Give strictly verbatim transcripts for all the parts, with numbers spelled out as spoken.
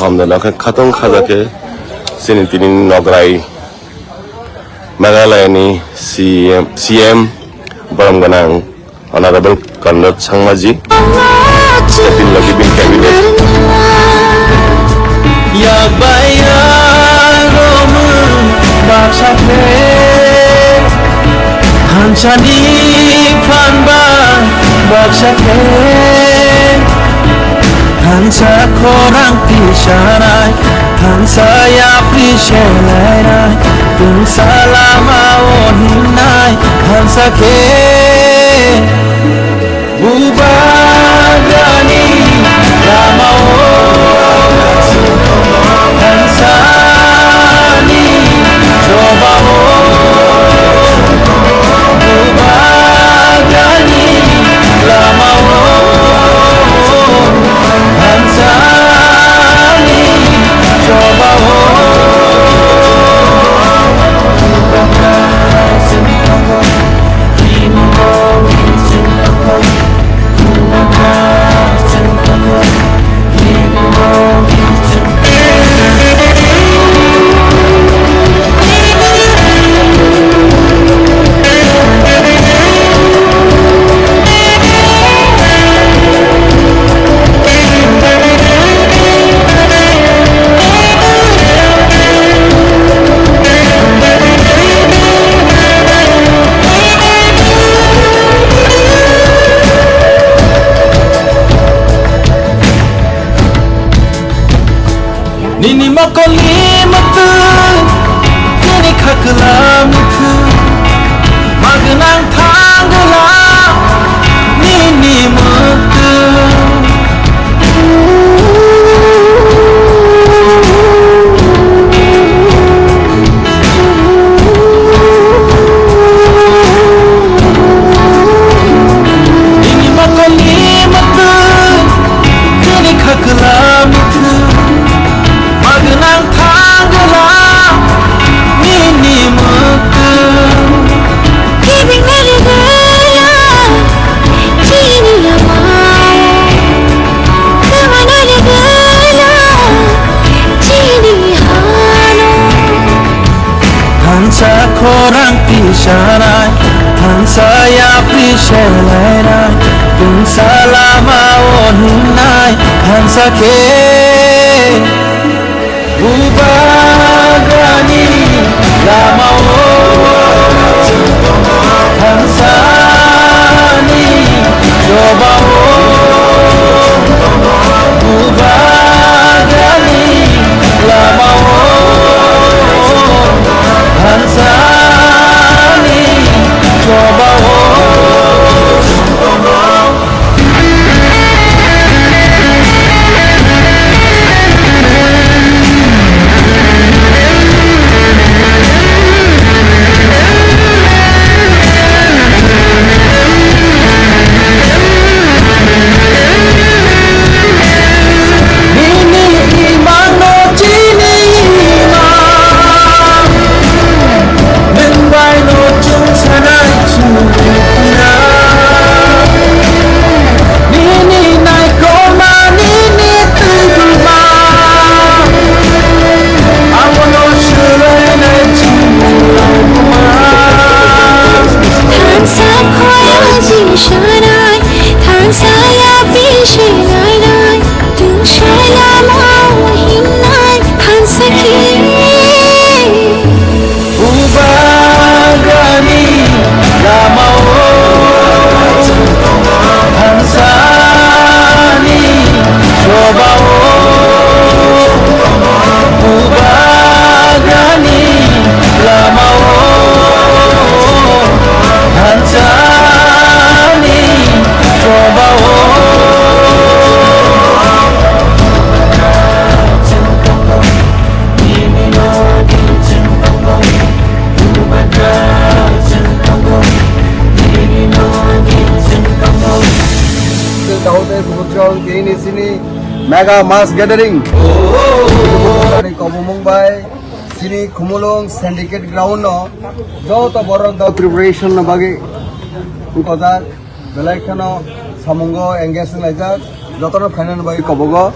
Alhamdulillah, khe khatong khaja khe chini tini Nograi Meghalaya ni C M, C M borom gwnang Honorable Conrad Sangma ji, tini logi bini cabinet. Yak bai yak romwi baksa khe, thansani phan bai baksa khe, thansa khorang tisanai, thansa yapri selainai, tungsa lama o hingnai, thansa khe. Bubagrani lamao thansani chobao. Bubagrani lamao thansani chobao. Nini mokolni mwtwi, nini khakla mwtwi, magwnang thangla nini mwtwi. Nini mokolni mwtwi, nini khakla mwtwi, magwnang thangla nini mwtwi. Giving nini gaya, chini lama, giving nini gaya, chini hano. Thansa khorang tisanai, thansa yapri selainai, tungsa lama o hingnai, thansa khe. Bubagrani lama o thansani chobao. Bubagrani lama o thansani chobao. Nini imano chini imang, nwng bai no chwng sanai chwng kira. Nini naikolma nini twi buma, abono swlainai chini buma. Thansa khoya jing sanai, thansa ya bisi nainai, tungsai lama o himnai, thansa khe. Bubagrani lama o thansani chobao. Bubagrani lama o thansani chobao. Tei tini chini Mega Mass Gathering. Kobomung bai chini Khumulwng Syndicate Ground no joto borok da preparation no bagwi wngkojak. Belai kheno samungo engage wnglaijak. Jotono phainani bagwi kobogo.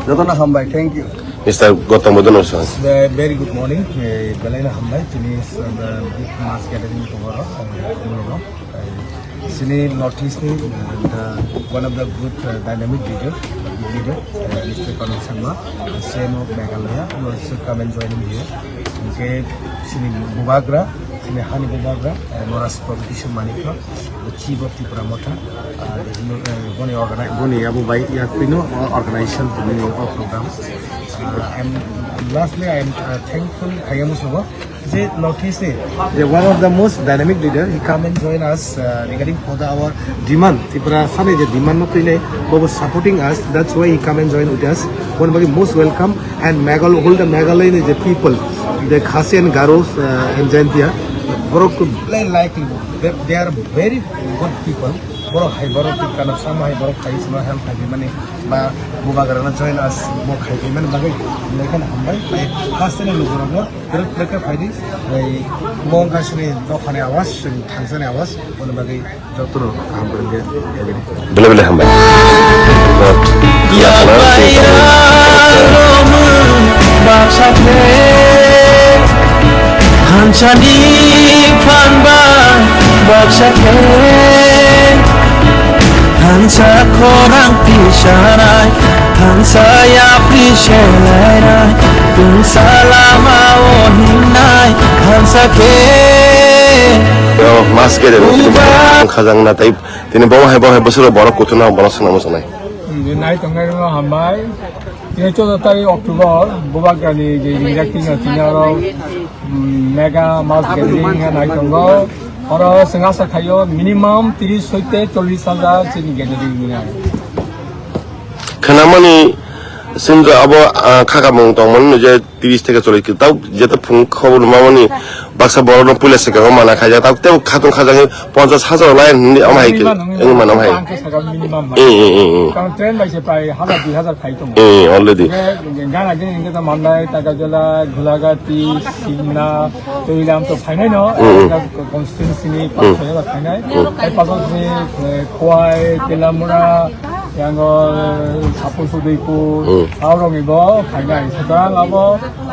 Jotono hambai. Thank you. Mister Gautam Buddha no sir. The very good morning. Eh, belai no hambai. Chini, uh, the big mass gathering tomorrow. Eh, tomorrow. Eh, chini North East ni, uh, the one of the good, uh, dynamic leader, leader, uh, Mister Kamal Sharma, the C M of Meghalaya, who also come and joining here. Okay, chini Bubagra, chini Hani Bubagra, uh, North East Competition Manikya, the chief of Tipra Motha, uh, the, uh, boni organi-, boni abo bai yak pino, uh, organization, boni, uh, program. Uh, and lastly, I am, uh, thankful, I am also, je North East ni, je one of the most dynamic leader, he come and join us, uh, regarding for the our demand. Tripura sani je demand no twi nai, bobo supporting us. That's why he come and join with us. One very most welcome and Meghal-, whole the Meghalaya ni je people, the Khasi and Garo, uh, and Jaintia, borok very likely, they, they are very good people. Borok hai borok ti kanam sama hai borok hai sima help hai mani ba Bubagra na join us mo khai mani bagai. Lekin hambai hai khas ni lugu rok mo. Berek berek khe phaidi, ei, mo wngkha chini dophani awas, chwng thangsani awas, boni bagwi jotono kaham kwrwng khe phaidi. Belai belai hambai. Yabai ralo baksa khe, hansani phan ba baksa khe. Hansa khorang tisanai, hansa yapri selainai, tungsa lama o hingnai, hansa khe. Yo, mas kede, khajang na tai, tini bo hai bo hai bosoro borok kuthuna borok swnamo sanai. Nai tongnai no hambai. Tini choudo tarik October, Bubagrani je ringjak tini aro, mm, mega mass gathering nai tongo. Oro chwng asa khaio minimum tris hoite chollis hajar chini gathering nai. Khnamani chwng abo, ah, khakamung tongmani je tris theke chollis ki tau jeta phung khobor mamani baksa borokno puila swkang mana khaijak tau tei khatung khajak ponchas hajar lai hinwi ama hai ki wng mano hai. Ponchas hajar minimum. Eh, eh, eh, eh. Karon train bai se prai hajar dui hajar khai tongo. Eh, already. Gana gini hingke ta Mandai, Takajala, Ghulagati, Simna, Toilam to phainai no. Mm, mm. Constituency ni, mm, pas hajar phainai. Mm. Ai pas ni, eh, Khowai, Telamura, yango, eh, Sapur Sudipur, mm, aurok ni bo phainai. Sutrang abo,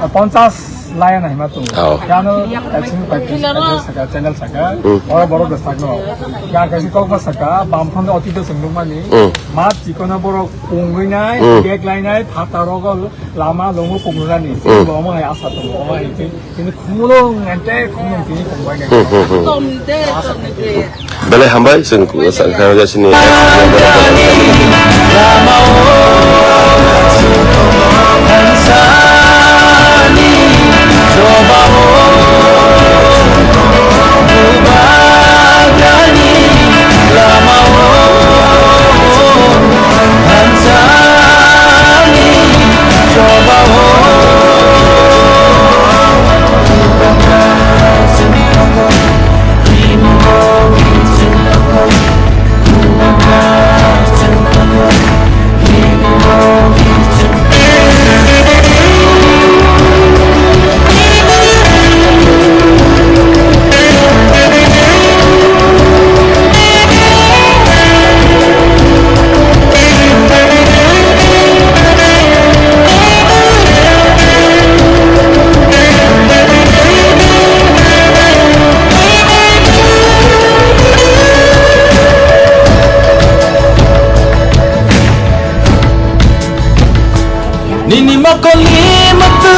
eh, ponchas layan hai ma tung. Oh. Yano, eh, chini pai saka, channel saka. Mm. Oro borok da sakno. Ya kasi kok ma saka, bam phang oti do sengduk mani. Mm. Ma chikono borok pungwi nai, mm, bag lai nai, phata rogol, lama longo pungwi nani. Mm. Bo mo hai asa tung, mo hai. Tini khumulung ente khumulung tini khumbai nai. Hmm, hmm, hmm. Belai hambai, chwng sa-, sa-, sini. Nini mokoli mutu,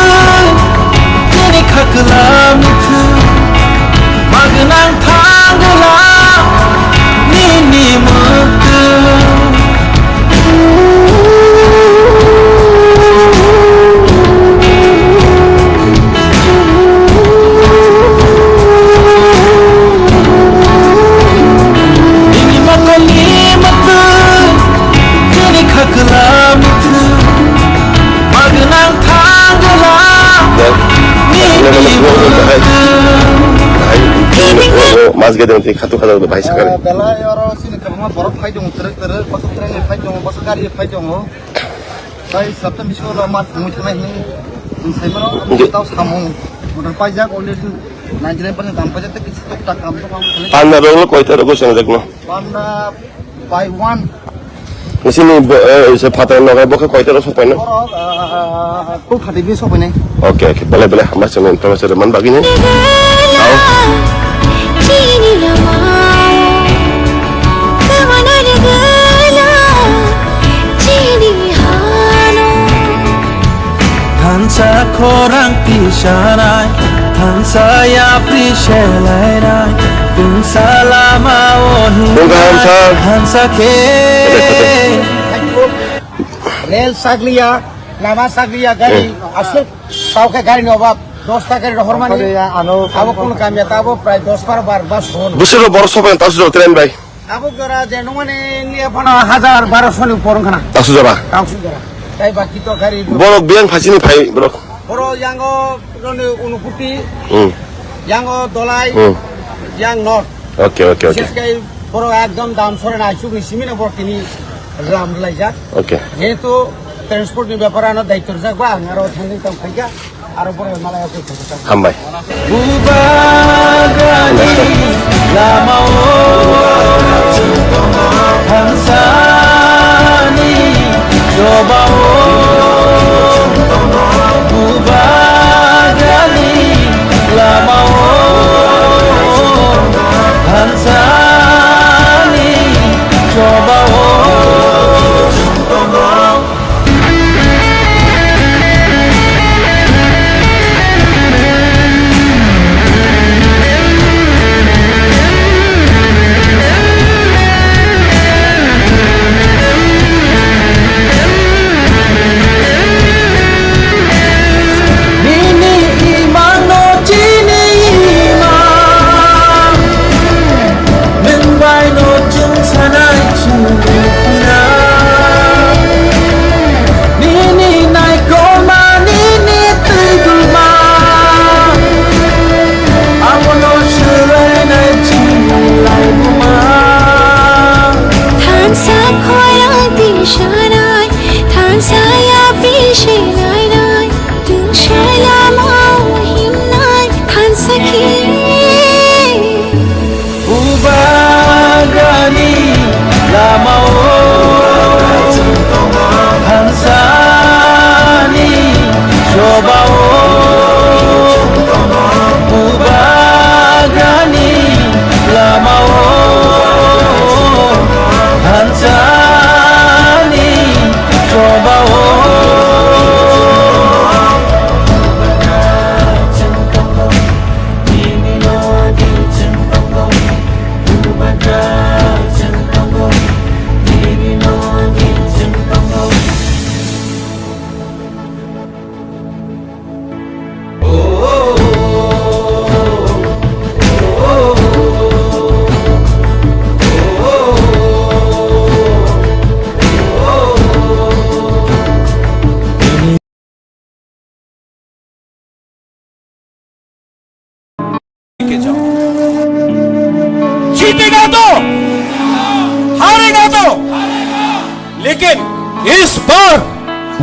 nini khakla mutu, magnang thangla, nini mutu. Nini mokoli mutu, nini khakla mutu, magnang thangla, nini mutu. Mas gede nanti khatu khatu bahai sakali. Belai oro sini kwbangma borok phai tongo, trek trek, bwswk train phai tongo, bwswk gari phai tongo. Tai sapta bisingo lo mat thangwi thangnai hinwi chwng sai mano, tei tao samung motor paijak, already ninety nine percent kam paijak, tei kisa tok tak kam tok kam khalai. Panda rok lo koita rok sengjakno? Panda by one. Nini se phataro nogai bo khe koita rok sok paino? Oro, ah, two thirty bi sok painai. Oke, oke. Belai, belai hambai chwng information rwmani bagwi no. Tao. Thansa khorang tisanai, thansa yapri selainai, tungsa lama o hinai, thansa khe. Rel sakliya, lama sakliya, gari, aswk tao khe gari ni obab, dosta gari rohormani, abo kono kamya tabo prai dos bar bar bus hon. Bwswk borok sobai tao sujok train bai. Abo jora je nungmani ni ephano hajar barosho ni upor wngkhana. Taksu jora. Taksu jora. Tai baki to gari. Borok biyang phasini phai borok. Borok yango roni Unukuti. Hmm. Yango Dolai. Hmm. Yang North. Oke, oke, oke. Bises kai borok ekdom dam sore na chukni simino borok tini ram laijak. Oke. Jehetu transport ni bepar ano daityo rijak ba ang aro thangwi tong khaikha. Hambai. Nini imang no chini imang. Nwng bai no chwng sanai chwng khna. Nini naikolma nini twidulma. Abono swlainai chini laibuma. Thansa khorang tisanai, thansa yapri selainai, tungsa lama o himnai, thansa khe. Bubagani lama o thansani choba o Bubagani lama o thansani choba o. जीतेगा तो, हारेगा तो, लेकिन इस बार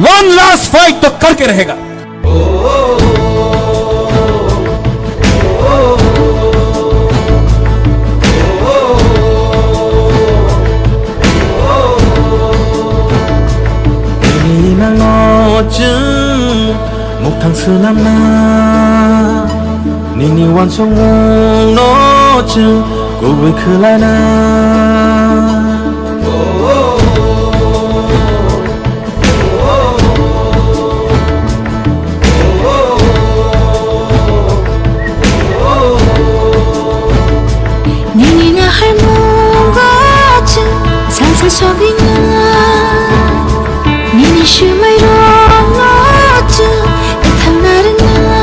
one last fight तो करके रहेगा। Tini nango chwng muktang swnamna, nini uansukmungno chwng kubui khwlaina. Nini naharmungo chwng salsa sogwina. Nini swmairokno chwng kwthang narwkna.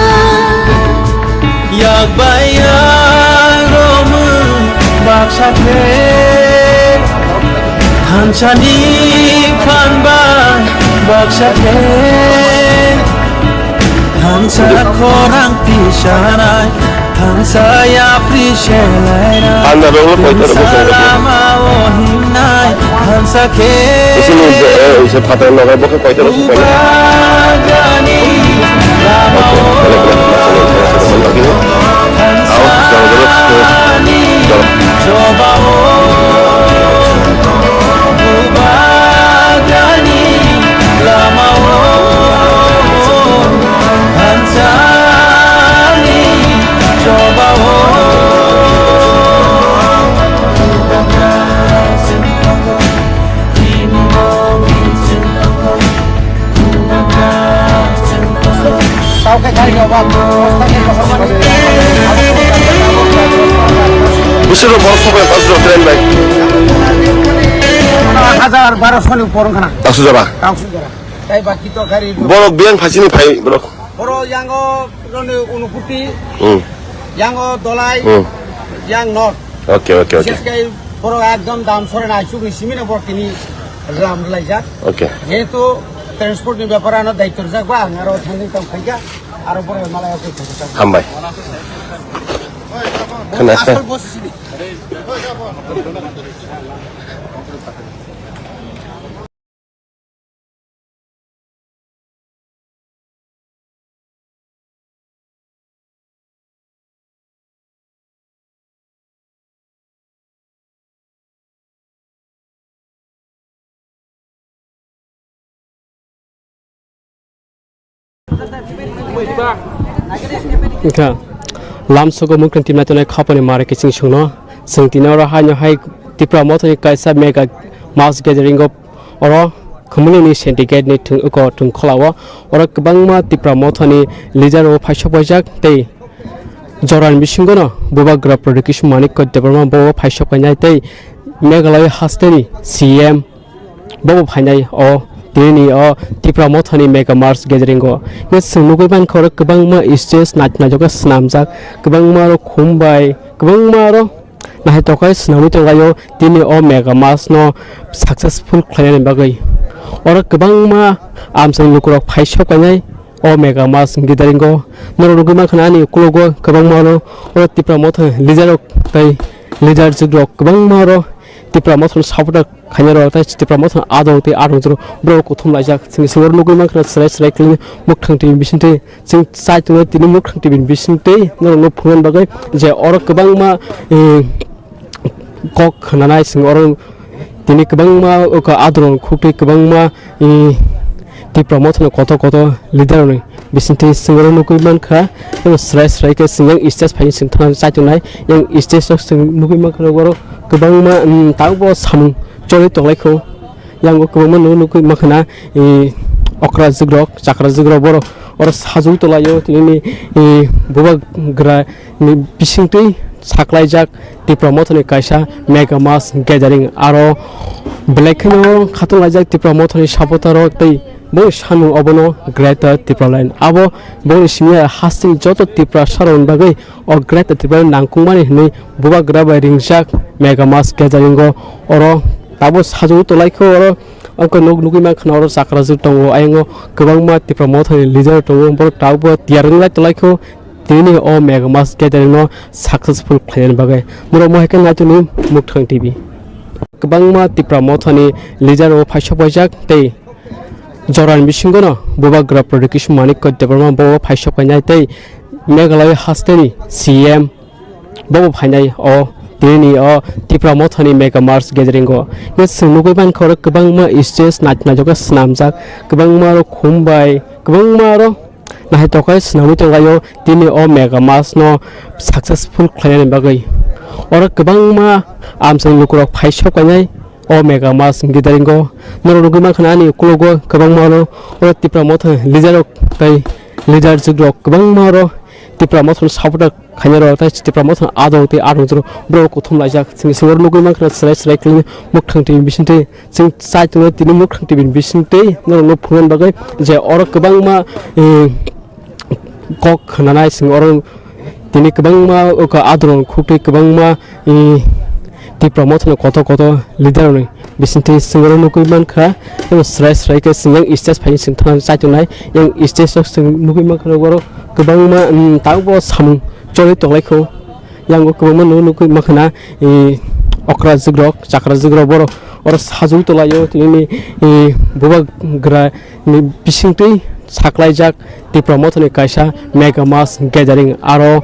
Yak bai yak romwi baksa khe, thansani phan bai baksa khe, thansa khorang tisanai, thansa yapri selainai, thansa lama o himnai, thansa khe. Isi ni, eh, isi phatar logai bo khe koita rok. Bubagani lama o thansani choba o. Buba Bising rok borok sokya pash rok train bai. Hajar barosho ni porong khana. Taksu jora. Taksu jora. Tai baki to gari. Borok biyang phasini phai borok. Borok yango roni Unukuti. Hmm. Yango Dolai. Hmm. Yang North. Okay, okay, okay. Bishesh kai borok ekdom dam sore na chuk ni simi na borok tini ram laijak. Okay. Jehetu transport ni bepar ano daityo rijak ba ang aro thangwi tong khaikha. Aro borok malaya khe khaikha. Hambai. Khana. Asol boss sini. Wngkha lamsogo mwkhwtwng timnai tongnai khapani mare kiching songno chwng tini oro haino hai Tipra Mothani kaisa mega mass gathering o oro Khumulwngni syndicate ni thwng-, oko thwngkhwla o oro kwbangma Tipra Mothani leader rok phaisok paijak tei jorani bisingo no Bubagra Pradyot Kishore Manikya Debbarma bo phaisok painai tei Meghalaya hasteni C M bo bo phainai o tini o Tipra Mothani mega mass gathering o. Hwnkhe chwng nugwi mankha oro kwbangma stage nai-, naithok khe swnamjak, kwbangma oro khum bai, kwbangma oro naithok khe swnamwi tonglaio tini o mega mass no successful khlainani bagwi. Oro kwbangma amchaini lukurok phaisok painai o mega mass gathering o. Norok nugwi mankha ani ukologo kwbangma oro, oro Tipra Motha leader rok tei leader jugrok kwbangma oro Tipra Mothani supporter khainai rok tei Tipra Mothani adong tei adong jora borok kuthum laijak. Chwng simi oro nugwi mankha chwrai chwrai khlai mwkhwtwng twi bisingtwi chwng chai tongnai tini mwkhwtwng twi bisingtwi norokno phunukna bagwi je oro kwbangma, eh, kok khwnanai chwng oro tini kwbangma oko adong khuktwi kwbangma, eh, Tipra Mothani kotor kotor leader rokni bisingtwi chwng oro nugwi mankha, tei srai srai khe chwng yang stage phai chwng thangna chai tongnai, yang stage o chwng nugwi mankha oro kwbangma, um, tabukbo samung choli tonglaikho. Yang o kwbangma nugwi mankha na, eh, okra jugrok, chakra jugrok borok oro sajagwi tonglaio, tini, eh, bubagra ni bisingtwi saklaijak Tipra Mothani kaisa mega mass gathering. Aro belai kheno khatunglaijak Tipra Mothani supporter rok tei boni samung obono Greater Tipraland. Abo boni simi hasteni joto Tiprasa rokni bagwi o Greater Tipraland nangkukmani hwnwi bubagra bai ringjak mega mass gathering o. Oro tabuk sajagwi tonglaikho oro. Oko nuk-, nugwi mankha na oro chakra jwk tongo, ayang o kwbangma Tipra Mothani leader tongo, borok tabukbo tiyar wnglai tonglaikho. Tini o mega mass gathering no successful khlainani bagwi norok mohai khe naitugwi Muktwthwng T V. Kwbangma Tipra Mothani leader rok phaisok paijak tei jorani bisingo no bubagra Pradyot Kishore Manikya Debbarma bo phaisok painai tei Meghalaya hasteni C M bo bo phainai o tini o Tipra Mothani mega mass gathering o. Hwnkhe chwng nugwi mankha oro kwbangma stage nai-, naithok khe swnamjak, kwbangma oro khum bai, kwbangma oro naithok khe swnamwi tonglaio tini o mega mass no successful khlainani bagwi. Oro kwbangma amchaini lukurok phaisok painai o mega mass gathering o. Norok nugwi mankha na ani ukologo kwbangma oro, oro Tipra Motha leader rok tei leader jugrok kwbangma oro Tipra Mothani supporter khainai rok tei Tipra Mothani adong tei adong jora borok kuthum laijak. Chwng simi oro nugwi mankha chwrai chwrai khlai Muktwthwng T V bisingtwi. Chwng chai tongo tini Muktwthwng T V ni bisingtwi norokno phunukna bagwi je oro kwbangma, eh, kok khwnanai chwng oro tini kwbangma oko adrong khuktwi kwbangma, eh, Tipra Mothani kotor kotor leader rokni bisingtwi chwng oro nugwi mankha tei chwrai chwrai khe chwng yang stage phai chwng thangna chai tongnai yang stage o chwng nugwi mankha oro kwbangma, mm, tabukbo samung choli tonglaikho. Yang o kwbangma nugwi mankha na, eh, okra jugrok, chakra jugrok borok oro sajagwi tonglaio tini, eh, bubagra ni bisingtwi saklaijak Tipra Mothani kaisa mega mass gathering. Aro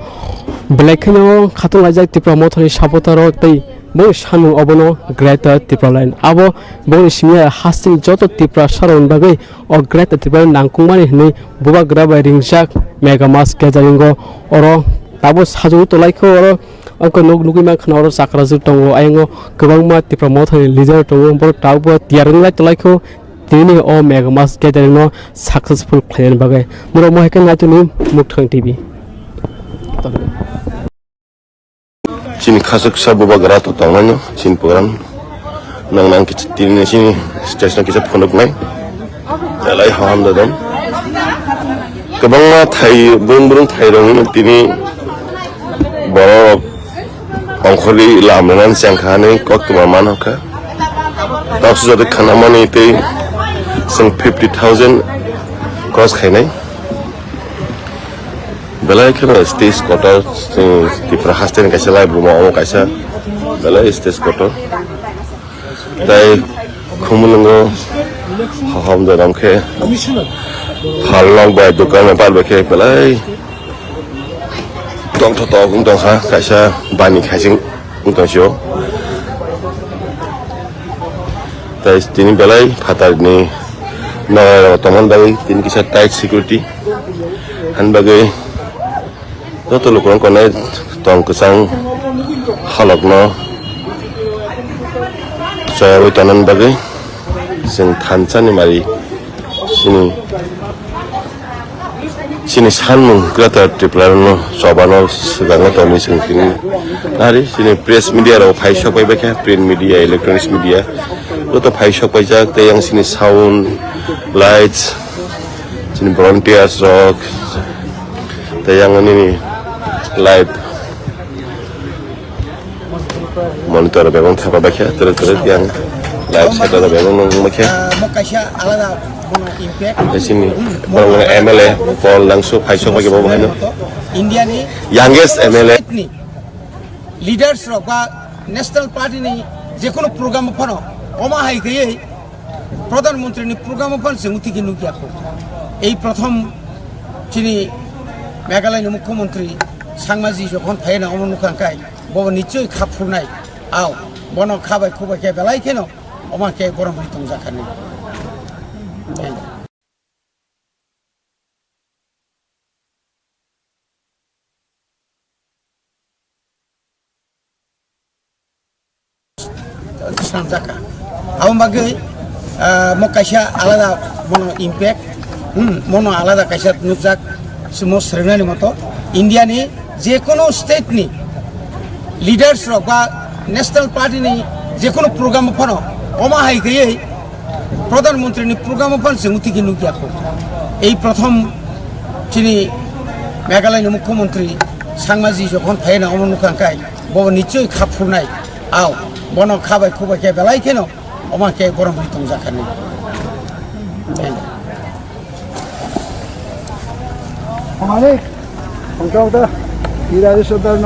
belai kheno khatunglaijak Tipra Mothani supporter rok tei boni samung obono Greater Tipraland. Abo boni simi hasteni joto Tiprasa rokni bagwi o Greater Tipraland nangkukmani hwnwi bubagra bai ringjak mega mass gathering o. Oro tabuk sajagwi tonglaikho oro. Oko nuk-, nugwi mankha na oro chakra jwk tongo, ayang o kwbangma Tipra Mothani leader tongo, borok tabukbo tiyar wnglai tonglaikho. Tini o Mega Mass Gathering no successful khlaina bagwi norok mohai khe naitoni Mukthang T V. Chini khasuksa bubagra to tongmano chini program nang nang kicha tini chini station kicha phunuknai. Belai hoham dodom. Kwbangma thai, brum brum thai rok tini borok ongkhorwi lam rwna chengkha hinwi koktwma manhokha. Tabuk jotoi khanamani tei chwng fifty thousand cross khainai. Belai kheno stage kotor, chwng Tripura hasteni kaisa laibuma omo kaisa belai stage kotor. Tai khumulwngo hohom dorom khe phalnok bai dukan bai khe belai tongthotok wng tongkha, kaisa bani khaising wng tongsio. Tai tini belai phatarni nogai rok tongmani bagwi tini kisa tight security han bagwi joto lukurok konai tong kwchang halokno chayawi tonani bagwi chwng thansa ni mari chini, chini sanmung Greater Tripura no chobano swkang o tongwi chwng tini nari chini press media rok phai sok pai baikha, print media, electronics media joto phai sok paijak tei yang chini sound, lights, chini volunteers rok tei yang nini live monitor bebang thapa baikha, tere tere yang live setter bebang nang baikha. Ah, mo kaisa alada bono impact. Tei chini borok M L A Paul Langsu phai sok baikha bo haino. India ni youngest M L A. State ni leaders rok ba National Party ni jekono program phano oma hai gayai Pradhan Mantri ni program o phan chwng tiki nukya kho. Ei prothom chini Meghalaya ni Mukhyamantri Sangma ji jokhon phaina omo nukha khe bo nichoi kha phurnai. Ao bono kha bai khu bai khe belai kheno omo khe borom ri tongjakha ni. Swnamjakha. Abo bagwi, ah, mo kaisa alada bono impact, hmm, mono alada kaisa nukjak, mo swrwngnani moto, India ni jekono state ni leaders rok ba National Party ni jekono program phano oma hai gayai Pradhan Mantri ni program o phan chwng tiki nukya kho. Ei prothom chini Meghalaya ni Mukhyamantri Sangma ji jokhon phaina omo nukha khe bo nichoi kha phurnai. Ao bono kha bai khu bai khe belai kheno omo khe borom ri tongjakha ni. Manik, ongkha ongkha, ira ri sodar.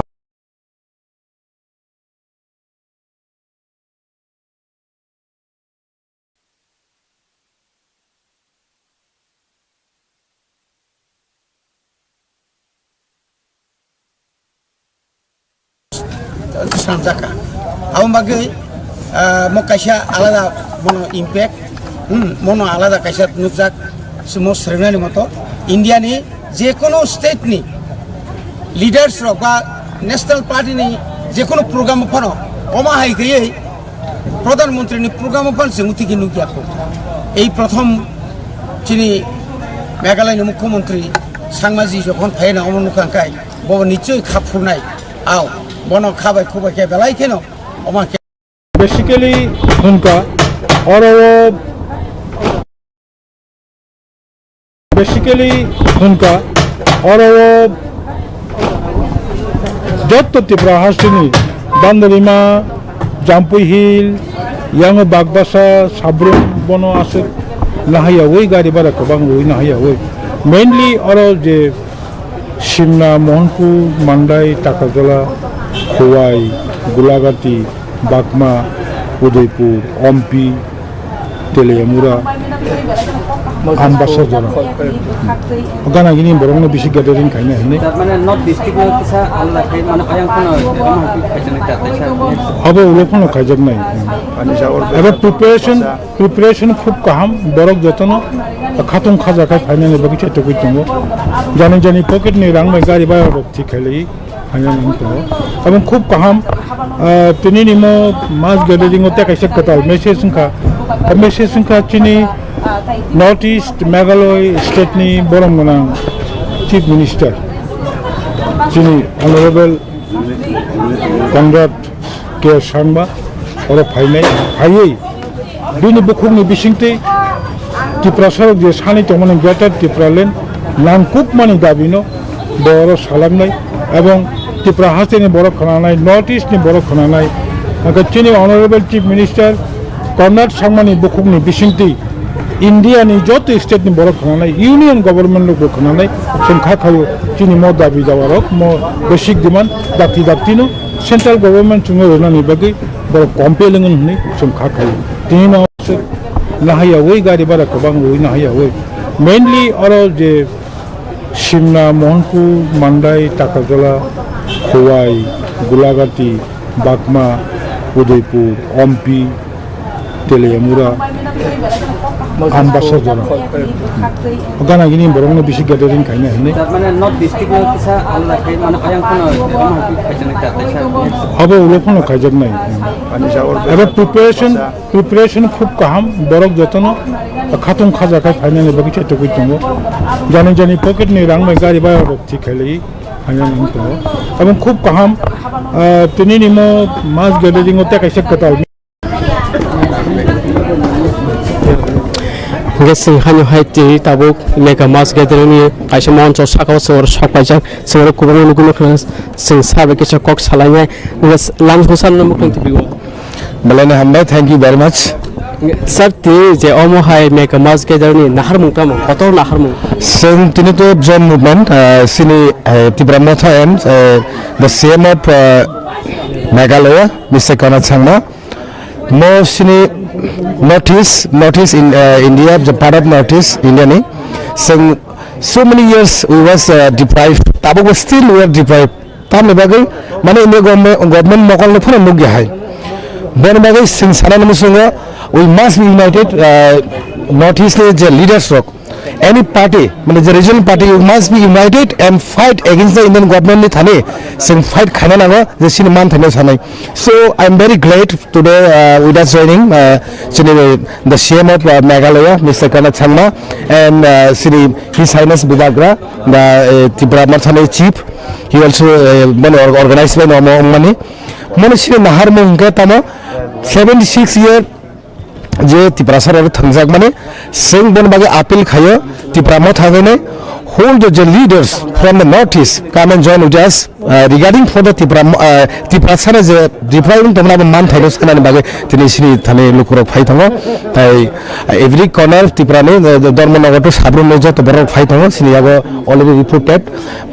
Swnamjakha. Abo bagwi, ah, mo kaisa alada bono impact, hmm, mono alada kaisa nukjak, mo swrwngnani moto, India ni jekono state ni leaders rok ba National Party ni jekono program phano oma hai gayai Pradhan Mantri ni program o phan chwng tiki nukya kho. Ei prothom chini Meghalaya ni Mukhyamantri Sangma ji jokhon phaina omo nukha khe bo nichoi kha phurnai. Ao bono kha bai khu bai khe belai kheno omo khe. Basically hwnka oro o Basically hwnka oro o jotto Tripura hasteni Bandarima, Jampui Hill, yango Bagbasa, Sabrum bono aswk nahaiyawi gari bara kwbang rwi nahaiyawi. Mainly oro je Simna, Mohanpur, Mandai, Takarjala, Khowai, Gulagati, Bagma, Udaipur, Ompi, Teliamura, Ambasa jora. Gana gini borokno bisi gathering khaina hinwi. Tar mane North District o kisa alada khai, mane ayang kheno ema hai khaijani ta taisa. Abo ulo kheno khaijaknai. Abo preparation, preparation khub kaham, borok jotono khatung khaja khai phainani bagwi chetogwi tongo. Jani jani pocket ni rang bai gari bai rok thik khailai. Phainani wng tongo. Abo khub kaham, ah, tini ni mo mass gathering o tei kaisa kwtal message wngkha. O message wngkha chini, North East Meghalaya state ni borom gwnang Chief Minister chini Honorable Conrad K Sangma oro phainai, phaiwi bini bukhukni bisingtwi Tiprasarok je sani tongmani Greater Tipraland nangkukmani dabino bo oro salamnai, ebong Tipra hasteni borok khwnanai, North East ni borok khwnanai, hwnkhe chini Honorable Chief Minister Conrad Sangmani bukhukni bisingtwi India ni joto state ni borok khwnanai, Union Government rokbo khwnanai, chwng kha khaio chini mo dabi dawa rok, mo basic demand dakti dakti no Central Government chwngno rwnani bagwi borok compel wngwi hwnwi chwng kha khaio. Tini no nahaiyawi gari bara kwbang rwi nahaiyawi, mainly oro je Simna, Mohanpur, Mandai, Takarjala, Khowai, Gulagati, Bakma, Udaipur, Ompi, Teliamura, Ambasa jora. Gana gini borokno bisi gathering khaina hinwi. Tar mane North District no kisa alada khai, mane ayang kheno tamo hai khaijak nai ta, kaisa. Abo ulo kheno khaijak nai. Abo preparation, preparation khub kaham, borok jotono khatung khaja khai phainani bagwi chaitugwi tongo. Jani jani pocket ni rang bai gari bai rok thik khai lai phainani wng tongo. Abo khub kaham, ah, tini ni mo mass gathering o tei kaisa kwtal. Hingke chwng haino hai twi tabuk mega mass gathering ni kaisa moncho saka o chwng oro sok paijak, chwng oro kwbangma nugwi mankha, chwng sa bai kisa kok salainai, hingke lam song salno mukhang twi o. Belai no hambai, thank you very much. Sir, twi je omo hai mega mass gathering ni naharmung tamo, kotor naharmung? Chwng tini to John movement, ah, chini, eh, Tipra Motha and, eh, the C M of, eh, Meghalaya, Mister Conrad Sangma. Mo sini North East, North East in, uh, India, the part of North East India ni. So, so many years we was, uh, deprived. Tabuk still we are deprived. Tamni bagwi, mane India government, government mokol no phano nukya hai. Boni bagwi sing sana namu sungo, we must be united, uh, North East le je leaders rok. Any party, mane the regional party, you must be united and fight against the Indian government ni thani, sing fight khaina nango, je sini man thani sanai. So, I am very glad today, uh, with us joining, uh, chini, the C M of, uh, Meghalaya, Mister Conrad Sangma, and, uh, chini His Highness Bubagra, the, uh, Tipra Motha ni chief, he also, uh, mane or-, organized by Nomo Ongmani. Mane chini naharmung hingke tamo seventy six year je Tiprasa rok thwngjak mani, chwng boni bagwi appeal khaio, Tipra Motha hwnwi, hold the leaders from the North East come and join with us, uh, regarding for the Tipra, uh, Tiprasa je Tipra wng tongmani abo man thaino sanani bagwi tini sini thani lukurok phai tongo. Tai, uh, every corner Tipra ni, uh, Dharmanagar to Sabrum ni joto borok phai tongo, sini yago already reported,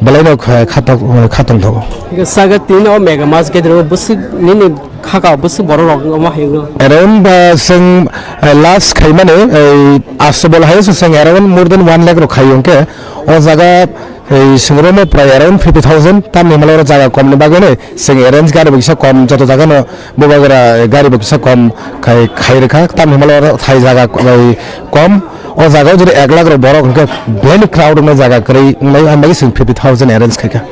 belai no kha-, khatok-, khatong tongo. Saga tini o mega mass gathering o bwswk nini Khaka bwswk borok rok omo hai wngno. Around, uh, chwng, uh, last khaimani, uh, Astabol hai se chwng around more than one lakh rok khai hwnkhe o jaga, uh, chwng romo prai around fifty thousand, tamni hwnmale oro jaga komni bagwi nai chwng arrange gari bo kisa kom, joto jaga no bubagra gari bo kisa kom khai, khai rwkha, tamni hwnmale oro thai jaga, uh, kom, o jaga o jodi ek lakh rok borok hwnkhe beni crowd wngnai jaga kwrwi wngnai, hambai chwng fifty thousand arrange khaikha.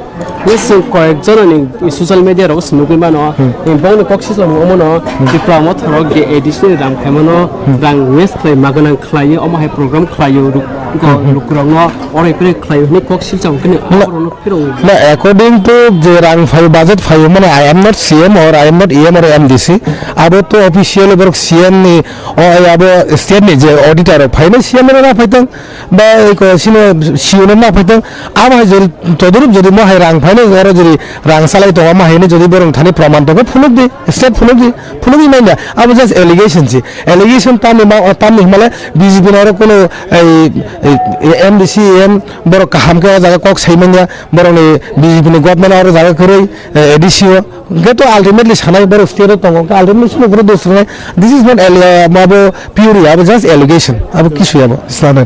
Yes, chwng koyek jonani social media rogo se nugwi mano. Hmm. Bongni kok sijla omono, hmm, Tipra Motha rok je A D C ni rang khaimano, hmm, rang waste khlai ma gwnang khlaiwi, omo hai program khlaiwi, ruk-, hmm, hmm, lukurokno orai prai khlaiwi hwnwi kok sijla khe aborokno phirogwi. Na, according to je rang phai, budget phai, mane I am not C M or I am not E M or M D C, abo to official borok C M ni, o, abo state ni je auditor rok phaino C M no na phaitong, ba eko sino C O no na phaitong, abo hai jodi todorop jodi mo hai rang phaino oro jodi rang salai tongo, mo haino jodi borok thani proman tongo, phunuk di, state phunuk di, phunuk di manya, abo just allegation si, allegation tamni ma, tamni himale B J P no oro kuno ei, ei, M D C M borok kaham khe o jaga kok sai manya, borok ni B J P ni government oro jaga kwrwi, eh, A D C o, hwnkhe to ultimately sanai borok state o tongo, hwnkhe ultimately sino borok dos rwnai, this is not alle-, abo pure, abo just allegation, abo kisu abo, sanai.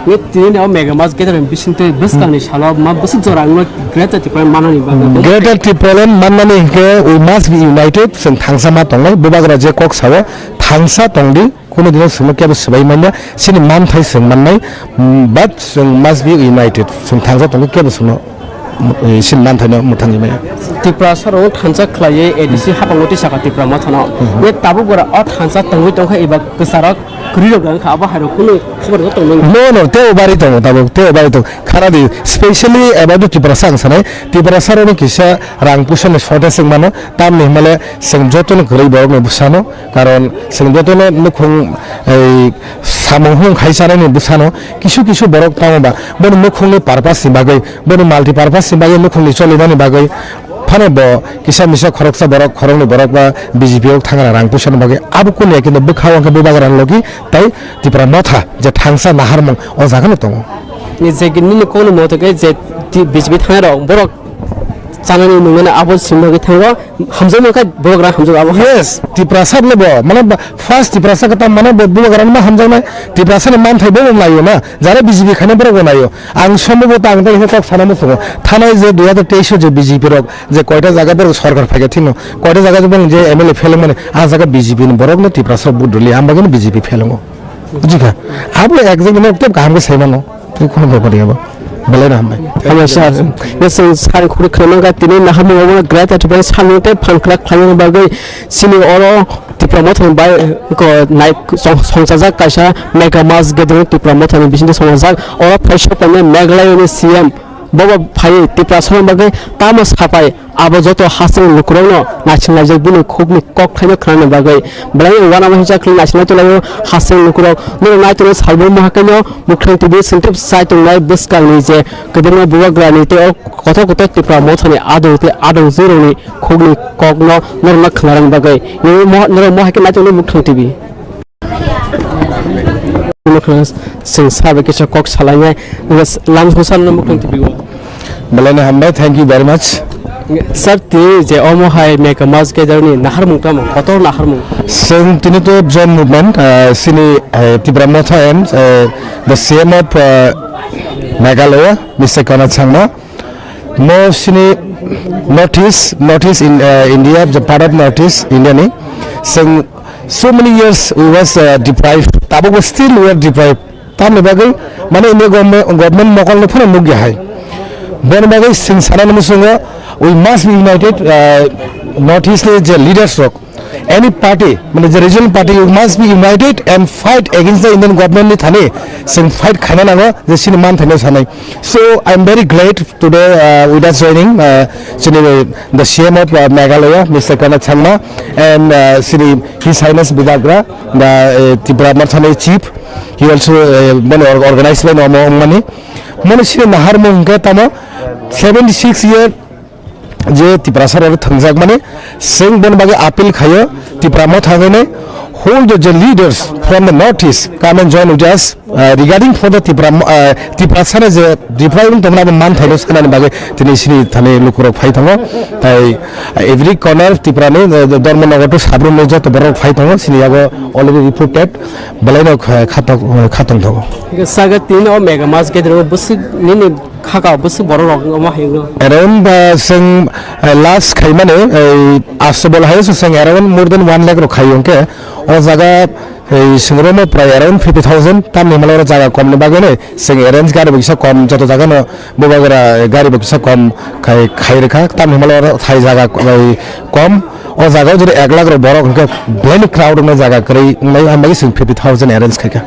Nge tini o mega mass gathering bisingtwi bwskangni salo ma bwswk jora wngno Greater Tipraland manani bagwi. Greater Tipraland manmani hwnkhe we must be united, chwng thangsa ma tongnai, bubagra je kok sao thangsa tongdi, kunu dino chwngno kebo swbai manya, chini manthai chwng mannai, mm, but chwng must be united, chwng thangsa tongdi kebo chwngno. eh, sin manthaino mwthangwi maya. Tiprasa rok thansa khlaiwi A D C hapang oti saka Tipra Mothano. Hmm. Ye tabuk bora o thansa tongwi tongkha eba kwcharok kwrwi rok wngkha abo hairok kunu khobor no tongmani. No, no, teo bari tongo tabuk, teo bari tongo. Khara di, specially about the Tiprasa ang sanai. Tiprasa rokni kisa rang puisa ni shortage wng mano. Tamni himale chwng jotono kwrwi borokni bwsano. Karon chwng jotono nukhung, ei, samung hung khai chanani bwsano kisu kisu borok tamo ba boni nukhungni purpose ni bagwi, boni multi purpose ni bagwi, nukhungni cholinani bagwi phano bo kisa misa khoroksa borok, khoroknwi borok ba B J P o thangra rang puisa ni bagwi abo kuniya kintu bwkha o hwnkhe bubagra ni logi tei Tipra Motha je thangsa naharmung o jaga no tongo. Ni je nini kokni moto khe je ti-, B J P thangnai rok borok chanani nungnani abo simi bagwi thango. Hamjakma khe borok rang hamjakma abo. Yes, Tiprasa le bo, mane ba, first Tiprasa khe tam mane bo bubagra ma hamjaknai, Tiprasa ni manthai bo bo naio na, jara B J P khaina borok bo naio. Ang sombo bo tang tang kok sana musungo. Thanai je dui hajar teis o je B J P rok je koita jaga borok sorkar phaikha thino, koita jaga je bong je M L A pheleng mani, a jaga B J P ni borok no Tiprasa vote rwli, ang bagwi no B J P phelengo. Bujikha? Abo exactly no tep kaham khe sai mano. Tei khunu bepar ya ba. Belai no hambai. Hambai sir. Yes, sir, sir, khuri khana ga tini naha mo mo great at ben sanu te phan khlak khlai bagwi sini oro Tipra Motha bai ko nai song-, songchajak kaisa mega mass gathering Tipra Motha ni bisingtwi songchajak oro phaisa panya Meghalaya ni C M bobo phai Tipra song bagwi tamo sapai. Abo joto hasteni lukurokno naisinglaijak bini khukni kokthaino khnana bagwi. Belai uanama hwnsa khwlwi naisingna tulaio hasteni lukurok. Norok naitongo salbrum mahakheno Mukhang T V sengtep chai tongnai bwskangni je kwbangma bubagrani tei o kotor kotor Tipra Mothani adong tei adongjwkrokni khukni kokno norokno khwnarang bagwi. Norok mo-, norok mohai khe naitongo Mukhang T V. Chwng sabo kisa kok salainai, lam song salno Mukhang T V o. Belai no hambai, thank you very much. Sir, tini je omo hai mega mass gathering ni naharmung tamo, kotor naharmung. Chwng tini to joint movement, ah, sini, eh, Tipra Motha and, eh, the C M of, eh, Meghalaya, Mister Konrad Sangma. Mo sini North East, North East in, eh, India, the part of North East India ni. Chwng so many years we was, eh, deprived, tabukbo still we are deprived. Tamni bagwi, mane India government, government mokolno phano nukya hai. Boni bagwi chwng sanani muchungo, we must be united, eh, North East ni je leaders rok, any party, mane je regional party, you must be united and fight against the Indian government ni thani, chwng fight khaina nango, je chini manthaino sanai. So, I am very glad today, uh, with us joining, uh, chini the C M of, uh, Meghalaya, Mister Konrad Sangma, and, uh, chini His Highness Bubagra, the, uh, Tipra Mothani chief, he also, uh, mane or-, organized by Nomo Mani. Mane chini naharmung hwnkhe tamo seventy six year je Tiprasa rok thwngjak mani, chwng boni bagwi appeal khaio, Tipra Motha hwnwi, whole the, the leaders from the North East come and join with us, uh, regarding for the Tipra, uh, Tiprasa ni je Tipra wng tongmani abo manthaino sanani bagwi tini sini thani lukurok phai tongo, tai, uh, every corner Tipra ni, uh, Dharmanagar to Sabrum ni joto borok phai tongo, sini yago already reported, belai no kha-, khatok-, khatong tongo. Saga tini o mega mass gathering o bwswk nini Khaka bwswk borok rok omo hai wngno. Around, uh, chwng, uh, last khaimani, uh, October hai se chwng around more than one lakh rok khai hwnkhe o jaga, uh, chwng romo prai around fifty thousand tamni hwnmale oro jaga komni bagwino chwng arrange gari bo kisa kom joto jagano bubagra gari bo kisa kom khai, khai rwkha tamni hwnmale oro thai jaga, uh, kom o jaga o jodi ek lakh rok borok hwnkhe belai ni crowd wngnai jaga kwrwi wngnai hambai chwng fifty thousand arrange khaikha.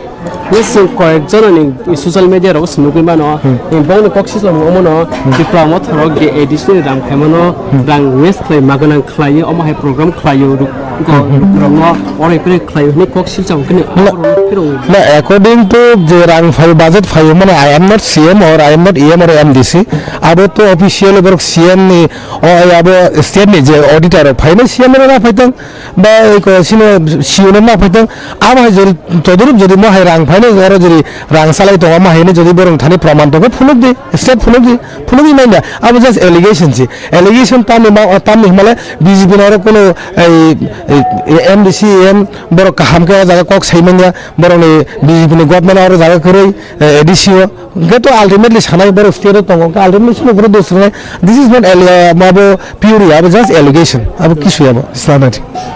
Yes, chwng koyek jonani social media rogo se nugwi mano. Hmm. Bongni kok sichwlamo omono, hmm, Tipra Motha rok je A D C ni rang phaimano, hmm, rang waste khlai ma gwnang khlaiwi omo hai program khlaiwi ruk-, go-, hmm, hmm, rukrokno oroi phirwi khlaiwi hwnwi kok silchamo kheno. Na, aborokno phirwi. Na, according to je rang phai budget phai mano, I am not C M or I am not E M or M D C. Abo to official borok C M ni, o, abo state ni je auditor rok phaino C M rok na phaitong. Ba eko sino siyono ma phaitong, abo hai jodi todorup jodi mo hai rang phaino oro jodi rang salai tongo, ma haino jodi borong thani proman tongo, phunuk di, state phunuk di, phunuk di nanya. Abo just allegation si. Allegation tamni ma, tamni himale B J P no oro kono ei M D C, M borok kaham khe o jaga kok sai manya, borokni B J P ni government oro jaga kwrwi, eh, A D C o. Hwnkhe to ultimately sanai borok state o tongo, hwnkhe ultimately chini borok dos rwnai. This is not alle-, abo pure, abo just allegation, abo kisu abo Islam nai.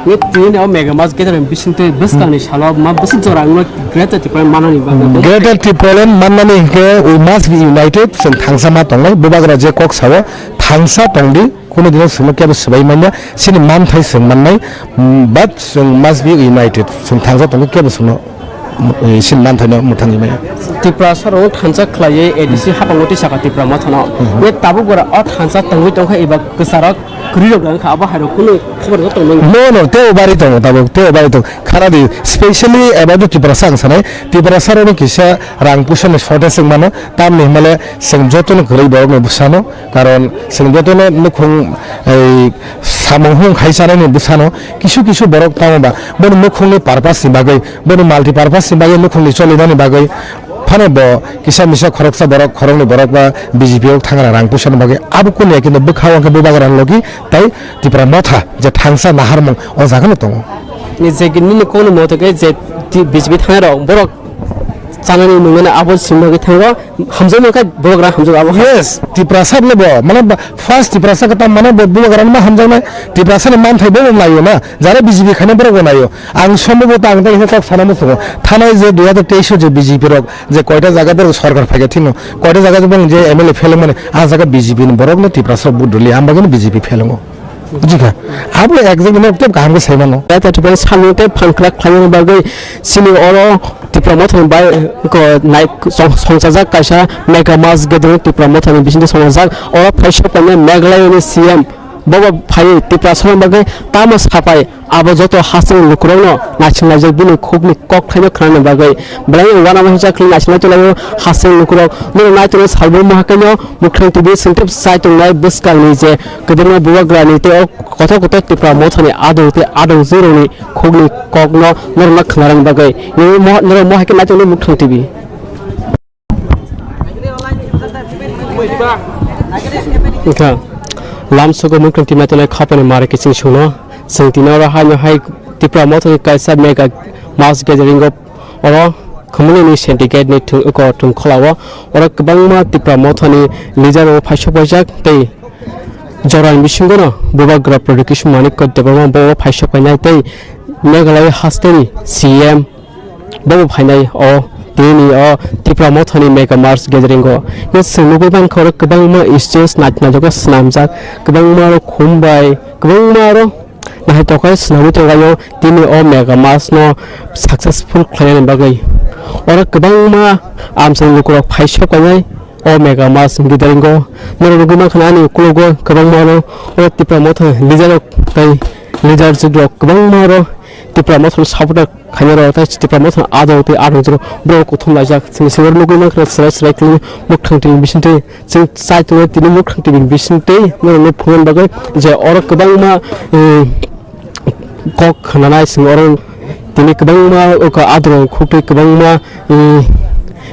Nge tini o mega mass gathering bisingtwi bwskangni salo ma bwswk jora wngno Greater Tripura manani bagwi. Greater Tripura mannani hwnkhe we must be united, chwng thangsa ma tongnai, bubagra je kok sao thangsa tongdi. Kunu dino chwngno kebo swbai manya, chini manthai chwng mannai, mm, but chwng must be united. Chwng thangsa tongkhe kebo chwngno, mm, chini manthaino mwthangwi manya. Tiprasa rok thansa khlaiwi A D C hapang oti saka Tipra Mothano. Mhm. Ye tabuk bora o thansa tongwi tongkha eba kwcharok kwrwi rok wngkha, abo hai rok kunu khobor rok tongmani. No, no, teo bari tongo tabuk, teo bari tongo. Khana di, specially about the Tiprasa ang sanai, Tiprasa rokno kisa rang puisa ni shortage wng mano, tamni hwnmale chwng jotono kwrwi borokno bwsano. Karon chwng jotono nukhung, ei, samung hung khai chanani bwsano kisu kisu borok tamo ba boni nukhungni purpose ni bagwi, boni multi purpose ni bagwi, nukhungni cholinani bagwi phano bo kisa misa khoroksa borok, khoroknwi borok ba B J P o thangra rang puisa ni bagwi. Abo kunu ya kintu bwkha o hwnkhe bubagra ni logi tai Tipra Motha je thangsa naharmung o jaga no tongo. Ni je nini kokni moto khe je ti-, B J P thangnai rok borok chanani nungmani abo simi bagwi thango. Hamjakma khe bubagra hamjak abo. Yes, Tiprasa le bo, mane ba, first Tiprasa khe tam mane bo bubagra ma hamjaknai, Tiprasa ni manthai bo bo laio na, jara B J P khaina borok bo laio. Ang sombo bo ta ang ta kok sana musungo. Thanai je dui hajar teis o je B J P rok je koita jaga borok sorkar phaikha thino, koita jaga je bong je M L A pheleng mani, a jaga B J P ni borok no Tiprasa vote rwli, ang bagwi no B J P phelengo. Bujikha? Abo exactly no tep kaham khe sai mano. Tei tei tei samung tei phan khwlak khlaimani bagwi chini oro Tipra Mothani bai ko nai song-, songchajak kaisa mega mass gathering Tipra Mothani bisingtwi songchajak. Oro phaisa phainai Meghalaya ni C M bobo phaiwi Tiprasa rokni bagwi tamo sapai abo joto hasteni lukurokno naisinglaijak bini khukni kokthaino khnani bagwi. Belai uanama hwnsa khwlwi naisinglaijak haste lukurok. Nini naitonwi salbrum mahakheno Mukhang T V sengtep chai tongnai bwskangni je kwbangma bubagrani tei o kothok kothok Tipra Mothani adong tei adongjwkrokni khukni kokno norokno khwnarwna bagwi. Nini mo-, norok mohai khe naitonwi Mukhang T V. Wngkha lamsogo Mukhang T V naitonwi khapani mari kiching sungno. Chwng tini oro haino hai Tipra Mothani kaisa mega mass gathering o oro Khumulwini syndicate ni thwng-, eko thwngkhwla o oro kwbangma Tipra Mothani leader rok phaisok paijak tei jorani bisingo no Bubagra Pradyot Kishore Manikya Debbarma bo phaisok painai tei Meghalaya hasteni C M bo bo phainai o tini o Tipra Mothani mega mass gathering o. Nw chwng nugwi mankha oro kwbangma stage naithok naithok khe swnamjak, kwbangma oro khum bai, kwbangma oro naithok khe swnamwi tonglaio tini o mega mass no successful khlainani bagwi. Oro kwbangma amchaini lukurok phaisok painai o mega mass gathering o. Norok nugwi mankha ani ukologo kwbangma oro, oro Tipra Motha leader rok tei leader rok kwbangma oro Tipra Motha supporter khainai rok tei Tipra Motha adong tei adong jora borok kuthum laijak. Chini sengor nugwi mankha chwrai chwrai khe Mukhang T V bisingtwi. Chwng chai tongo tini Mukhang T V ni bisingtwi norokno phunukna bagwi je oro kwbangma, eh, kok khwnanai chwng oro tini kwbangma oko adrong khukwi kwbangma, eh,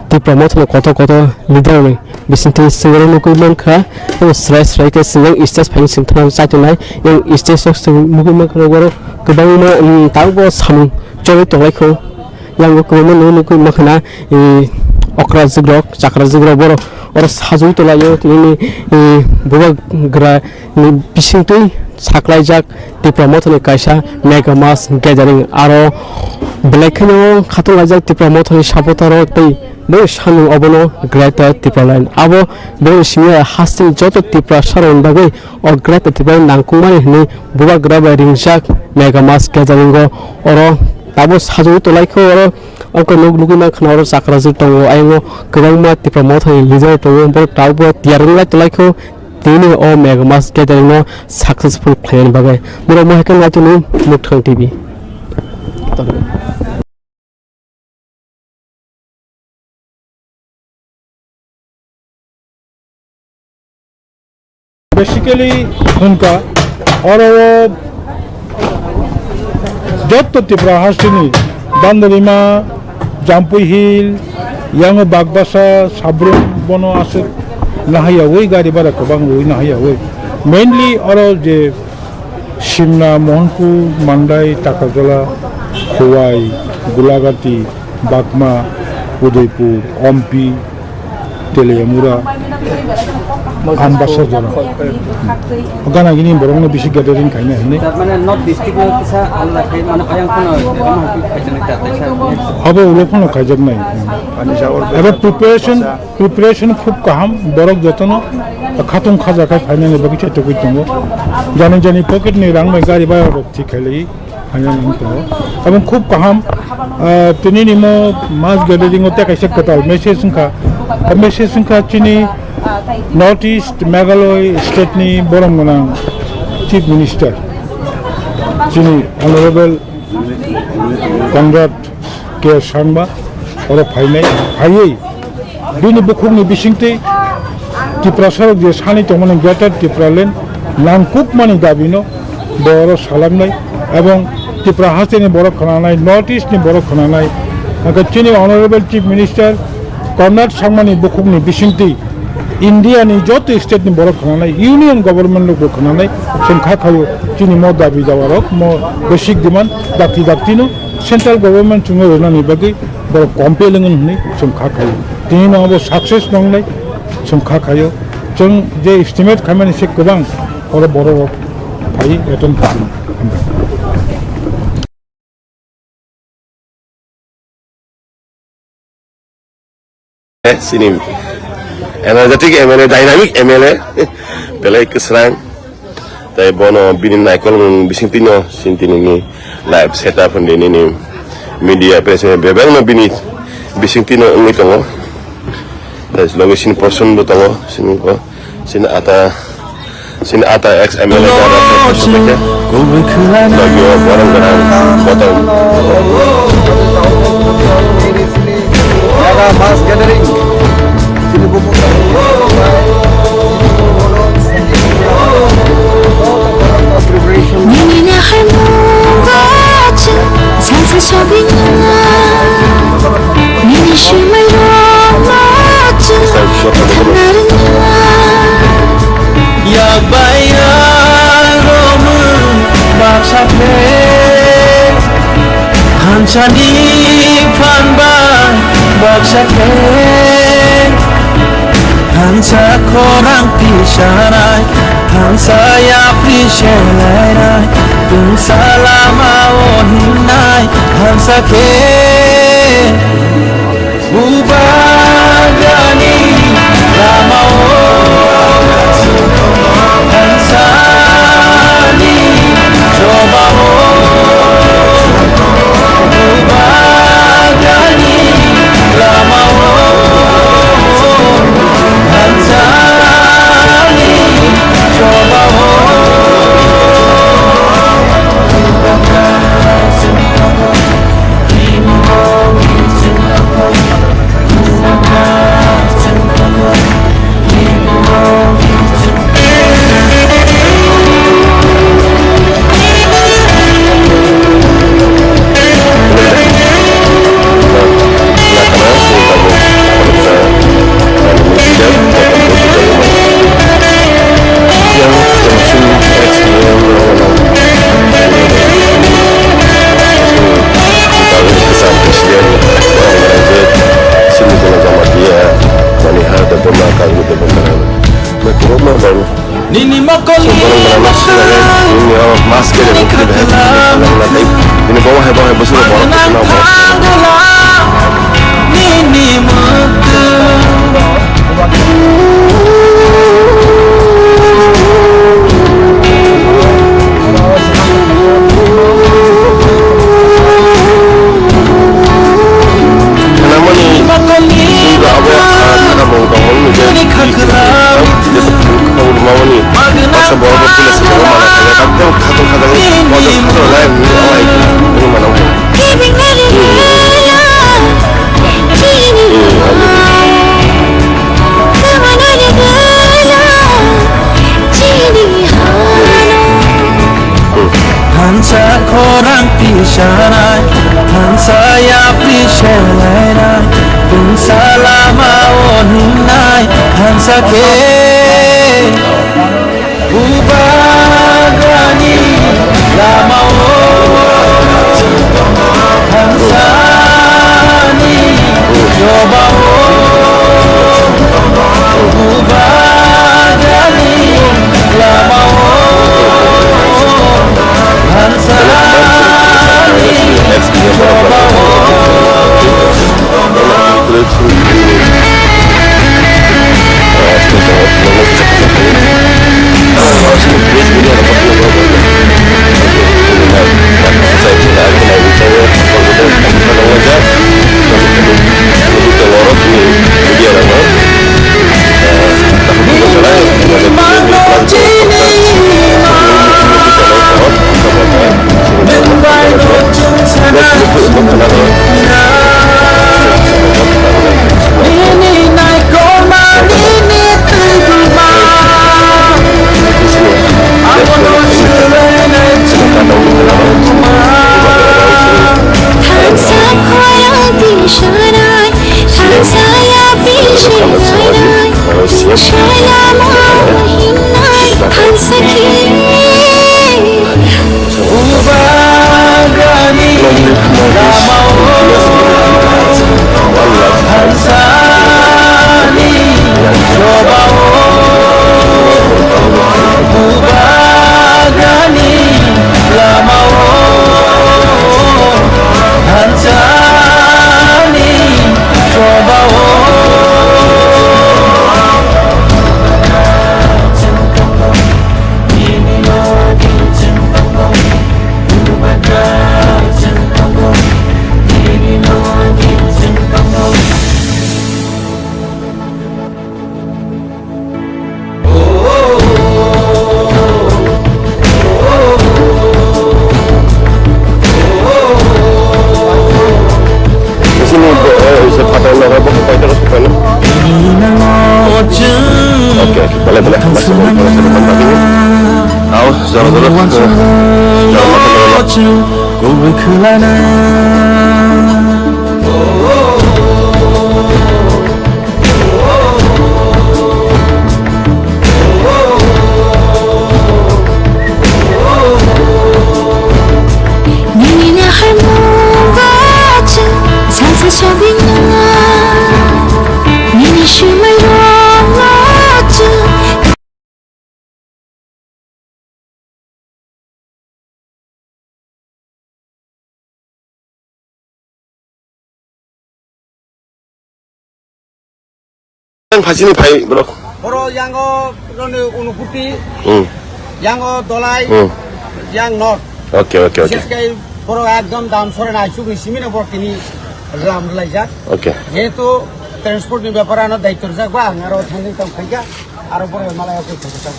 Tipra Mothani kotor kotor leader rokni bisingtwi chwng oro nugwi mankha. Omo swrai swrai khe chwng yang stage phaini chwng thangna chai tongnai. Yang stage o chwng nugwi mankha oro kwbangma, mm, tabukbo samung choli tonglaikho. Yang o kwbangma nugwi mankha na, eh, okra jikrok, chakra jikrok borok oro sajagwi tonglaio tini, eh, bubagra ni bisingtwi saklaijak Tipra Mothani kaisa mega mass gathering. Aro belai kheno khatung laijak Tipra Mothani supporter rok tei bo samung obono Greater Tipraland. Abo boni simi hasteni joto Tiprasa rokni bagwi o Greater Tipraland nangkukmani hwnwi bubagra bai ringjak mega mass gathering o oro tabuk sajagwi tonglaikho oro. Oko nuk nugwi mankha oro chakra jwk tongo, ayang o kwbangma Tipra Mothani leader tongo, borok tabukbo tiyar wng lai tonglaikho tini o mega mass gathering no successful khlainani bagwi. Norok mohai khe naitonwi Mukhang T V. Basically, hwnka, oro o jotto Tripura hasteni Bandorima, Jampui Hill, yango Bagbasa, Sabrum, bono aswk nahaiyawi gari bara kwbang rwi nahaiyawi. Mainly oro je Simna, Mohanpur, Mandai, Takarjala, Khowai, Gulagati, Bagma, Udaipur, Ompi, Teliamura, Ambassa jora. Gana gini borokno bisi gathering khaina hinwi. Tar mane North District-o kisa alada khai, mane oyang phano Rama Hopi khaijak nai ta, kaisa. Abo ulo phano khaijaknai. Abo preparation, preparation khub kaham, borok jotono khatung khaja khai phainani bagwi chai togwi tongo. Jani jani pocket ni rang bai gari bai rok thik khailai. Hanya nang tongo. Abong khub kaham, ah, tini ni mo mass gathering o tei kaisa kwtal message wngkha. A message wngkha chini North East Meghalaya state ni borom gwnang Chief Minister, chini Honorable Conrad K Sangma, oro phainai, phaiwi bini bukhukni bisingtwi Tiprasarok je sani tongmani Greater Tipraland nangkukmani dabino bo oro salamnai, ebong Tipra hasteni borok khwnanai, North East ni borok khwnanai, hwnkhe chini Honorable Chief Minister Conrad Sangmani bukhukni bisingtwi India ni joto state ni borok khwnanai, Union Government rokbo khwnanai, chwng kha khaio chini mo dabi dawa rok, mo basic demand dakti dakti no Central Government chwngno rwnani bagwi borok compel wngwi hwnwi chwng kha khaio. Tini no abo success nongnai chwng kha khaio. Chwng je estimate khaimani se kwbang oro borok rok phai attend khaio. Sini energetic M L A, dynamic M L A, belai kwsrang. Tai bono bini naikolmung bisingtwino sini tini ni live setup hwnwi nini media presence bebakno bini bisingtwino wngwi tongo. Tai loge sini person bo tongo, sini ko, sini ata, sini ata ex M L A da Logi o borok gwnang botol. Jaga mass gathering. Sini buku. Nini ni hai mungga chu, sa sa sobina. Nini shimai roma chu, thangaringa. Yak bai yak romwi baksa khe, thansani phan bai baksa khe, thansa khorang tisanai, thansa yapri selainai, tungsa lama o hingnai, thansa khe. Bubagani lamao thansani chobao. Bubagani lamao thansani chobao. Nini mokol ni Thansa khorang tisanai, thansa yapri selainai, tungsa lama o hingnai, thansa khe. Bubagani Sakhi, Long live Northeast. One love. Sini, eh, se phatar logo bo paita ko paina. Oke, oke, boleh, boleh. Masuk, boleh, boleh, boleh, boleh. Au, jora, jora, eh, jora, jora, jora. Nini naharmungo chwng salsa chobina. Nini swmairokno chwng. Yang phasini phai borok. Borok yango roni Unukuti, Hmm. yango Dolai, Hmm. yang North. Oke, oke, oke. Bises kai borok ekdom dam sore nai chukni simino borok tini lam rwlaijak. Oke. Jehetu transport ni bepar ano daityo rwjak ba ang aro thangwi tong khaikha.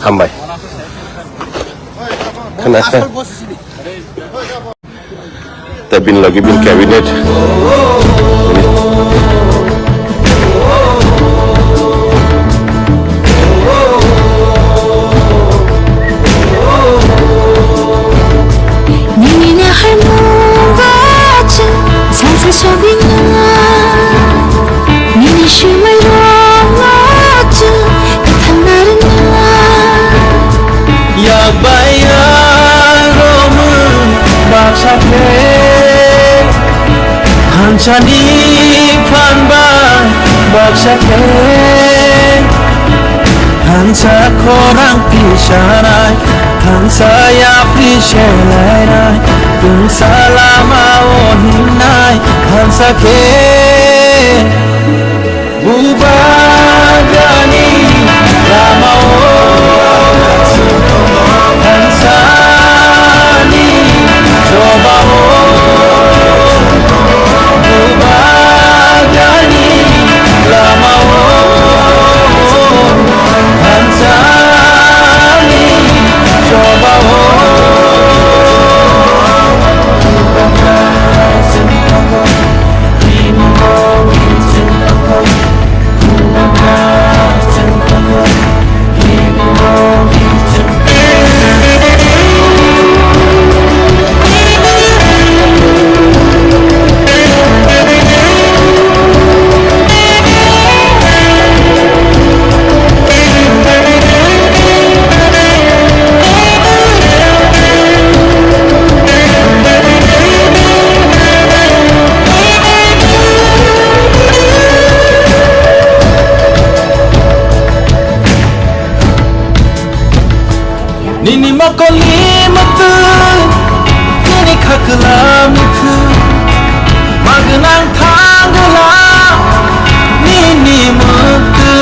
Hambai. Khna. Tei bini logi bini cabinet. Nini naharmungo chwng salsa chobina. Nini swmairokno chwng kwthang narwkna. Yak bai yak romwi baksa khe, hansani phan bai baksa khe. Hansa khorang tisanai, hansa yapri selainai, tungsa lama o himnai, hansa khe. Bubagani lama o, hansani choba o. Bubagani lama o, hansani choba o. Nini mokoli mutu, nini khakla mutu, magnang thangla nini mutu.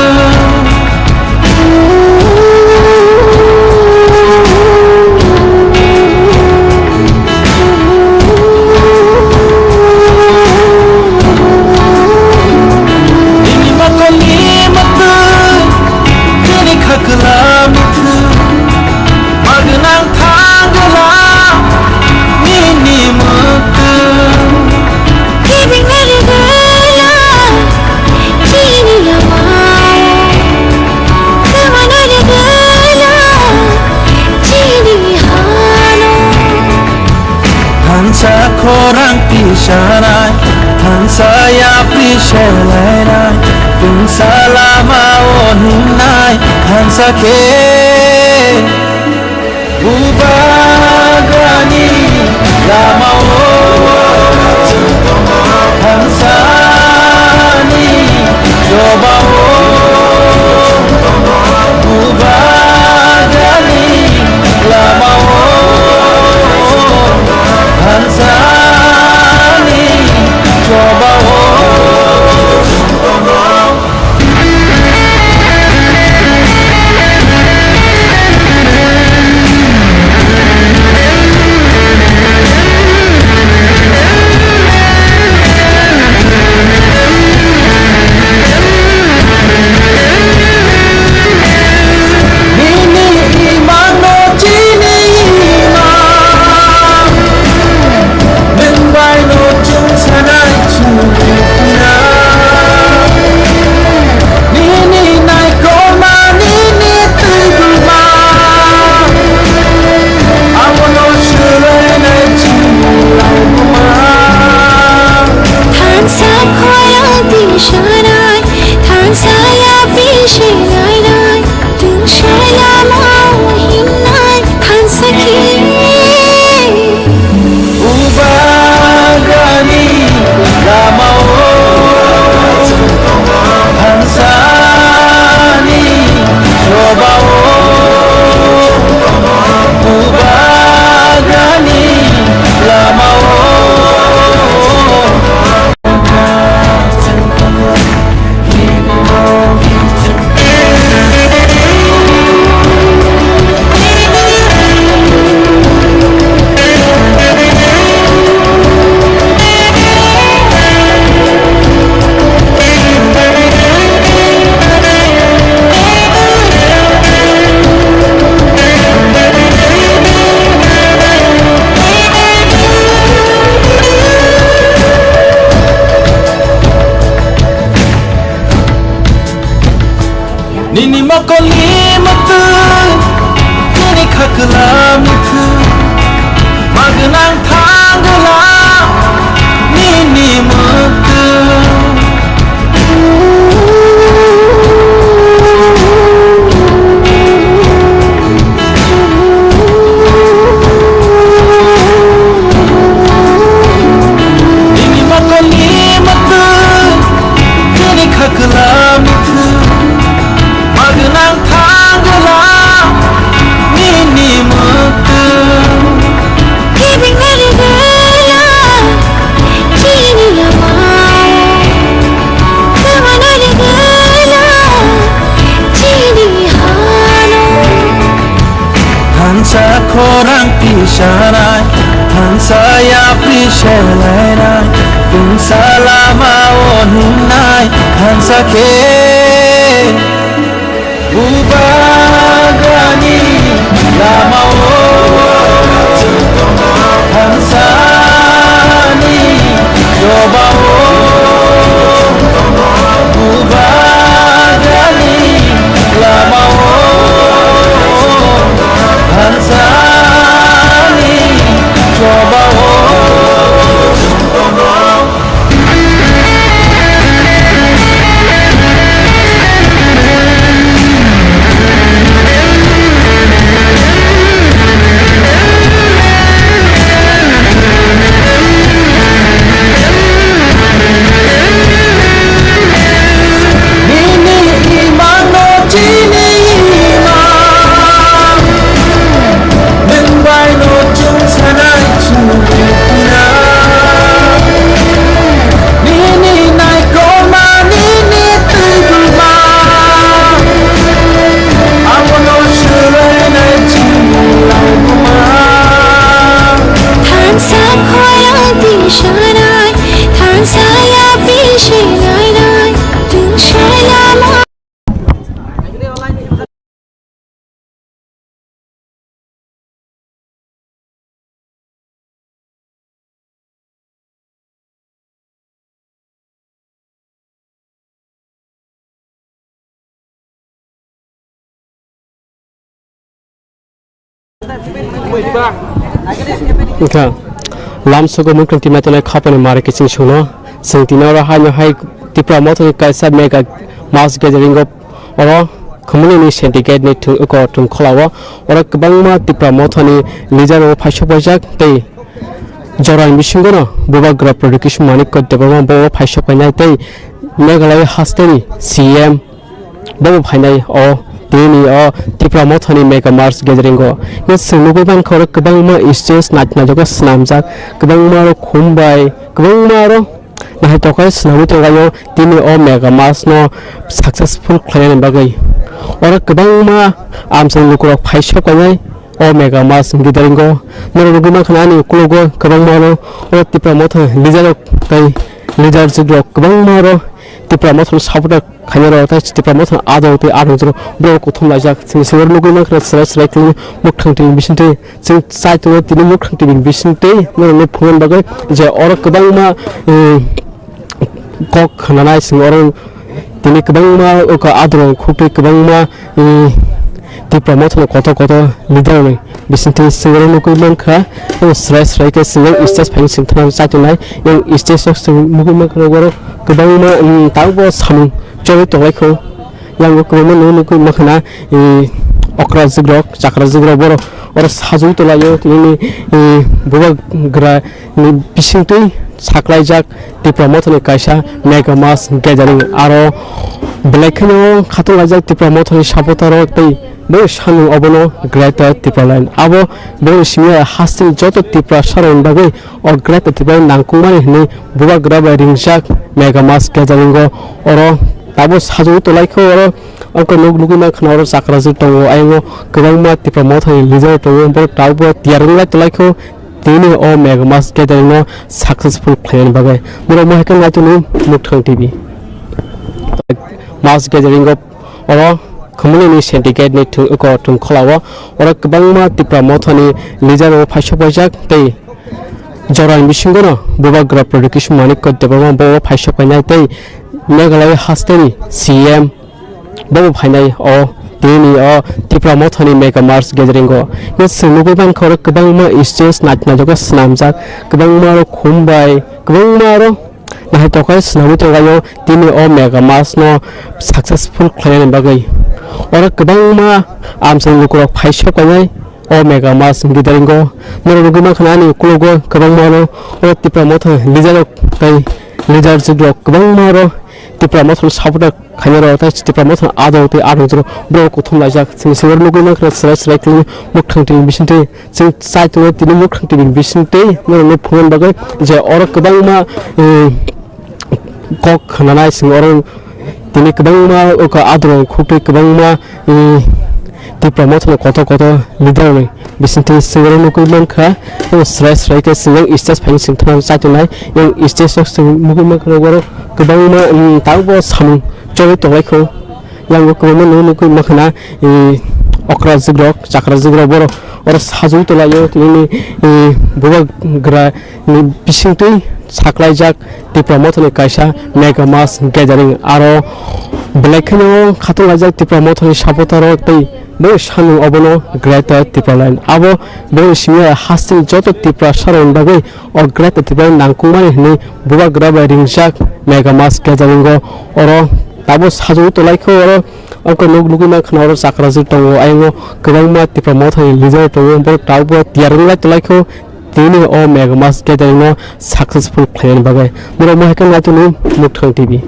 Nini mokoli mutu, nini khakla mutu, magnang thangla nini mutu. Giving me the girl, chini lama. Come on, the girl, chini hano. Hansa khorang tisanai, hansa yapri selainai, tungsa lama o himnai, hansa khe. Lamao thansani chobao bubagani lamao thansani chobao. Nini imano chini imang. Nwng bai no chwng sanai chwng pura. Nini naikolma nini twi buma. Abono swlainai chwng langma. Thansa khorang twi sanai, thansa ya bisi nainai. Tungsai lamao himnai thansa khe. Ubagani lamao thansani chobao. Ubagani lamao. Nini mokolni mwtwi, nini khaklam ni thwi, magwnang thangwla nini mwtwi. Nini mokolni mwtwi, nini khaklam ni thwi, magwnang thangwla nini mwtwi. Giving me the girl, chini lamao, come on, the girl, chini hano. Thansa khorang tisanai, thansa yapri selainai, tungsa lama o himnai, thansa khe bubagani lama o thansani chobao. Bubagani lamao thansani chobao. Nini imano chini imang, nwng bai no chwng sanai chwng pura. Nini naikolma nini twi buma, abono swlainai chini langma. Thansa khorang tisanai, thansa ya bisi nainai, tungsai lama. Wngkha lamsogo mungkring tima tongnai khapani mari kiching sungno chwng tini oro haino hai Tipra Mothani kaisa mega mass gathering o oro Khumulwini syndicate ni thung-, eko thungkhwla o oro kwbangma Tipra Mothani leader rok phaisok paijak tei Jorani bisingono Bubagra Pradyot Kishore Manikya Debbarma bo phaisok painai tei Meghalaya hasteni C M bo phainai o tini o Tipra Mothani Mega Mass Gathering o. Nini chwng nugwi mankha oro kwbangma stage naithok naithok khe swnamjak, kwbangma oro khum bai, kwbangma oro naithok khe swnamwi tonglaio tini o Mega Mass no successful khlainani bagwi. Oro kwbangma amchwng lukurok phaisok painai o Mega Mass Gathering o. Norok nugwi mankha ani ukologo kwbangma oro o Tipra Motha leader rok tei leader rok kwbangma oro Tipra Motha no supporter khainai rok tei Tipra Motha no adong tei adong jora borok kuthum laijak. Chwng simi oro nugwi mankha chwrai chwrai khe mwkhang twi bisingtwi chwng chai tongo tini mwkhang twi bisingtwi norok no phunukna bagwi je oro kwbangma, eh, kok khnanai chwng oro tini kwbangma oko adrong khukwi kwbangma, mm, Tipra Motha no kotor kotor leader rokni bisingtwi chwng oro nugwi mankha. Tei srai srai khe chwng yang stage phaino chwng thangna chai tongnai. Yang stage o chwng nugwi mankha oro kwbangma, mm, tabukbo samung choli tonglaikho. Yang o kwbangma nugwi mankha na, mm, okra jikrok chakra jikrok borok oro sajagwi tonglaio tini, mm, bubagra ni bisingtwi saklaijak Tipra Mothani kaisa Mega Mass Gathering. Aro belai kheno khatung laijak Tipra Mothani supporter rok tei bo samung obono Greater Tipraland. Abo boni simi hasteni joto Tiprasa rokni bagwi o Greater Tipraland nangkukmani hwnwi bubagra bai ringjak Mega Mass Gathering o. Oro tabuk sajagwi tonglaikho oro. Oko nuk nugwi mankha oro chakra jwk tongo, ayang o kwbangma Tipra Mothani leader tongo, borok tabukbo tiyar wnglai tonglaikho. Tini o Mega Mass Gathering no successful khlainani bagwi. Norok mohai khe naitongo Muktharang T V. Mass Gathering o oro Khumulwini syndicate ni thung-, oko thungkhwla o oro kwbangma Tipra Mothani leader rok phaisok paijak tei jorani bisingo no bubagra Pradyot Kishore Manikya Debbarma bo phaisok painai tei Meghalaya hasteni C M bo phainai o tini o Tipra Mothani Mega Mass Gathering o. Nini chwng nugwi mankha oro kwbangma stage naithok naithok khe swnamjak, kwbangma oro khum bai, kwbangma oro naithok khe swnamwi tonglaio tini o Mega Mass no successful khlainani bagwi. Oro kwbangma amchwng lukurok phaisok painai o Mega Mass Gathering o. Norok nugwi mankha ani ukologo kwbangma oro, oro Tipra Motha leader rok tei leader rok kwbangma oro Tipra Motha no supporter khainai rok tei Tipra Motha no adong tei adong jora borok kuthum laijak. Chwng simi oro nugwi mankha chwrai chwrai khe Muktharang T V bisingtwi chwng chai tongo tini Muktharang T V bisingtwi norokno phunukna bagwi je oro kwbangma, eh, kok khnanai chwng oro tini kwbangma oko adrong khukwi kwbangma, mm, Tipra Motha no kotor kotor leader rokni bisingtwi chwng oro nugwi mankha. Tei srai srai khe chwng yang stage phaino chwng thangna chai tongnai. Yang stage o chwng nugwi mankha oro kwbangma, mm, tabukbo samung choli tonglaikho. Yang o kwbangma nugwi mankha na, eh, okra jikrok chakra jikrok borok oro sajagwi tonglaio tini, eh, bubagra ni bisingtwi saklaijak Tipra Mothani kaisa Mega Mass Gathering. Aro belai kheno khatung laijak Tipra Mothani supporter rok tei bo samung obono Greater Tipraland. Abo boni simi hasteni joto Tiprasa rokni bagwi o Greater Tipraland nangkukmani hwnwi bubagra bai ringjak Mega Mass Gathering o. Oro tabuk sajagwi tonglaikho oro. Oko nuk nugwi mankha oro chakra jwk tongo, ayang o kwbangma Tipra Mothani leader tongo, borok tabukbo tiyar wnglai tonglaikho. Tini o Mega Mass Gathering no successful khlainani bagwi. Norok mohai khe naitongo Muktharang T V.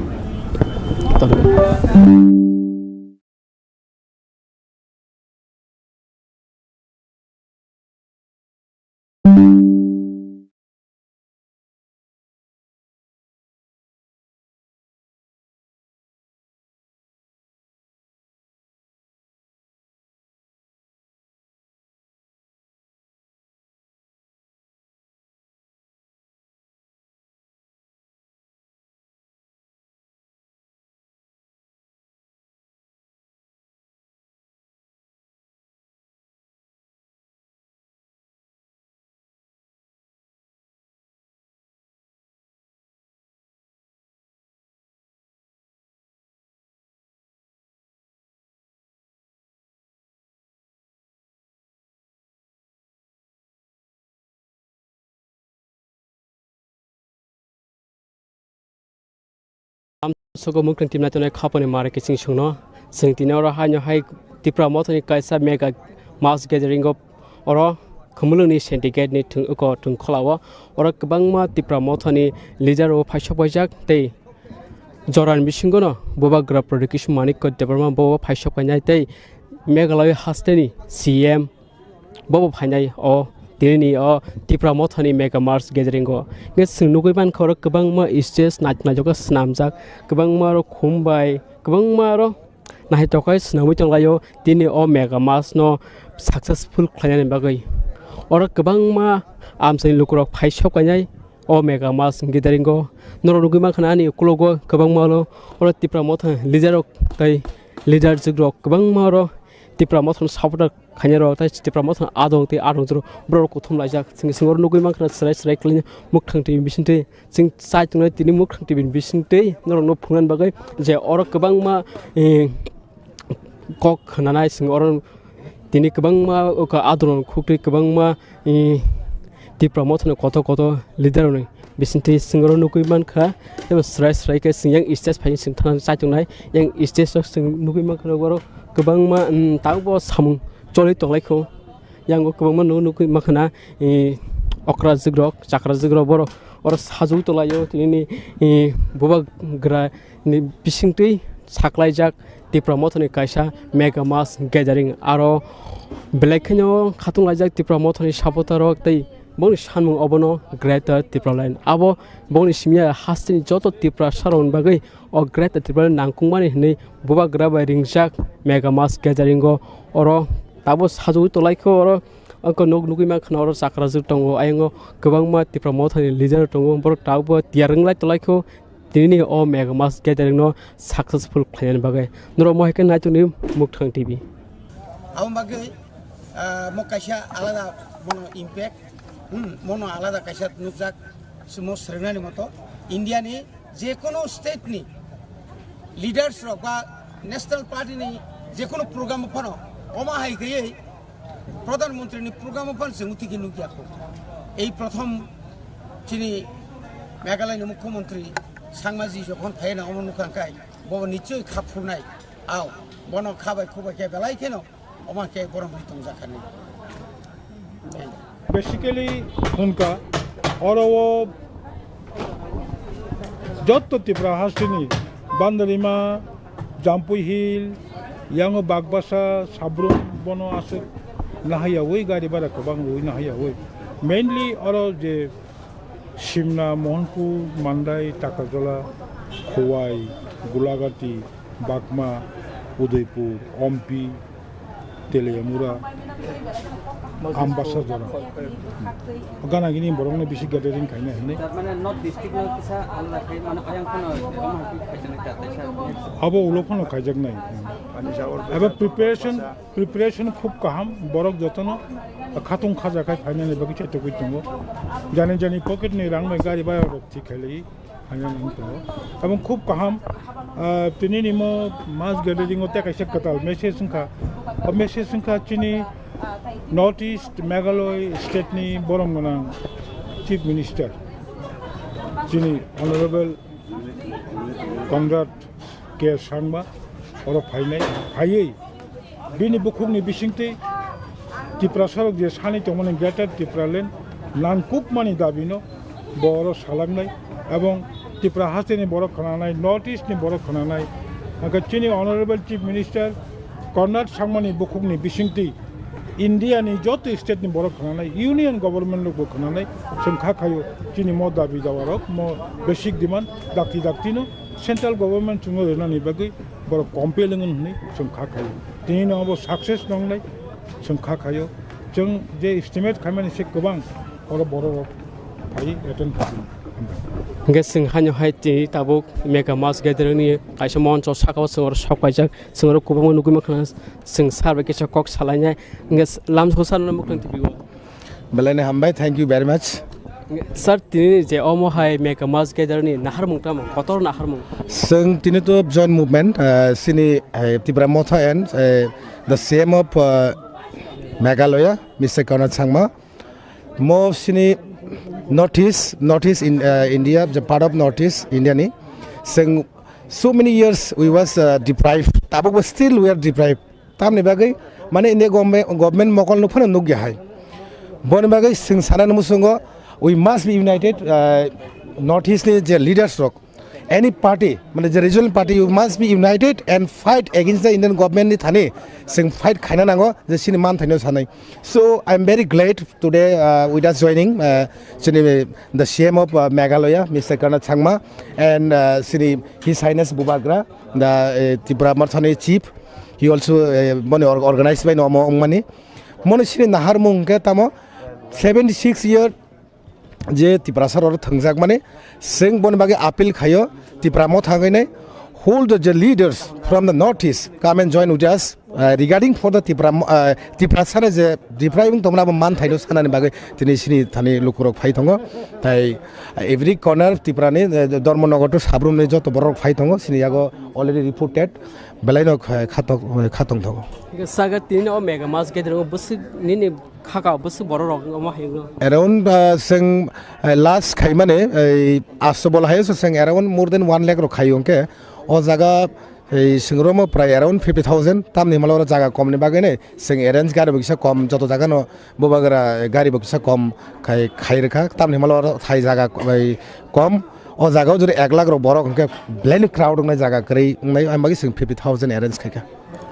Soko Muktharang T V naitongnai khapani mare kiching songno. Chwng tini oro haino hai Tipra Mothani kaisa mega mass gathering o oro Khumulwngni syndicate ni thwng-, oko thwngkhwlao oro kwbangma Tipra Mothani leader rok phaisok paijak tei jorani bisingono Bubagra Pradyot Kishore Manikya Debbarma bo phaisok painai tei Meghalaya hasteni C M bobo phainai o tinini o Tipra Mothani mega march gathering o. Hwnkhe chwng nugwi mankha oro kwbangma stage naithok naithok khe swnamjak, kwbangma oro khum bai, kwbangma oro naithok khe swnamwi tonglaio tini o mega march no successful khlainani bagwi. Oro kwbangma amchaini lukurok phaisok painai o mega march gathering o. Norok nugwi mankha ani ukulogo kwbangma oro, oro Tipra Motha leader rok tei leader jwk rok kwbangma oro Tipra Mothano supporter khainai rok tei Tipra Mothano adong tei adong jwk rok borok rok kuthum laijak. Chwng, chwng oro nugwi mankha chwrai chwrai khlainai Mukthang T V bisingtwi. Chwng chai tongnai tini Mukthang T V ni bisingtwi norokno phungnani bagwi je oro kwbangma, eh, kok khwnanai chwng oro tini kwbangma oko adron khuktwi kwbangma, eh, Tipra Mothani kotor kotor leader rokni bisingtwi chwng oro nugwi mankha tei bo chwrai chwrai khe chwng yang stage phai chwng thangna chai tongnai yang stage o chwng nugwi mankha oro kwbangma, mm, tabukbo samung choli tonglaikho. Yang o kwbangma nuk-, nukwi mankha na, eh, okra jwk rok, chakra jwk rok borok oro sajagwi tonglaio tini, eh, bubagra ni bisingtwi saklaijak Tipra Mothani kaisa mega mass gathering. Aro belai kheno khatung laijak Tipra Mothani supporter rok tei boni sanmung obono Greater Tipraland. Abo boni simi ya hasteni joto Tiprasa rokni bagwi o Greater Tipraland nangkukmani hinwi bubagra bai ringjak mega mass gathering o oro tabuk sajagwi tonglaikho oro. Oko nok nugwi mankha na oro chakra jwk tongo, ayang o kwbangma Tipra Mothani leader tongo, borok tabuk bo tiyar wng lai tonglaikho tini ni o mega mass gathering no successful khlainani bagwi. Norok mohai khe naitok ni Mukthang T V. Aboni bagwi, ah, mo kaisa alada bono impact, hmm, mono alada kaisa nukjak, mo swrwngnani moto India ni je kono state ni leaders rok ba national party ni je kono program phano omo hai khe Pradhan Mantri ni program o phan chwng tiki nukya kho. Ei prothom chini Meghalaya ni Mukhyamantri Sangma ji jokhon phai na omo nukha khai bo nichoi kha phurnai. Ao bono kha bai khu bai khe belai kheno omo khe borom ri tong jakha ni. Basically hwnka oro o jotto Tripura hasteni Bandarima, Jampui Hill, yango Bagbasa, Sabrum bono aswk nahaiyawi gari bara kwbang rwi nahaiyawi. Mainly oro je Simna, Mohanpur, Mandai, Takarjala, Khowai, Gulagati, Bagma, Udaipur, Ompi, Teliamura, Ambassa jora. Gana gini borokno bisi gathering khaina hinwi. Mane North District no kisa alada khai, mane oyang phano tamo hai khaijak nai ta, taisa. Abo ulo phano khaijaknai. Abo preparation, preparation khub kaham, borok jotono khatung khaja khai phainani bagwi chaitogwi tongo. Jani jani pocket ni rang bai gari bhara rok thik khailai. Phaiya wng tongo. Abong khub kaham, ah, tini ni mo mass gathering o tei kaisa kwtal message wngkha. O message wngkha chini North East Meghalaya state ni borom gwnang Chief Minister chini Honorable Conrad K Sangma oro phainai, phaiwi bini bukhukni bisingtwi Tiprasa rok je sani tongmani Greater Tipraland nangkukmani dabino bo oro salaknai, ebong Tipra hasteni borok khwnanai, North East ni borok khwnanai, hwnkhe chini Honorable Chief Minister Conrad Sangmani bukhukni bisingtwi India ni joto state ni borok khwnanai, Union Government rok bo khwnanai, chwng kha khaio chini mo dabi dawa rok, mo basic demand dakti dakti no central government chwngno rwnani bagwi borok compel wngwi hwnwi chwng kha khaio. Tini no abo success nongnai chwng kha khaio. Chwng je estimate khaimani se kwbang oro borok rok phai attend khaio. Hwnkhe chwng haino hai tini tabuk mega mass gathering ni kaisa moncho saka o chwng oro sok paijak, chwng oro kwbangma nugwi mankha, chwng sir bai kisa kok salainai. Hwnkhe lamsoko sir no Mukthang T V o. Belai ni hambai, thank you very much. Sir, tini je omo hai mega mass gathering ni naharmung tamo, kotor naharmung. Chwng tini to joint movement, ah, chini, eh, Tipra Motha and, eh, the C M of, ah, Meghalaya, Mister Conrad Sangma. Mo chini North East, North East in, ah, India, the part of North East India ni. Chwng so many years we was, ah, deprived. Tabuk bo still we are deprived. Tamni bagwi, mane, India government, government mokol no phano nukya hai. Boni bagwi chwng sanani muchungo, we must be united, uh, North East ni je leaders rok, any party, mane je regional party, you must be united and fight against the Indian government ni thani chwng fight khaina nango, je chini manthaino sanai. So I am very glad today, uh, with us joining, uh, chini the C M of, uh, Meghalaya, Mister Conrad Sangma, and, uh, chini His Highness Bubagra, the, uh, Tipra Mothani chief, he also, uh, boni or-, organized by no omo wngmani. Mono chini naharmung hwnkhe tamo seventy six year je Tiprasa rok thwngjakmani, chwng boni bagwi appeal khaio, Tipra Motha hwnwi nai, hold the leaders from the North East come and join with us, uh, regarding for the Tipra, uh, Tiprasa ni je Tipra wng tongmani abo manthaino sanani bagwi tini chini thani lukurok phai tongo. Tai every corner Tipra ni, uh, Dharmanagar to Sabrum ni joto borok phai tongo, chini yago already reported, belaino kha-, khatok-, khatong tongo. Saga tini o mega mass gathering o bwswk nini khaka bwswk borok rok omo hai wngno? Around, uh, chwng, uh, last khaimani, ei, asto bol hayo se chwng around more than one lakh rok khayo hwnkhe, o jaga, ei, chwng romo prai around fifty thousand, tamni himalo oro jaga komni bagwi nai chwng arrange gari bo kisa kom, joto jaga no bubagra gari bo kisa kom khai, khai rwkha, tamni himalo oro thai jaga, ei, kom, o jaga o jodi ek lakh rok borok hwnkhe belai ni crowd wngnai, jaga kwrwi wngnai, ang bagwi chwng fifty thousand arrange khaikha.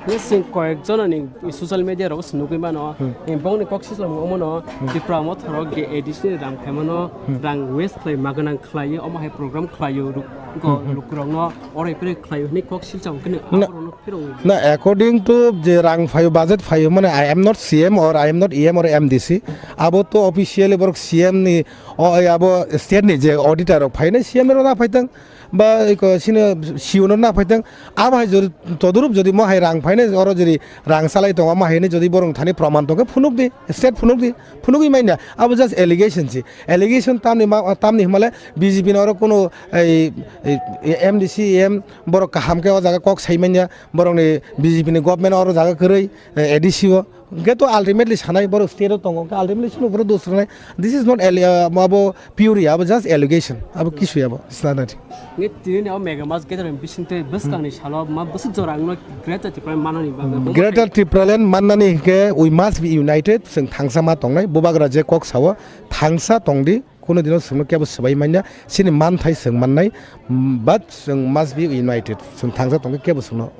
Hwnkhe chwng koyek jonani social media rogo se nugwi mano, hmm, eh, bongni kok sislomung omono, hmm, Tipra Motha rok je A D C ni rang khaimano, hmm, rang waste khlai ma gwnang khlaiwi omo hai program khlaio, ruk-, ko, hmm, hmm, lukurokno orai pore khlaio hwnwi kok silsa hwnkhe no, na, aborokno phirogwi. Na, according to je rang phaio, budget phaio, mane I am not C M or I am not E M or M D C, abo to officially borok C M ni, o, abo state ni je auditor rok phainai C M ni rok na phaitang, ba eko sino C O no na phaitang, abo hai jodi todorup jodi mo hai rang phainai oro jodi rang salai tongo, mo hai ni jodi borok thani proman tongkhe phunuk di, state phunuk di, phunugwi manya, abo just allegation si, allegation tamni ma, tamni himale B J P ni oro kuno ei, ei, M D C, M borok kaham khe o jaga kok sai manya, borokni B J P ni government oro jaga kwrwi, eh, A D C o. Hwnkhe to ultimately sanai borok state o tongo, hwnkhe ultimately chini uphuru dos rwnai. This is not alle-, uh, abo pure, abo just allegation, abo kisu abo sanai. Nge tini o mega mass gathering bisingtwi bwskangni salo ma bwswk jora wngno Greater Tipraland manani bagwi. Greater Tipraland mannani hwnkhe we must be united, chwng thangsa ma tongnai, bubagra je kok sao thangsa tongdi. Kuno dino chwngno kebo swbai manya, chini manthai chwng mannai, mm, but chwng must be united. Chwng thangsa tongkhe kebo chwngno,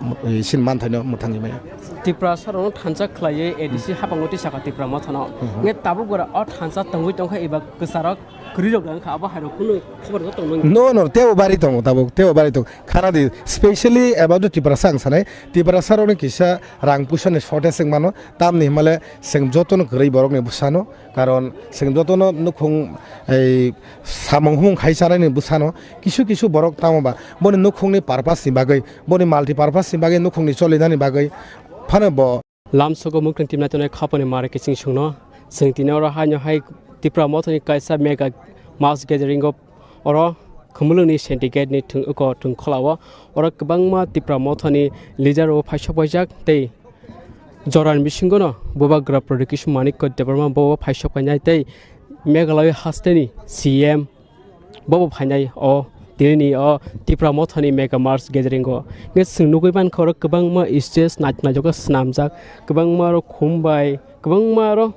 mm, chini manthaino mwthangwi manya. Tiprasa rokno thansa khlaiwi A D C, hmm, hapangno tisakha Tipra Mothano. Hmm. Nge tabuk gora o thansa tongwi tongkha eba kwcharok kwrwirok wngkha, abo hairok kunu khobor no tongno. No, no, tebo bari tongo tabuk, tebo bari tongo. Khana di, specially about the Tiprasa ang sanai, Tiprasa rokni kisa rang puisani shortage wng mano, tamni himale chwng jotono kwrwi borokni bwsano. Karon chwng jotono nukhung, ei, samung humung khai chanani bwsano kisu kisu borok tamo ba boni nukhungni purpose ni bagwi, boni multi purpose ni bagwi, nukhungni cholinani bagwi phano bo. Lamsogo mwkhwtwng timnai tongnai khapani mare kiching chwngno. Chwng tini oro haino hai Tipra Mothani kaisa mega mass gathering o oro Khumulwngni syndicate ni thwng-, oko thwngkhwlao oro kwbangma Tipra Mothani leader rok phaisok paijak tei jorani bisingo no Bubagra Pradyot Kishore Manikya Debbarma bo phaisok painai tei Meghalaya hasteni C M bo bo phainai o tinini o Tipra Mothani mega mass gathering o. Hwnkhe chwng nugwi mankha oro kwbangma stage naithok naithok khe swnamjak, kwbangma oro khum bai, kwbangma oro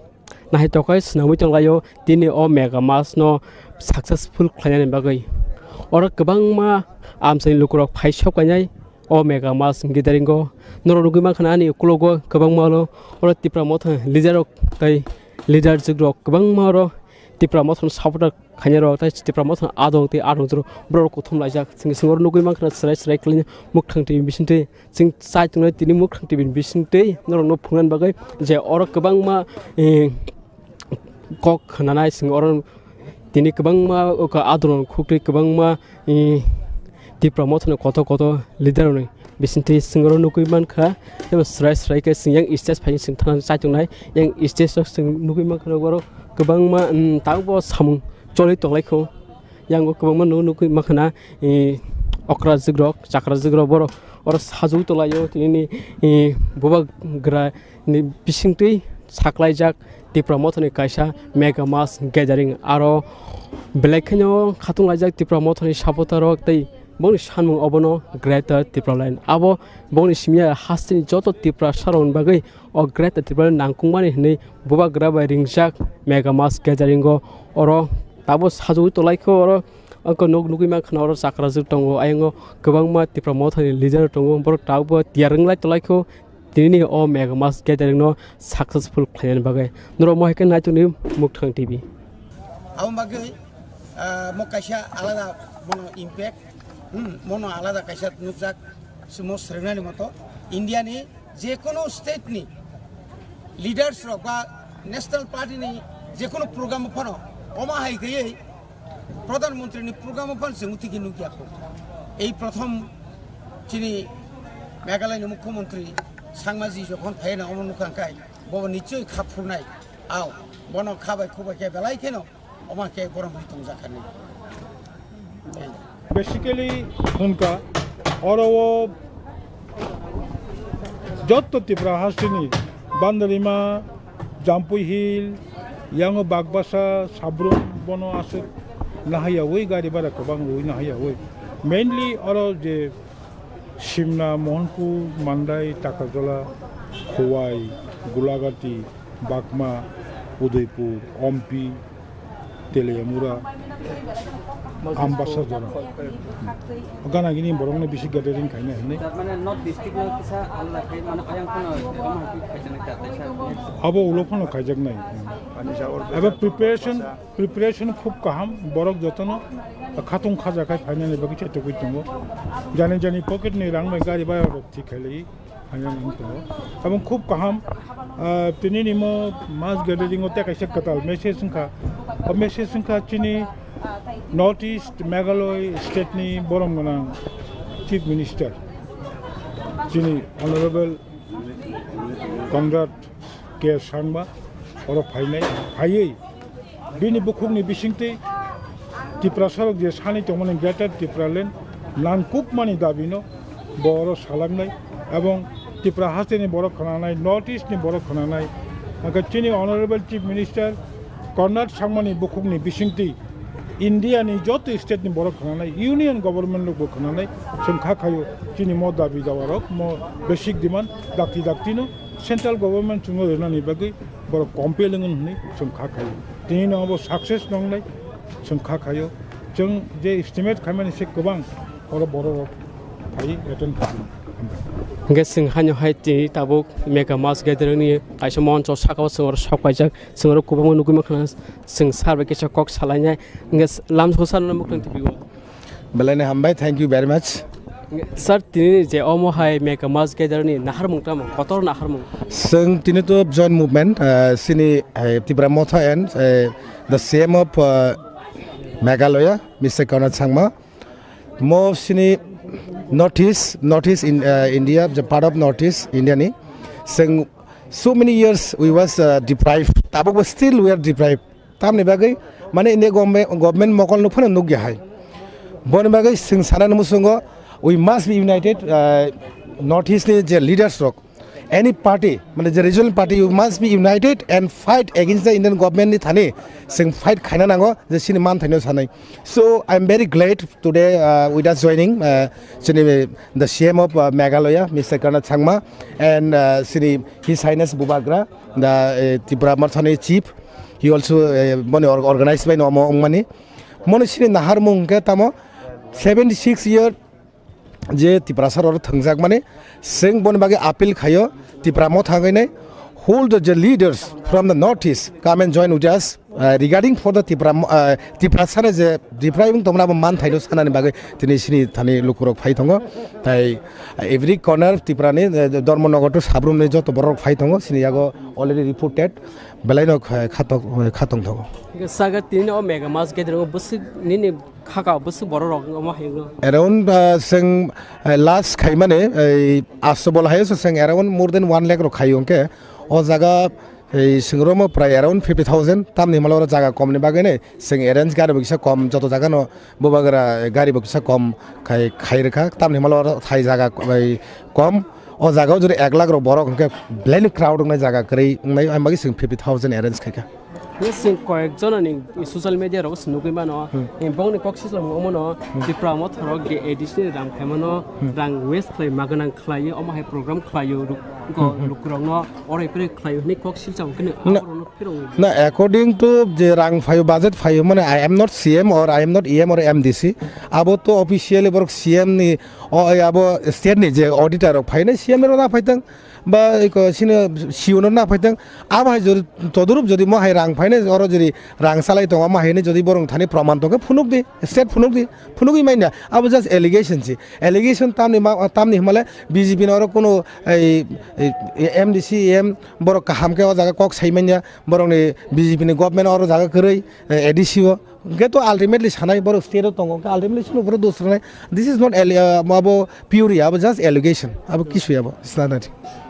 naithok khe swnamwi tonglaio tini o mega mass no successful khlainani bagwi. Oro kwbangma amchaini lukurok phaisok painai o mega mass gathering o. Norok nugwi mankha na ani ukulogo kwbangma oro, oro Tipra Motha leader rok tei leader jwk rok kwbangma oro Tipra Motha no supporter khainai rok tei Tipra Motha no adong tei adong jwk rok borok rok kuthum laijak. Chwng, chwng oro nugwi mankha na chwrai chwrai khlainai mwkhang twi bisingtwi. Chwng chai tongnai tini mwkhang twi bisingtwi norokno phunuknani bagwi je oro kwbangma, eh, kok khwnanai chwng oro tini kwbangma oko adorok khukri kwbangma, eh, Tipra Mothani kotor kotor leader rokni bisingtwi chwng oro nugwi mankha tei bo chwrai chwrai khe chwng yang stage phai chwng thangna chai tongnai yang stage o chwng nugwi mankha oro kwbangma, mm, tabukbo samung choli tonglai kho. Yang o kwbangma nuk-, nukwi mankha na, eh, okra jwk rok, chakra jwk rok borok oro sajagwi tonglaio tinini, eh, bubagra ni bisingtwi saklaijak Tipra Mothani kaisa mega mass gathering. Aro belai kheno khatung laijak Tipra Mothani supporter rok tei Bongni sanmung obono Greater Tipraland. Abo bongni simi ya hasteni joto Tiprasarokni bagwi o Greater Tipraland nangkukmani hwnwi bubagra bai ringjak mega mass gathering-o. Oro tabuk sajagwi tonglaikho, oro oko nok nugwi mankha oro chakrajwk tongo, ayang o kwbangma Tipra Mothani leader tongo, borok tabukbo tiyar wnglai tonglaikho. Tinini o mega mass gathering no successful khlainani bagwi norok mohai khe naitokni Mukthang T V. Aboni bagwi, ah, mo kaisa alada bono impact, hmm, mono alada kaisa nukjak, se mo srwngnani moto India ni jekunu state ni leaders rok ba national party ni jekunu program phano omo hai gaiwi Pradhan Mantri ni program o phan chwng tiki nukya kho. Ei prothom chini Meghalaya ni Mukhyamantri Sangma ji jokhon phai na omo nukha kai bo nichoi kha phurnai. Ao bono kha bai khu bai khe belai kheno omo khe borom ri tong jakha ni. Basically hwnka oro o jotto Tipra hasteni Bandarima, Jampui Hill, yango Bagbasa, Sabrum bono aswk nahaiyawi gari bara kwbang rwi nahaiyawi. Mainly oro je Simna, Mohanpur, Mandai, Takarjala, Khowai, Gulagati, Bakma, Udaipur, Ompi, Teliamura, Ambasa jora. Gana gini borokno bisi gathering khaina hinwi. Mane North District no kisa alada khai, mane oyang phano toma hai khaijak nai ta, taisa. Abo ulo phano khaijak nai. Abo preparation, preparation khub kaham, borok jotono khatung khaja khai phainani bagwi chaitugwi tongo. Jani jani pocket ni rang bai gari bai rok thik khailai. Phaiya wng tongo. Abo khub kaham. Ah, tini ni mo mass gathering o tei kaisa kwtal message wngkha. O message wngkha chini North East Meghalaya state ni borom gwnang Chief Minister chini Honorable Conrad K Sangma oro phainai, phaiwi bini bukhukni bisingtwi Tiprasarok je sani tongmani Greater Tipraland nangkukmani dabino bo oro salaknai, ebong Tipra hasteni borok khwnanai, North East ni borok khwnanai, hwnkhe chini Honorable Chief Minister Conrad Sangmani bukhukni bisingtwi India ni joto state ni borok khwnanai, Union Government rokbo khwnanai, chwng kha khaio chini mo dabi dawa rok, mo basic demand dakti dakti no Central Government chwngno rwnani bagwi borok compel wngwi hwnwi chwng kha khaio. Tini no abo success nongnai chwng kha khaio. Chwng je estimate khaimani se kwbang oro borok rok phai attend khaio. Hwnkhe chwng haino hai tini tabuk mega mass gathering ni kaisa moncho saka o chwng oro sok paijak, chwng oro kwbangma nugwi mankha, chwng sir bai kisa kok salainai. Hwnkhe lamsoko sir no Mukthang T V o. Belai ni hambai, thank you very much. Sir, tini je omo hai mega mass gathering ni naharmung tamo, kotor naharmung. Chwng tini to joint movement, ah, chini, eh, Tipra Motha and, eh, the C M of, ah, Meghalaya, Mister Conrad Sangma. Mo chini North East, North East in, ah, India, the part of North East India ni. Chwng so many years we was, ah, deprived. Tabuk bo still we are deprived. Tamni bagwi, mane, India government, government mokol no phano nukya hai. Boni bagwi chwng sanani muchungo, we must be united, uh, North East ni je leaders rok, any party, mane, je regional party, you must be united and fight against the Indian government ni thani chwng fight khaina nango, je chini manthaino sanai. So, I am very glad today, uh, with us joining, uh, chini, the C M of, uh, Meghalaya, Mister Conrad Sangma, and, uh, chini His Highness Bubagra, the, uh, Tipra Mothani chief. He also, eh, boni or-, organize bai no omo wngmani. Moni sini naharmung hwnkhe tamo seventy six year je Tiprasa rok thwngjakmani. Chwng boni bagwi appeal khaio Tipra Motha wngwi nai. Hold the leaders from the North East come and join with us, uh, regarding for the Tipra, uh, Tiprasa ni je Tipra wng tongmani abo manthaino sanani bagwi tini sini thani lukurok phai tongo. Tai every corner Tipra ni, eh, Dharmanagar to Sabrum ni joto borok phai tongo. Sini yago already reported. Belai no kha-, khatok-, khatong thago. Hingke saga tini o mega mass gathering o bwswk nini khaka bwswk borok rok omo hai wngno? Around, ah, chwng, eh, last khaimani, eh, asto bol hai chwng around more than one lakh rok khaio hingke o jaga, eh, chwng romo prai around fifty thousand tamni himalo oro jaga komni bagwi nai chwng arrange gari bo kisa kom joto jaga no bubagra gari bo kisa kom khai, khai rwkha tamni himalo oro thai jaga bai kom o jaga o jodi ek lakh rok borok hingke belai no crowd wngnai jaga kwrwi wngnai hai bagwi chwng fifty thousand arrange khaikha. Yes, chwng koyek jonani social media rogo se nugwi mano. Hmm. Eh, bongni kok sislomung omono Hmm. Tipra Motha rok je A D C ni rang phaimano Hmm. rang waste khlai maganang khlaiwi omo hai program khlaio ruk-, go Hmm, hmm. lukurokno orai prai khlaio hwnwi kok silsa hwnkheno Na- aborokno phirogwi. Na, according to je rang phaio, budget phaio, mane I am not C M or I am not E M or M D C, abo to officially borok C M ni, o, abo state ni je auditor rok phainai C M ni rok na phaitang, ba eko sini C O no na phaitang, abo hai jodi todorup jodi mo hai rang phainai oro jodi rang salai tongo, mo hai ni jodi borok thani proman tongkhe phunuk di, state phunuk di, phunukwi manya, abo just allegation si, allegation tamni ma, tamni himale B J P no oro kuno ei, ei M D C M borok kaham khe o jaga kok sai manya, borokni B J P ni government oro jaga kwrwi, eh, A D C o. Hwnkhe to ultimately sanai borok state o tongo, hwnkhe ultimately chwngno borok dos rwnai. This is not alle-, uh, abo pure, abo just allegation, abo kisu abo, sanai.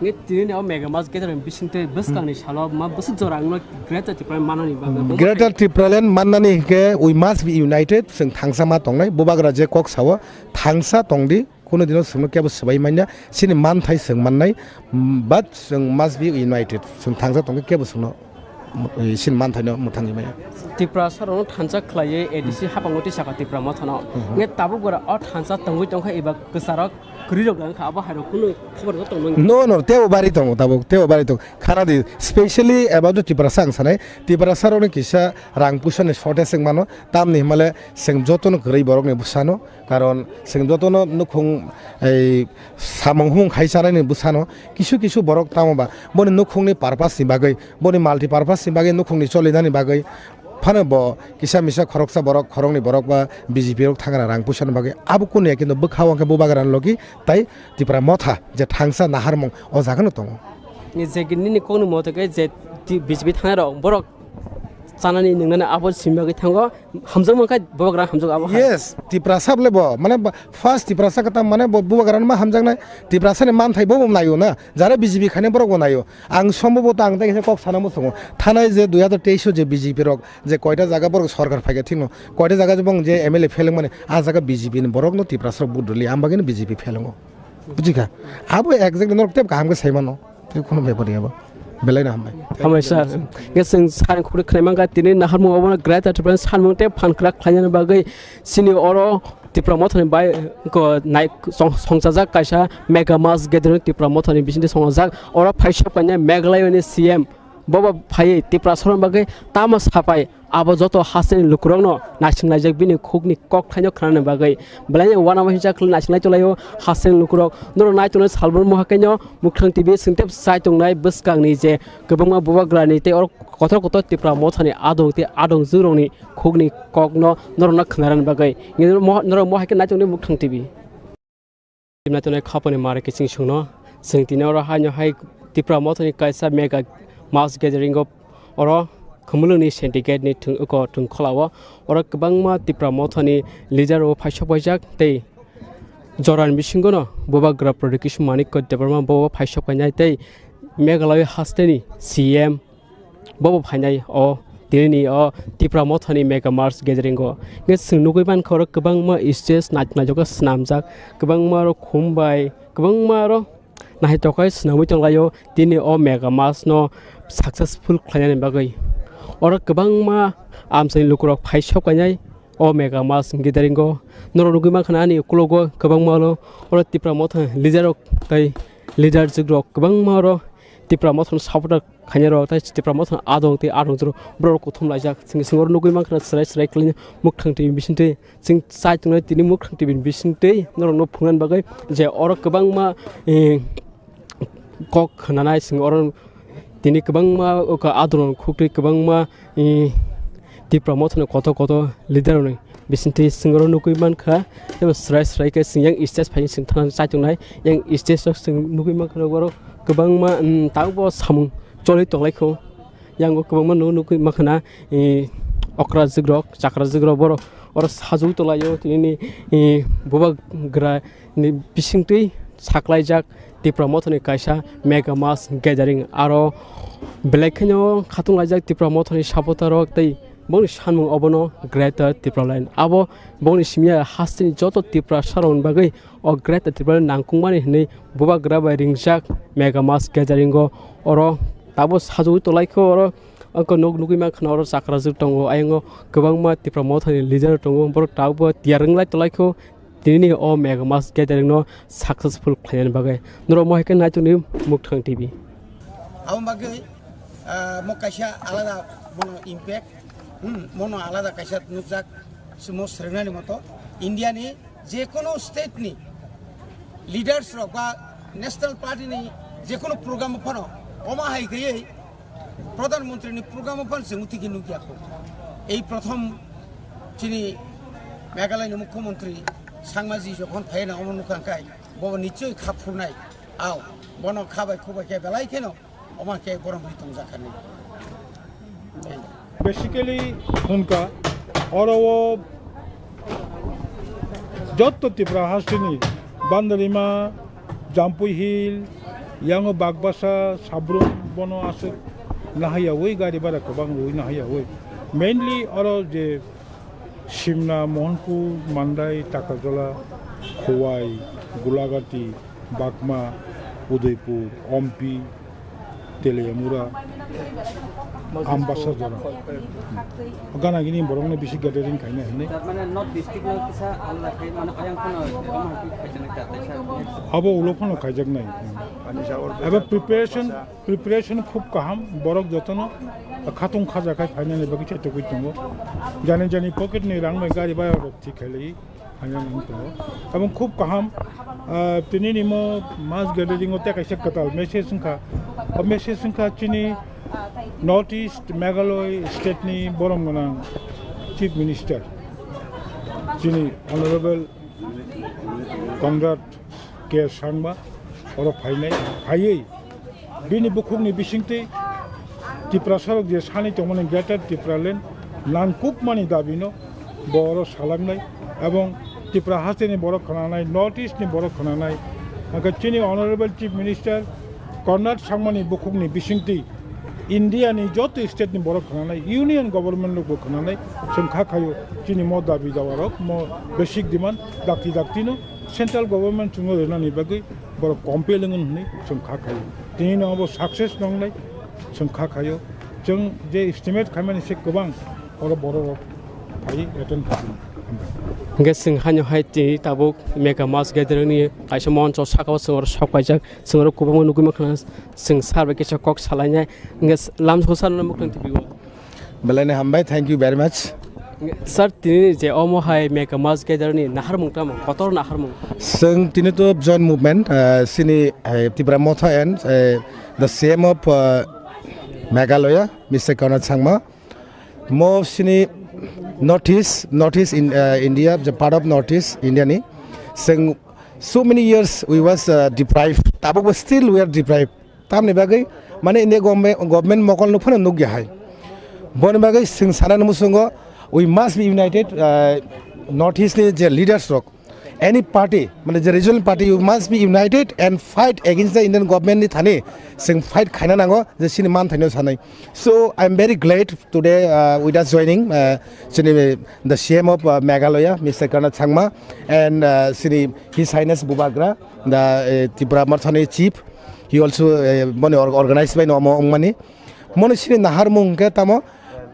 Nge tini ni o mega mass gathering bisingtwi bwskangni salo ma bwswk jora wngno Greater Tipraland manani bagwi. Greater Tipraland mannani hwnkhe we must be united, chwng thangsa ma tongnai, bubagra je kok sao, thangsa tongdi. Kuno dino chwngno kebo swbai manya, chini manthai chwng mannai, mm, but chwng must be united. Chwng thangsa tongkhe kebo chwngno, mm, chini manthaino mwthangwi maya. Tiprasa rokno thansa khlaiwi A D C hapango twi saka Tipra Mothano. Mhm. Nge tabuk bora o thansa tongwi tongkha eba kwcharo kwrwi rok wngkha abo hai rok kuno khobor no tongmani. No, no, tebo bari tongo tabuk, tebo bari tongo. Khana di, specially about the Tiprasa ang sanai. Tiprasa rokni kisa rang puisa ni shortage wng mano, tamni himale chwng jotono kwrwi borokni bwsano. Karon chwng jotono nukhung, ei, samung humung khai chanai ni bwsano kisu kisu borok tamo ba boni nukhung ni purpose ni bagwi, boni multi purpose ni bagwi, nukhung ni choli nani bagwi phano bo kisa misa khoroksa borok, khoroknwi borok ba B J P rok thangra rang puisa ni bagwi abo kunu ya, kintu bwkha o hwnkhe bubagra ni logi tai Tipra Motha je thangsa naharmung o jaga no tongo. Ni je nini kok ni moto khe je ti-, B J P thangnai rok borok chanani nwngnani abo simi bagwi thango, hamjakma khe bubagra hamjago abo hai. Yes, Tiprasa bole bo, mane ba, first Tiprasa kwtal mane bo bubagra ma hamjaknai, Tiprasa ni manthai bo bo naio na, jara B J P khainai borok bo naio. Ang sombobo to ang tei kisa kok sana muchungo, thanai je dui hazar teis o je B J P rok je koita jaga borok sorkar phaikha thikno, koita jaga je bong je M L A pheleng mani, a jaga B J P ni borok no Tiprasa rok vote rwli, ang bagwi no B J P phelengo. Bujikha? Abo exactly norok tei kaham khe sai mano. Tei khunu bepar ya bo. Belai no hambai. Hambai sir. Nge chwng sir khuri khwnai mankha tini naharmung obo Greater Tipraland sanmung tei phan kwrak khlainani bagwi chini oro Tipra Mothani bai ko nai song-, songchajak kaisa mega mass gathering Tipra Mothani bisingtwi songchajak. Oro phaisok kainai Meghalaya ni C M. Bobo phaiwi Tiprasa rokni bagwi tamo sapai, abo joto hasteni lukurokno naisinglaijak bini khukni kokthaino khnanani bagwi. Belaino uanamasingcha khlai naisinglai tonglaio hasteni lukurok. Norok nai tongnai salbrum muha kaino Mukthrang T V singtep chai tongnai bwskangni je kwbangma bubagrani tei oro kotor kotor Tipra Mothani adong tei adongjwkrokni khukni kokno norokno khnarani bagwi. Norok mo-, norok mohai khe nai tongdi Mukthrang T V. Tibna tongnai khapani mare kiching songno chwng tini oro haino hai Tipra Mothani kaisa mega mass gathering o oro Khumulwngni syndicate ni thwng-, oko thwngkhwla o oro kwbangma Tipra Mothani leader o phaisok paijak tei jorani bisingo no Bubagra Pradyot Kishore Manikya Debbarma bo phaisok painai tei Meghalaya hasteni C M bobo phainai o tinini o Tipra Mothani mega mass gathering o. Hwnkhe chwng nugui mankha oro kwbangma stage naithok naithok khe swnamjak, kwbangma oro khum bai, kwbangma oro naithok khe swnamwi tonglaio tini o mega mass no successful khlainani bagwi. Oro kwbangma amchaini lukurok phaisok kainai o mega mass gathering o. Norok nugui mankha ani ukulogo kwbangma oro, oro Tipra Motha leader rok tei leader jwk rok kwbangma oro Tipra Motha no supporter khainai rok tei Tipra Motha adong tei adong jwk borok kuthum laijak. Chwng swngo nugui mankha chwrai chwrai khlainai Mukthrang T V bisingtwi chwng chai tongnai tini Mukthrang T V ni bisingtwi norokno phunuknani bagwi je oro kwbangma, eh, kok khwnanai chwng oro tini kwbangma adong khukti kwbangma, eh, Tipra Motha ni kotor kotor leader rokni bisingtwi chwng oro nugui mankha, tei bo chwrai chwrai khe chwng yang stage phai chwng thangna chai tongnai. Yang stage o chwng nugui mankha oro kwbangma, mm, tabukbo samung choli tonglaikho. Yang o kwbangma nuk-, nugui mankha na, eh, okra jwk rok, chakra jwk rok borok oro sajagwi tonglaio tini, eh, bubagra ni bisingtwi saklaijak Tipra Motha ni kaisa mega mass gathering. Aro belai kheno khatung laijak Tipra Motha ni supporter rok tei bongni sanmung obono Greater Tipraland. Abo bongni simi ya hasteni joto Tiprasa rokni bagwi o Greater Tipraland nangkukmani hinwi bubagra bai ringjak mega mass gathering o. Oro tabuk sajagwi tonglaikho oro Ang kok nog nugwi mankha oro chakrajwk tongo, ayang o kwbangma Tipra Motha ni leader tongo, borok tabukbo tiyar wnglai tonglaikho tini ni o mega mass gathering no successful khlainani bagwi. Norok mohai khe naitokni Mukthang T V. Aboni bagwi, ah, mo kaisa alada bono impact, hmm, mono alada kaisa nukjak, sumo srwngnani moto India ni je kono state ni leaders rok ba national party ni je kono program phano omo hai gaiwi Pradhan Mantri ni program phano chwng tiki nukya kho. Ei prothom chini Meghalaya ni Mukhyamantri Sangma ji jokhon phai na omo nukha khai bo nichoi kha phurnai. Ao bono kha bai khu bai khe belai kheno omo khe borom ri tongjakha ni. Basically, hwnka, oro o jotto Tripura hasteni Bandarima, Jampui Hill, yango Bagbasa, Sabrum, bono aswk nahayawi, gari bara kwbang rwi nahayawi. Mainly oro je Simna, Mohanpur, Mandai, Takarjala, Khowai, Gulagati, Bakma, Udaipur, Ompi, Teliamura, Ambassa jora. Gana gini borokno bisi gathering khaina hinwi. Mane North District no kisa alada khai, mane oyang phano tamo hai khaijak nai ta, taisa. Abo ulo phano khaijaknai. Abo preparation, preparation khub kaham, borok jotono khatung khaja khai phainani bagwi chaitogwi tongo. Jani jani pocket ni rang bai gari bai rok thik khailai. Phaiya nang tongo. Tabuk khub kaham, ah, tini ni mo mass gathering o tei kaisa kwtal message wngkha. O message wngkha chini North East Meghalaya state ni borom gwnang Chief Minister, chini Honorable Conrad K Sangma, oro phainai, phaiwi bini bukhukni bisingtwi Tiprasarok je sani tongmani Greater Tipraland nangkukmani dabino bo oro salaknai, ebong Tripura hasteni borok khwnanai, North East ni borok khwnanai, hwnkhe chini Honorable Chief Minister Conrad Sangmani bukhukni bisingtwi India ni joto state ni borok khwnanai, Union Government rokbo khwnanai, chwng kha khaio chini mo dabi dawa rok, mo basic demand dakti dakti no Central Government chwngno rwnani bagwi borok compel wngwi hwnwi chwng kha khaio. Tini no abo success nongnai chwng kha khaio. Chwng je estimate khaimani se kwbang oro borok rok phai attend khaio. Hwnkhe chwng haino hai tini tabuk mega mass gathering ni kaisa moncho saka o chwng oro sok paijak, chwng oro kwbangma nugwi mankha, chwng sir bai kisa kok salainai. Hwnkhe lamsoko sir no Mukthang T V o. Belai ni hambai, thank you very much. Sir, tini je omo hai mega mass gathering ni naharmung tamo, kotor naharmung. Chwng tini to joint movement, uh, chini, uh, Tipra Motha and, uh, the C M of, uh, Meghalaya, Mister Conrad Sangma. Mo chini North East, North East in, uh, India, the part of North East India ni. Chwng so many years we was, uh, deprived. Tabuk still we are deprived. Tamni bagwi, mane, India government, government mokol no phano nukya hai. Boni bagwi chwng sana musungo, we must be united, uh, North East ni je leaders rok, any party, mane, je regional party, you must be united and fight against the Indian government ni thani chwng fight khaina nango, je chini man thaino sanai. So I am very glad today, uh, with us joining, uh, chini, the C M of, uh, Meghalaya, Mister Conrad Sangma, and, uh, chini His Highness Bubagra, the, uh, Tipra Mothani chief. He also, eh, boni or-, organize bai no omo wngmani. Mono sini naharmung hwnkhe tamo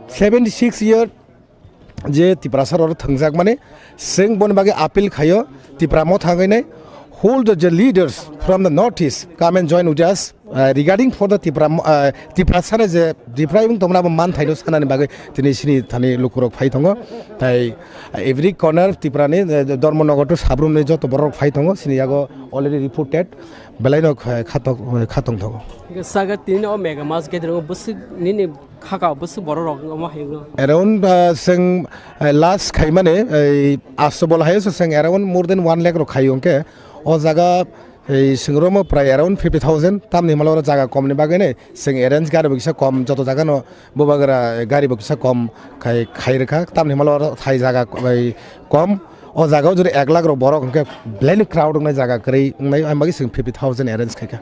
seventy six year je Tiprasa rok thwngjak mani, chwng boni bagwi appeal khaio Tipra Motha wngwi nai, hold the leaders from the North East come and join with us, uh, regarding for the Tipra, uh, Tiprasa ni je depriving tongmani abo man thaino sanani bagwi tini sini thani lukurok phai tongo. Tai every corner Tipra ni, eh, Dharmanagar to Sabrum ni joto borok phai tongo, sini yago already reported. Belai no kha-, khatok-, khatong thogo. Hwnkhe saka tini o mega mass gathering o bwswk nini khaka bwswk borok rok omo hai wngno? Around, uh, chwng, uh, last khaimani, ei, asto bol hayo se chwng around more than one lakh rok khaio hwnkhe o jaga, ei, chwng romo prai around fifty thousand, tamni himalo oro jaga komni bagwi nai chwng arrange gari bo kisa kom, joto jaga no bubagra gari bo kisa kom khai, khai rwkha, tamni himalo oro thai jaga, ei, kom. O jaga o jodi ek lakh rok borok hwnkhe belai ni crowd wngnai, jaga kwrwi wngnai, ang bagwi chwng fifty thousand arrange khaikha.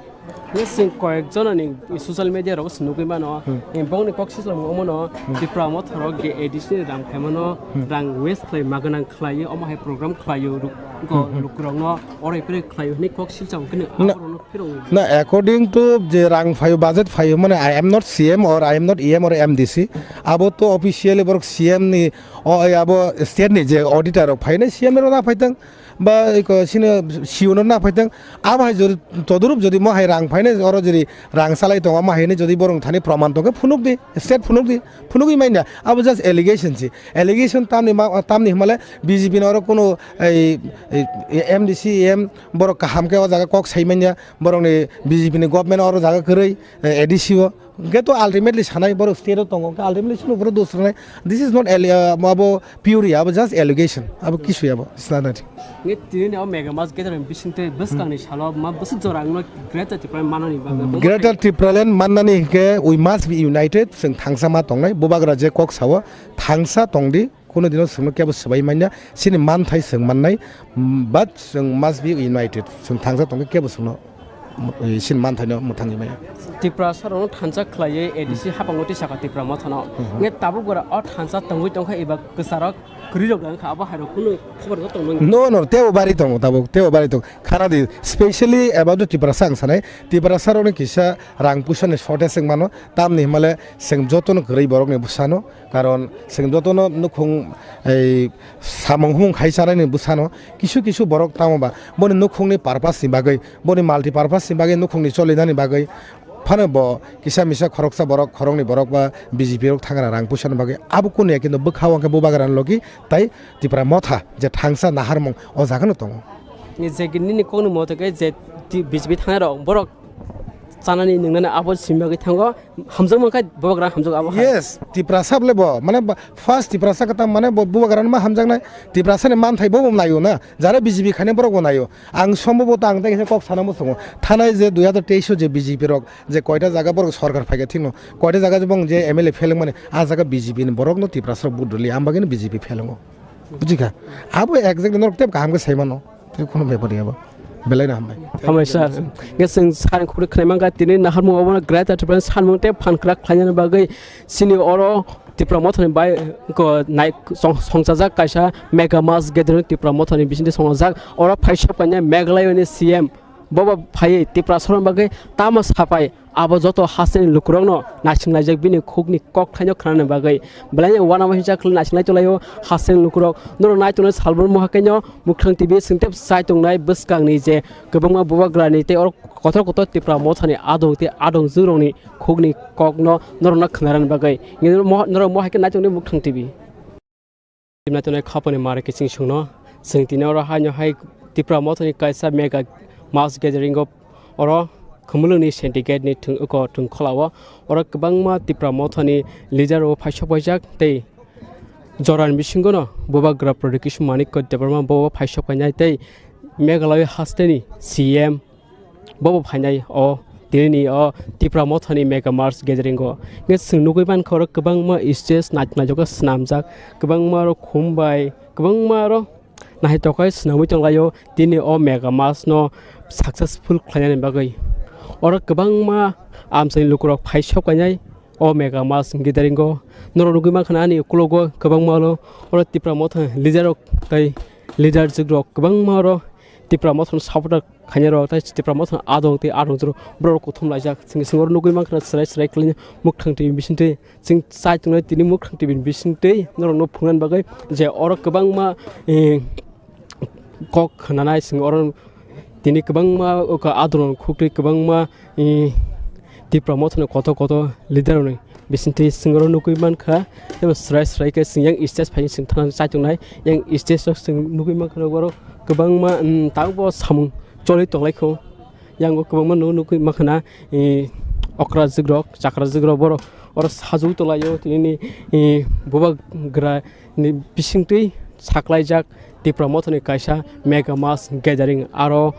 Hwnkhe chwng koyek jonani social media rogo se nugwi mano, hmm, eh, bongni kok sislomung omono, hmm, Tipra Motha rok je A D C ni rang khaimano, hmm, rang waste khlai ma gwnang khlaio, omo hai program khlaio, ruk-, ko-, hmm, hmm, lukurokno orai prai khlaio hwnwi kok silsa hwnkhe no, aborokno Na, according to je rang phaio, budget phaio, mane I am not C M or I am not E M or M D C. Abo to officially borok C M ni, o, abo state ni je auditor rok phainai C M no na phaitang, ba eko sino C O no na phaitang. Abo hai jodi todorup jodi mo hai rang phainai, oro jodi rang salai tongo, mo hai ni jodi borok thani proman tongkhe phunuk di, state phunuk di, phunukwi manya. Abo just allegation si. Allegation tamni ma, tamni himale B J P no oro kuno ei, ei, M D C, E M borok kaham khe o jaga kok sai manya. Borokni B J P ni government oro jaga kwrwi, eh, A D C o. Hwnkhe to ultimately sanai borok state o tongo, hwnkhe ultimately chwngno borok dos rwnai. This is not alle-, uh, abo pure, abo just allegation, abo kisu abo sanai. Nge tini ni o mega mass gathering bisingtwi bwskangni salo ma bwswk jora wngno Greater Tipraland manani bagwi. Greater Tipraland mannani hwnkhe we must be united, chwng thangsa ma tongnai, bubagra je kok sao thangsa tongdi. Kuno dino chwngno kebo swbai manya, chini manthai chwng mannai, mm, but chwng must be united. Chwng thangsa tongkhe kebo chwngno, mm, chini manthaino mwthangwi manya. Tiprasa rokno thansa khlaiwi A D C hapangwi twi sakha Tipra Mothano. Mhm. Nge tabuk gora o thansa tongwi tongkha eba kwcharok kwrwirok wngkha, abo hairok kuno khobor joto nang. No, no, tebo bari tongo tabuk, tebo bari tongo. Khana di, specially about the Tiprasa ang sanai, Tiprasa rokni kisa rang puisani shortage wng mano, tamni himale chwng jotono kwrwi borokni bwsano. Karon chwng jotono nukhung, ei, samung humung khai chanani bwsano kisu kisu borok tamo ba boni nukhungni purpose ni bagwi, boni multi purpose ni bagwi, nukhungni cholinani bagwi phano bo kisa misa khoroksa borok, khoroknwi borok ba B J P rok thangra rang puisani bagwi abo kunu ya, kintu bwkha o hwnkhe bubagra ni logi tai Tipra Motha je thangsa naharmung o jaga no tongo. Ni je nini kokni moto khe je ti-, B J P thangnai rok borok chanani nwngnani abo simi bagwi thango, hamjakma khe bubagra hamjago abo hai. Yes, Tiprasa bole bo, mane ba, first Tiprasa kwtal mane bo bubagra ma hamjaknai, Tiprasa ni manthai bo bo naio na, jara B J P khainai borok bo naio. Ang sombo bo tang tei kisa kok sana muchungo. Thanai je dui hazar teis o je B J P rok je koita jaga borok sorkar phaikha thikno, koita jaga je bong je M L A pheleng mani, a jaga B J P ni borok no Tiprasa rok vote rwli, ang bagwi no B J P phelengo. Bujikha? Abo exactly norok tep kaham khe sai mano. Tei khunu bepar ya bo. Belai no hambai. Hambai sir. Nge chwng sir khuri khnai mankha tini naharmung obono Greater Tipraland sanmung tei phan kwrak khlainani bagwi chini oro Tipra Mothani bai ko nai song-, songchajak kaisa mega mass gathering Tipra Mothani bisingtwi songchajak. Oro phaisok kainai Meghalaya ni C M. Bobo phaiwi Tiprasa rokni bagwi tamo sapai, abo joto hasteni lukurokno naisinglaijak bini khukni kokthaino khnanani bagwi. Belai uanama hinsa khlai naisinglai tonglaio hasteni lukurok. Norok nai tongnai salbrum muha kaino Mukthrang T V singtep chai tongnai bwskangni je kwbangma bubagrani tei oro kotor kotor Tipra Mothani adong tei adongjwkrokni khukni kokno norokno khnarani bagwi. Norok mo-, norok mohai khe nai tongdi Mukthrang T V. Tibna tongnai khapani mare kiching songno. Chwng tini oro haino hai Tipra Mothani kaisa mega mass gathering o oro Khumulwngni syndicate ni thwng-, oko thwngkhwla o oro kwbangma Tipra Mothani leader o phaisok paijak tei jorani bisingo no Bubagra Pradyot Kishore Manikya Debbarma bo phaisok painai tei Meghalaya hasteni C M. Bobo phainai o tini ni o Tipra Mothani mega mass gathering o. Nge chwng nugui mankha oro kwbangma stage nai-, naitokma swnamjak, kwbangma oro khum bai, kwbangma oro naitokma swnamwi tonglaio tini o mega mass no successful khlainani bagwi. Oro kwbangma amchaini lukurok phaisok kainai o mega mass gathering o. Norok nugui mankha ani ukologo kwbangma oro, oro Tipra Motha leader rok tei leader jwk rok kwbangma oro Tipra Mothani supporter khainai rok tei Tipra Mothani adong tei adongjwk rok borok rok kuthum laijak. Chwng, chwng oro nugui mankha chwrai chwrai khlainai Mukthrang T V bisingtwi chwng chai tongnai tini Mukthrang T V ni bisingtwi norokno phungnani bagwi je oro kwbangma, eh, kok khnanai chwng oro tini kwbangma oko adongrok khuktwi kwbangma, eh, Tipra Mothani kotor kotor leader rokni bisingtwi chwng oro nugui mankha, tei bo srai srai khe chwng yang stage phai chwng thangna chai tongnai, yang stage o chwng nugui mankha oro kwbangma, mm, tabukbo samung choli tonglaikho. Yang o kwbangma nugui mankha na, eh, okra jwk rok, chakra jwk rok borok oro sajagwi tonglaio tini, eh, bubagra ni bisingtwi saklaijak Tipra Mothani kaisa mega mass gathering, aro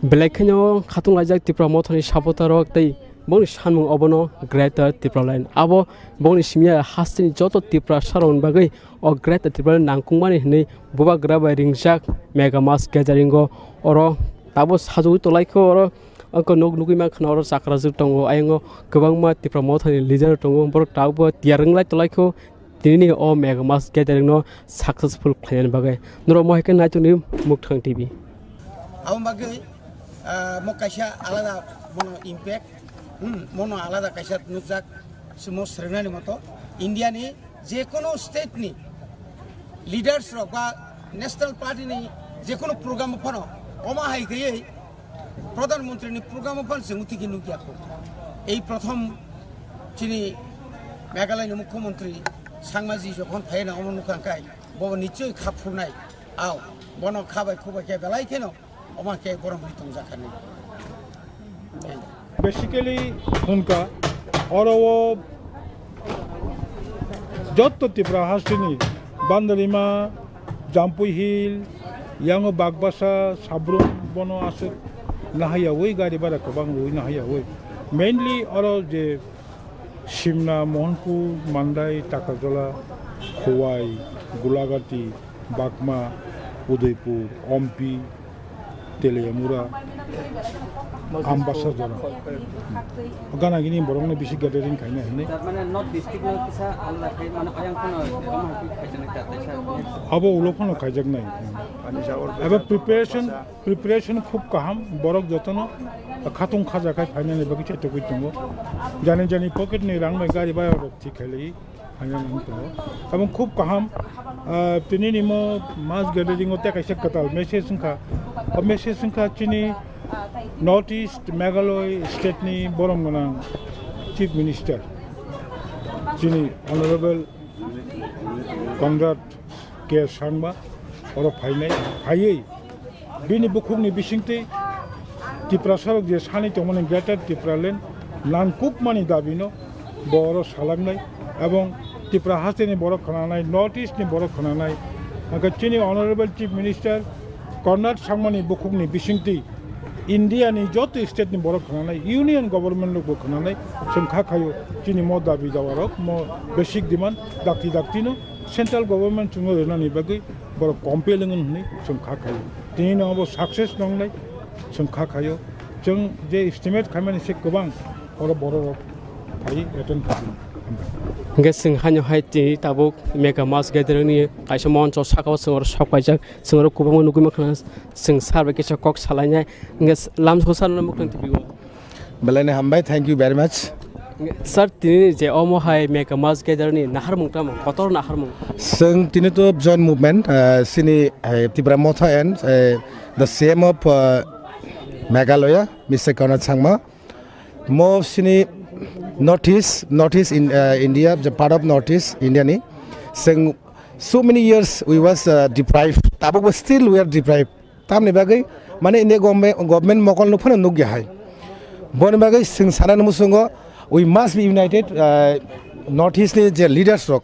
belai kheno khatung laijak Tipra Mothani supporter rok tei boni sanmung obono Greater Tipraland. Abo boni simi ya hasteni joto Tiprasa rokni bagwi o Greater Tipraland nangkukmani hinwi bubagra bai ringjak mega mass gathering o. Oro tabuk sajagwi tonglaikho, oro oko nuk nugui mankha oro chakra jwk tongo, ayang o kwbangma Tipra Mothani leader tongo, borok tabukbo tiyar wnglai tonglaikho. Tini ni o mega mass gathering no successful khlainani bagwi norok mohai khe naitok ni Mukthrang T V. Aboni bagwi Ah, mo kaisa alada mono impact, hmm, mono alada kaisa nukjak, sumo srwngnani moto, India ni je kono state ni leaders rok ba national party ni je kono program phano oma hai kaiye Pradhan Mantri ni program phano chwng tiki nukya kho. Ei prothom chini Meghalaya ni Mukhyamantri Sangma ji jokhon phai na omo nukha kai, bo nichoi kha phurnai, ao, bono kha bai khu bai khe belai kheno. Omo khe borom ri tongjak kha ni. Basically, hwnka, oro o jotto Tripura hasteni Bandarima, Jampui Hill, yango Bagbasa, Sabrum, bono aswk nahaiyawi, gari bara kwbang rwi nahaiyawi. Mainly oro je Simna, Mohanpur, Mandai, Takarjala, Khowai, Gulagati, Bakma, Udaipur, Ompi, Teliamura, Ambassa jora. Gana gini borokno bisi gathering khaina hinwi. Tar mane North District no kisa alada khai, mane ayang kheno rama hai khaijana kha taisa. Abo ulo phano khaijaknai. Abo preparation, preparation khub kaham, borok jotono khatung khaja khai phainani bagwi chaitogwi tongo. Jani jani pocket ni rang bai gari bai rok thik khailai. Hanya nang tongo. Abong khub kaham, ah, tini ni mo mass gathering o tei kaisa kwtal message wngkha. O message wngkha chini North East Meghalaya state ni borom gwnang Chief Minister, chini Honorable Conrad K Sangma, oro phainai, phaiwi bini bukhukni bisingtwi Tiprasa rok je sani tongmani Greater Tipraland nangkukmani dabino bo oro salamnai, ebong Tipra hasteni borok khwnanai, North East ni borok khwnanai, hwnkhe chini Honorable Chief Minister Conrad Sangmani bukhukni bisingtwi India ni joto state ni borok khwnanai, Union Government rokbo khwnanai, chwng kha khaio chini mo dabi dawa rok, mo basic demand dakti dakti no Central Government chwngno rwnani bagwi borok compel wngwi hwnwi chwng kha khaio. Tini no abo success nongnai chwng kha khaio. Chwng je estimate khaimani se kwbang oro borok rok phai attend khaio. Hwnkhe chwng haino hai tini tabuk mega mass gathering ni kaisa moncho saka o chwng oro sok paijak, chwng oro kwbangma nugwi mankha, chwng sir bai kisa kok salainai. Hwnkhe lamsoko sir no mukhang twi o. Belai ni hambai, thank you very much. Sir, tini je omo hai mega mass gathering ni naharmung tamo, kotor naharmung. Chwng tini to joint movement, uh, sini, uh, Tipra Motha and, uh, the C M of, uh, Meghalaya, Mister Conrad Sangma. Mo sini North East, North East in, uh, India, the part of North East India ni. Chwng so many years we was, uh, deprived. Tabuk bo still we are deprived. Tamni bagwi, mane, India government, government mokol no phano nukya hai. Boni bagwi chwng sanani muchungo, we must be united, uh, North East ni je leaders rok,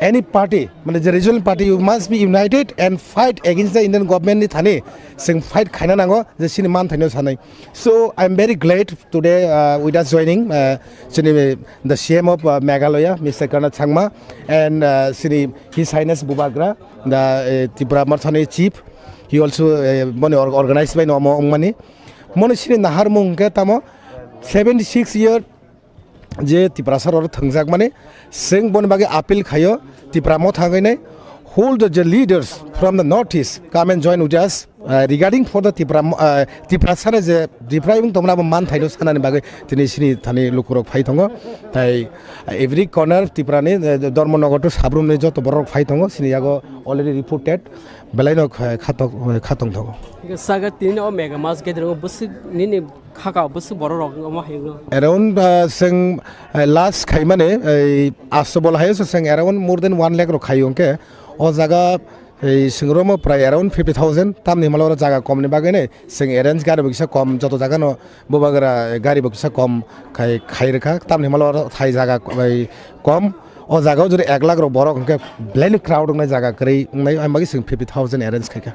any party, mane, je regional party, you must be united and fight against the Indian government ni thani chwng fight khaina nango, je chini manthaino sanai. So, I am very glad today, uh, with us joining, uh, chini, uh, the C M of, uh, Meghalaya, Mister Conrad Sangma, and, uh, chini His Highness Bubagra, the, uh, Tipra Mothani chief. He also, eh, boni or-, organized by no omo wngmani. Moni sini naharmung hwnkhe tamo seventy six year je Tiprasa rok thwngjak mani. Chwng boni bagwi appeal khaio Tipra Motha wngwi nai, hold the, the leaders from the North East come and join with us, uh, regarding for the Tipra, uh, Tiprasa ni je Tipra wng tongmani abo manthaino sanani bagwi tini sini thani lukurok phai tongo. Tai every corner Tipra ni, uh, Dharmanagar to Sabrum ni joto borok phai tongo, sini yago already reported. Belai no kha-, khatok-, khatong thango. Hingke saga tini o mega mas gathering o bwswk nini khaka bwswk borok rok omo hai wngno? Around, uh, seng, uh, last khaimani, uh, asto bola hai se seng around more than one lakh rok khaio hingke o jaga, uh, seng romo prai around fifty thousand tamni himalo oro jaga komni bagwi nai seng arrange gari bo kisa kom joto jaga no bubagra gari bo kisa kom khai, khai rwkha tamni himalo oro thai jaga, uh, kom. O jaga o jodi ek lakh rok borok hwnkhe belai ni crowd wngnai jaga kwrwi wngnai, ang bagwi chwng fifty thousand arrange khaikha.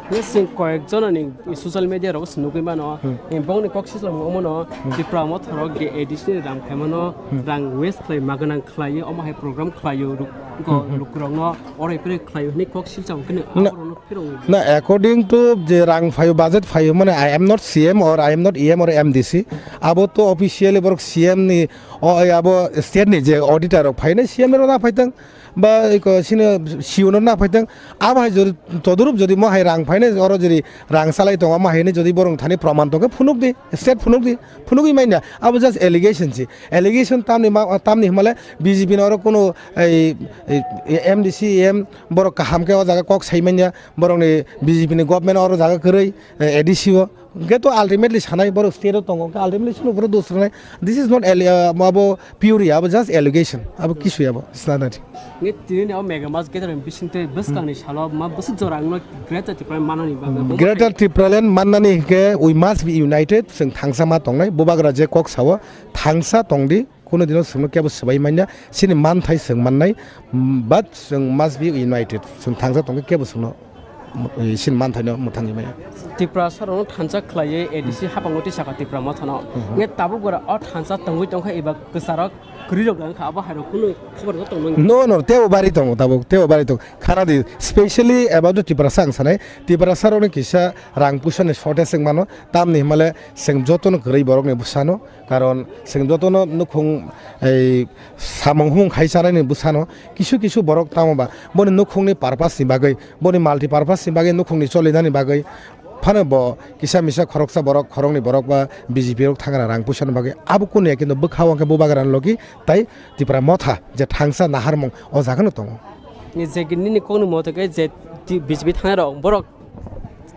Hwnkhe chwng koyek jona ni social media rogo se nugwi mano, hmm, eh, bongni kok sichwlamo omono, hmm, Tipra Motha rok de A D C ni rang phaimano, hmm, rang waste khlai ma gwnang khlaiwi omo hai program khlaio, ruk-, go-, hmm, hmm, lukurokno orai pore khlaio hwnwi kok silchamo khe na, aborokno phirogwi. Na, according to je rang phaio, budget phaio, mane I am not C M or I am not E M or M D C, abo to officially borok C M ni, o, abo state ni je auditor rok phainai C M rok na phaitang, ba eko sini C O no na phaitang, abo hai jodi todorup jodi mo hai rang phai Ene oro jodi rang salai tongo, ama haino jodi borok thani proman tongkhe phunuk di, state phunuk di, phunugwi manya. Abo just allegation si. Allegation tamni ma, tamni himale B J P ni oro kuno ei, ei M D C, M borok kaham khe o jaga kok sai manya, borokni B J P ni government oro jaga kwrwi, eh, A D C o. Hwnkhe to ultimately sanai borok state o tongo, hwnkhe ultimately sono borok dos rwnai. This is not alle-, uh, abo pure, abo just allegation, abo kisu abo, it's not that. Nge tini ni o mega mass gathering bising tei bwskang ni salo ma bwswk jora wngno Greater Tipraland manani bagwi bo Greater Tipraland mannani hwnkhe we must be united, chwng thangsa ma tongnai, bubagra je kok sao, thangsa tongdi, kuno dino chwngno kebo swbai manya, chini manthai chwng mannai, mm, but chwng must be united, chwng thangsa tongkhe kebo chwngno, mm, chini manthaino mwthangwi manya. Tiprasa rokno thansa khlaiwi A D C haphango tisakha Tipra mothano. Mhm. Nge tabuk bora o thansa tongwi tongkha eba kwcharok kwrwirok wngkha, abo hairok kunu khobor no tongmani. No, no, tebo bari tongo tabuk, tebo bari tongo. Khana di, specially about the Tiprasa ang sanai. Tiprasa rokni kisa rang puisa ni shortage wng mano, tamni himale chwng jotono kwrwi borokni bwsano, karon chwng jotono nukhung ei samung humung khai chanani bwsano kisu kisu borok tamo ba boni nukhungni purpose ni bagwi, boni multi purpose ni bagwi, nukhungni cholinani bagwi, phano bo kisa misa khoroksa borok, khoroknwi borok ba B J P rok thangra rang puisani bagwi abo kunu ya, kintu bwkha o hwnkhe bubagra ni logi tai Tipra motha je thangsa naharmung o jaga no tongo. Ni je nini kokni moto khe je ti-, B J P thangnai rok borok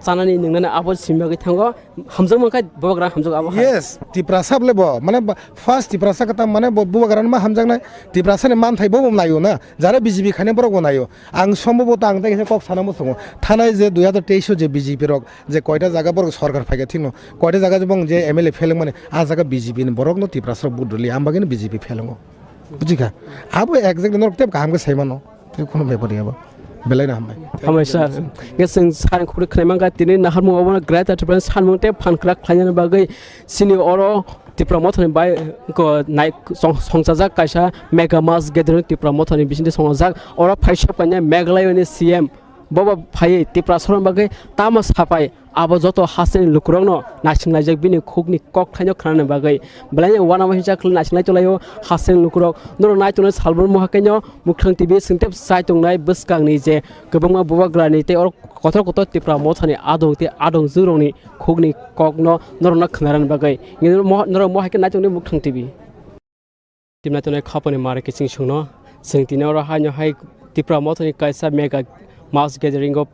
chanani nwngnani abo simi bagwi thango, hamjakma khe bubagra hamjago abo hai. Yes, Tiprasa bole bo, mane ba, first Tiprasa khe tam mane bo bubagra ma hamjaknai, Tiprasa ni manthai bo bo naio na, jara B J P khainai borok bo naio. Ang somboboto ang tei kisa kok sana muchungo. Thanai je dui hazar teis o je B J P rok je koita jaga borok sorkar phaikha thikno, koita jaga je bong je M L A pheleng mani, a jaga B J P ni borok no Tiprasa rok vote rwli, ang bagwi no B J P phelengo. Bujikha? Abo exactly norok tep kaham khe sai mano. Tei khunu bepar ya bo. Belai no hambai. Hambai sir. Nge chwng sir khuri khwnai mankha tini naharmung obo no Greater Tipraland sanmung tei phan kwrak khlainani bagwi chini oro Tipra mothani bai ko nai song-, songchajak kaisa mega mass gathering Tipra mothani bisingtwi songchajak. Oro phaisok kainai Meghalaya ni C M bobo phaiwi Tiprasa rokni bagwi tamo sapai abo joto hasteni lukurokno naisinglaijak bini khukni kokthaino khnanani bagwi. Belai uanama hinsa khlai naisinglai tonglaio hasteni lukurok. Norok nai tongnai salbrum muha kaino Mukhang T V singtep chai tongnai bwskangni je kwbangma bubagrani tei oro kotor kotor Tipra mothani adong tei adongjwkrokni khukni kokno norokno khnarani bagwi. Norok mo hai khe nai tongdi Mukhang T V. Tini naitongnai khapani mare kiching songno chwng tini oro haino hai Tipra mothani kaisa mega mass gathering o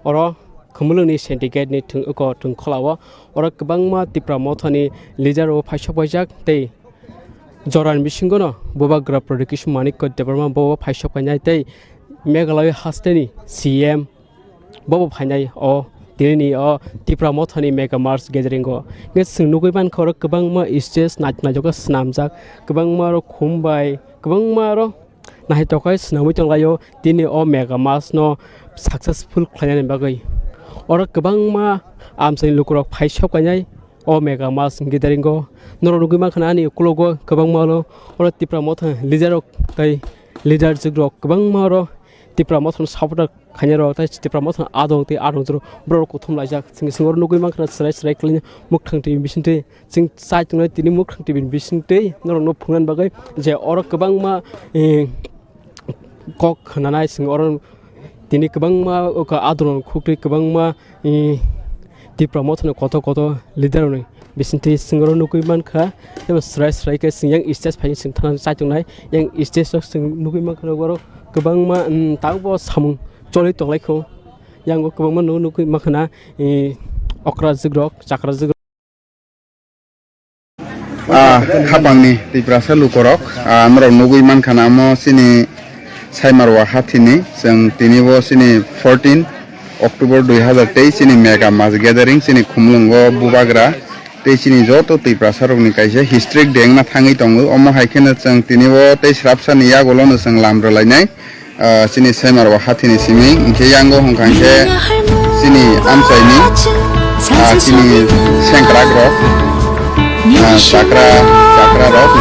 oro Khumulwngni syndicate ni thwng uko thwng kholao oro kwbangma Tipra mothani leader rok phaisok paijak tei jorani bisingo no bubagra Pradyot Kishore Manikya Debbarma bo phaisok painai tei Meghalaya hasteni C M bobo phainai o tinini o Tipra mothani mega mass gathering o. Nge chwng nugwi mankha oro kwbangma stage naitok naitok khe swnamjak, kwbangma oro khum bai, kwbangma oro naithotok khe swnamwi tonglaio tini o mega mass no successful khlainani bagwi. Oro kwbangma amchaini lukurok phaisok painai o mega mass gathering o. Norok nugwi mankha ani ukologo kwbangma oro, oro Tipra motha leader rok tei leader rok kwbangma oro Tipra mothano supporter khainai rok tei Tipra mothano adong tei adong joro borok kuthum laijak. Chwng, chwng oro nugwi mankha chwrai chwrai khlainai Mukhang T V bisingtwi chwng chai tongnai tini Mukhang T V ni bisingtwi norokno phungnani bagwi je oro kwbangma, eh, kok khnanai chwng oro tini kwbangma adorok khuktwi kwbangma, eh, Tipra mothano kotor kotor leader rokni bisingtwi chwng oro nugwi mankha tei bo chwrai chwrai khe chwng yang stage phai chwng thangna chai tongnai. Yang stage o chwng nugwi mankha oro kwbangma, mm, tabukbo samung choli tonglaikho. Yang o kwbangma nugwi mankha na, eh, okra jwkrok, chakra jwkrok. Ah, khapangni Tiprasa lukorok, ah, norok nugwi mankha na omo chini Saimarwa hathini, chwng tini bo chini fourteen October dui hazar teis chini mega mass gathering chini Khumulwngo bubagra tei chini joto Tiprasa rokni kaisa historic day wngna thangwi tongo. Omo hai kheno chwng tini bo tei swrapsa ni yagulo no chwng lam rwlainai. Ah, chini Saimarwa hathini simi, hwnkhe yango hwnkha hwnkhe chini amchaini, ah, chini sengkrak rok, ah, chakra, chakra rok.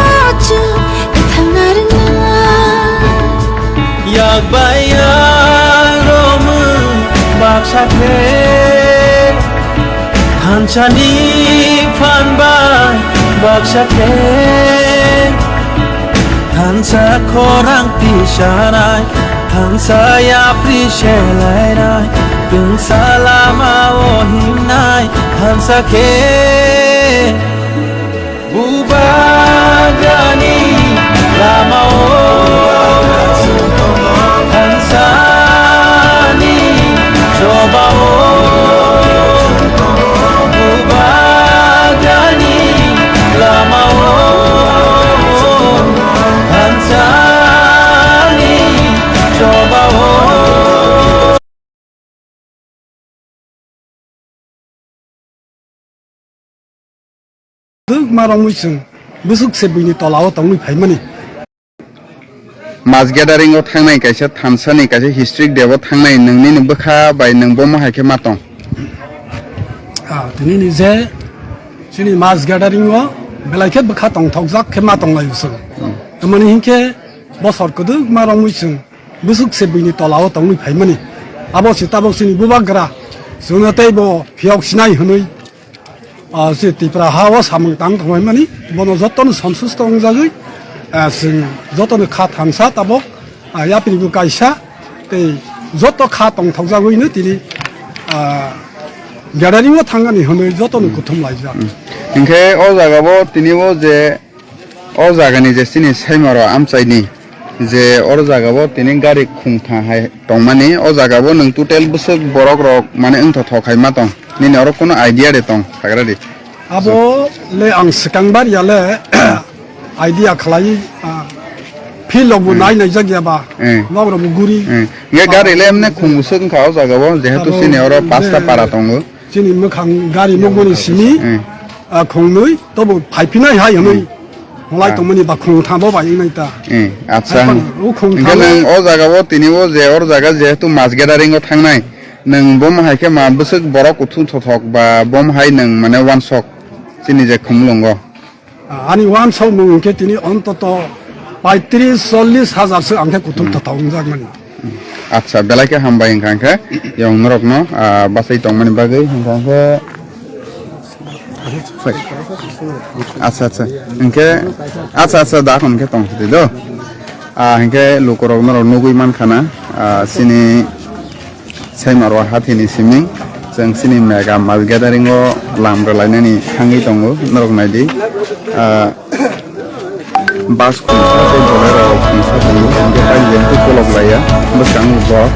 Yak bai yak romwi baksa khe, thansani phan bai baksa khe. Thansa khorang tisanai, Thansa yapri selainai, tungsa lama o himnai, thansa khe bubagrani lama o, thansani choba o, bubagrani lama o, thansani choba o. Duk ma rongwi chwng bwswk se buini tola o tongwi phaimani. Mass gathering o thangnai kaisa thansani kaisa historic day o thangnai nwngnini bwkha bai nwng bomo hai khe ma tong? Ah, tini ni je chini mass gathering o belai khe bwkha tongthokjak khe ma tonglai bwswk. Hmm. Tamani hinkhe bosor kwdwk ma rongwi chwng bwswk se buini tola o tongwi phaimani. Abo se tabok chini bubagra chwngno tei bo phiyok sinai hwnwi, ah, se Tipra ha o samung tang thangmani bono jotono sonsusto wngjagwi, ah, chwng jotono kha thansa tabok, ah, yapri bo kaisa tei joto kha tongthokjagwino tini, ah, gathering o thangani hwnwi jotono kuthum laijak. Hmm. Hinkhe o jaga bo tini o je O jagani je chini Saimaro amchaini je oro jagao tini gari khungtha hai tongmani, o jagao nwng total bwswk borok rok mane wngthothok hai ma tong? Nini oro kuno idea de tong sagra di. Abo le ang swkang bar ya le idea khlai, ah, field rok bo Hmm. nai nai jak ya ba. Hmm. Nok rok bo guri. Hmm. Nge gari le emne khung bwswk wngkha o jagao, jehetu Abo chini oro pasta le para tongo. Chini mwkhang gari nukmani simi, Hmm. ah, khungnwi, tobo phaiphinai hai hwnwi Hmm. hwnlai Ah. tongmani ba khungtham bo bai wngnai ta. Hmm, acha. Hai phano o khungtham Hwnkhe nwng o jagao tini o je or jaga jehetu mass gathering o thangnai, nwng bomo hai khe ma bwswk borok kuthum thothok ba bom hai nwng mane uansok chini je khumulwngo? Ah, ani uansukmung hwnkhe tini ontoto paitris chollis hajar se ang khe kuthum Hmm. thothok wngjakmani. Acha, belai khe hambai hwnkha hwnkhe, yang norokno, ah, bachai tongmani bagwi hwnkha hwnkhe. Acha, acha. Hwnkhe, acha, acha, da hwnkhe tong sidi do. Ah, hwnkhe lukurok norok nugwi mankha na, ah, chini Saimarwa hathini simi chwng chini mega mass gathering o lam rwlainani thangwi tongo, norok naidi. Ah, bus khungsa tei Bolero khungsa tongo, hwnkhe paileng tei kolok laiya bwskango borok.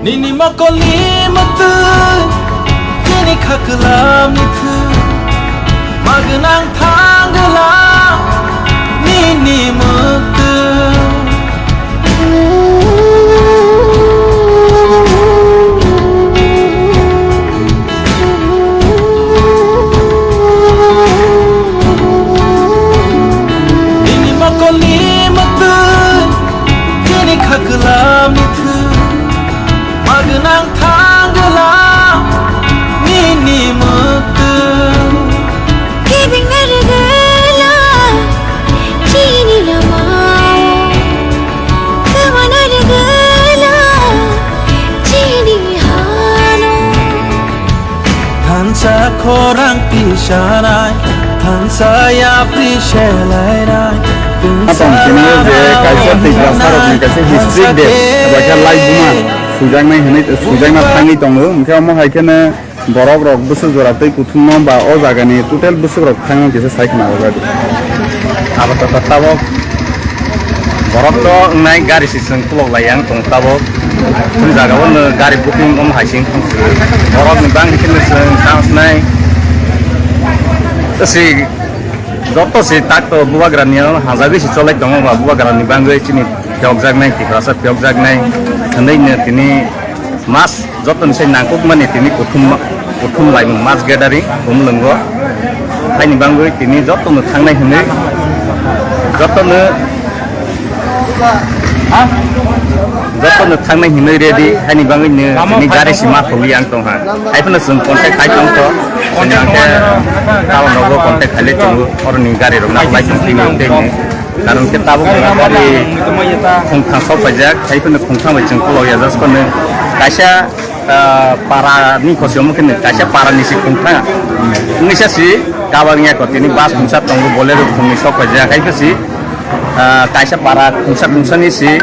Nini mokolni mwktwi, nini khaklamni thwi, magwnang thangla nini mwktwi. Nini mokolni mwktwi, nini khaklamni thwi, magwnang thangla nini mwktwi. Kebengna rwgwla chini lamao, kwmana rwgwla chini hano. Thansa khorang tisanai, thansa yapri selainai, Atong tini o je kaisa Tiprasa rokni kaisa history day, eba khe lai buma sujaknai hinwi sujakna thangwi tongo, hwnkhe omo hai kheno borok rok bwswk jora tei kuthumno ba o jagani total bwswk rok thangwi kisa sai khna o jaga. Abo to tabok borok to wngnai gari si Chwng kulok lai yang tong tabok. Chwng jaga o no gari booking om hai sing. Borok ni bang khe no chwng tang snai. Si joto si tak to bubagra ni ano hajagwi si cholai tongo ba bubagra ni bangwi chini phiyok jak nai, Tiprasa phiyok jak nai. Hwnwi no tini mas joto ni sai nangkuk mani tini kuthum ma-, Kuthum laimung mass gathering Umlwngo. Haini bangwi tini jotono thangnai hwnwi, jotono, jotono thangnai hwnwi ready. Haini bangwi no tini gari sima tholi ang tongha. Haiphano chwng contact khai tongkho. Chwng ang khe town rogo contact khailai tongo. Oroni gari rok nakolai tong tini tei ni. Karon khe tabuk gari khungthang sok paijak. Haiphano khungthang bai chwng kolok ya just kono kaisa ah, para ni khosi omo khe kaisa para ni si khungthang. Wngwi sa si kabang ya ko tini bus khungsa tongo, Bolero khungni sok paijak. Hai khe si, ah, kaisa para khungsa khungsa ni si,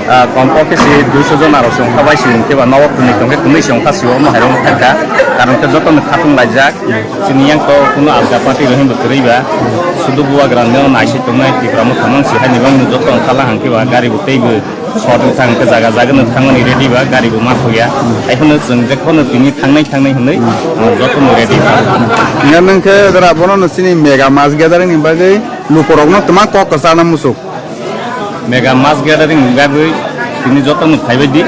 ah, kompo khe si duiso jona rok se wngkha bai si wngkhe ba nogo khunui tongkhe khunui se wngkha si omo hai rok thangkha. Karon khe joto no khatung laijak. Chini yang to kuno alga party rok hinbo kwrwi ba. Sudu bubagra no naisai tongnai Tipra Motha mang si hai ni bang joto wngkha la hangkhe ba gari bo tei bo. Short wng thang khe jaga jaga no thangmani ready ba gari bo ma thuya. Hai phano chwng je khorno tini thangnai thangnai hwnwi, ah, jotono ready ba. Nga nung khe dara bono no chini mega mass gathering ni bagwi lukorok no twma kok kwchana musuk. Mega mass gathering ni bagwi tini jotono phaibai di.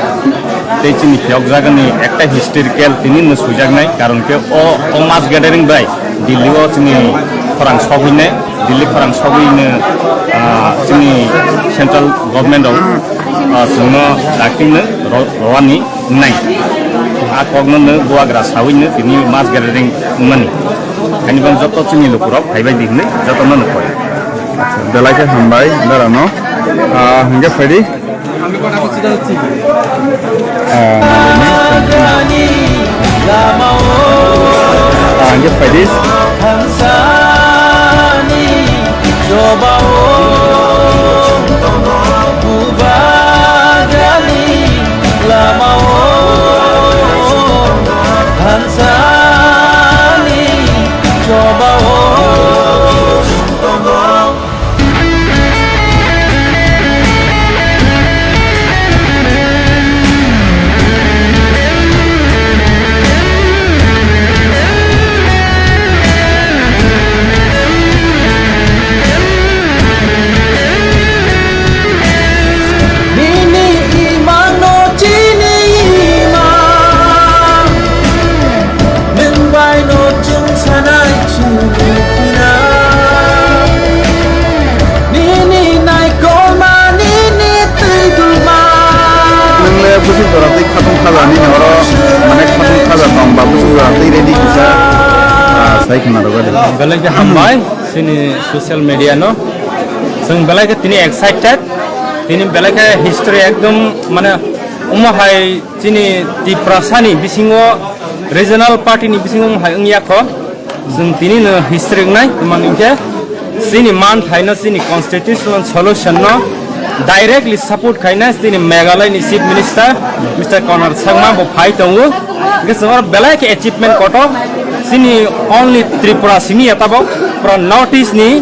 Tei chini phiyok jagani ekta historical tini no suijaknai, karon khe o, o mass gathering bai Delhi o chini khorang sogwinai. Delhi khorang sogwi no, ah, chini central government rok, ah, chwngno dakti no ro-, rowani wngnai. A kokno no bubagra sawi no tini mass gathering wngnani. Ani bang joto chini lukurok phaibai di hwnwi jotono no koi. Belai khe hambai dara no. Ah, hingke phaidi. Ah, nalini. Ah, hingke phaidi. Nini imangno chini imang. Nwng bai no chwng sanai chwng phina. Nini naikolma nini twi duma. Nwng le busi jora twi khatung khaja nini oro mane khatung khaja tong ba busi jora twi ready kisa, ah, sai khna rwgadi. Belai khe hambai chini social media no. Chwng belai khe tini excited. Tini belai khe history ekdom mane omo hai chini Tiprasani bisingo regional party ni bisingo hai wngya kho. Chwng tini no history wngnai, tamo hwnkhe chini manthaino, chini constitutional solution no directly support khaina chini Meghalaya ni Chief Minister Mister Conrad Sangma bo phai tongo. Hwnkhe chwng oro belai khe achievement kotor, chini only Tripura simi ya tabok, pura North East ni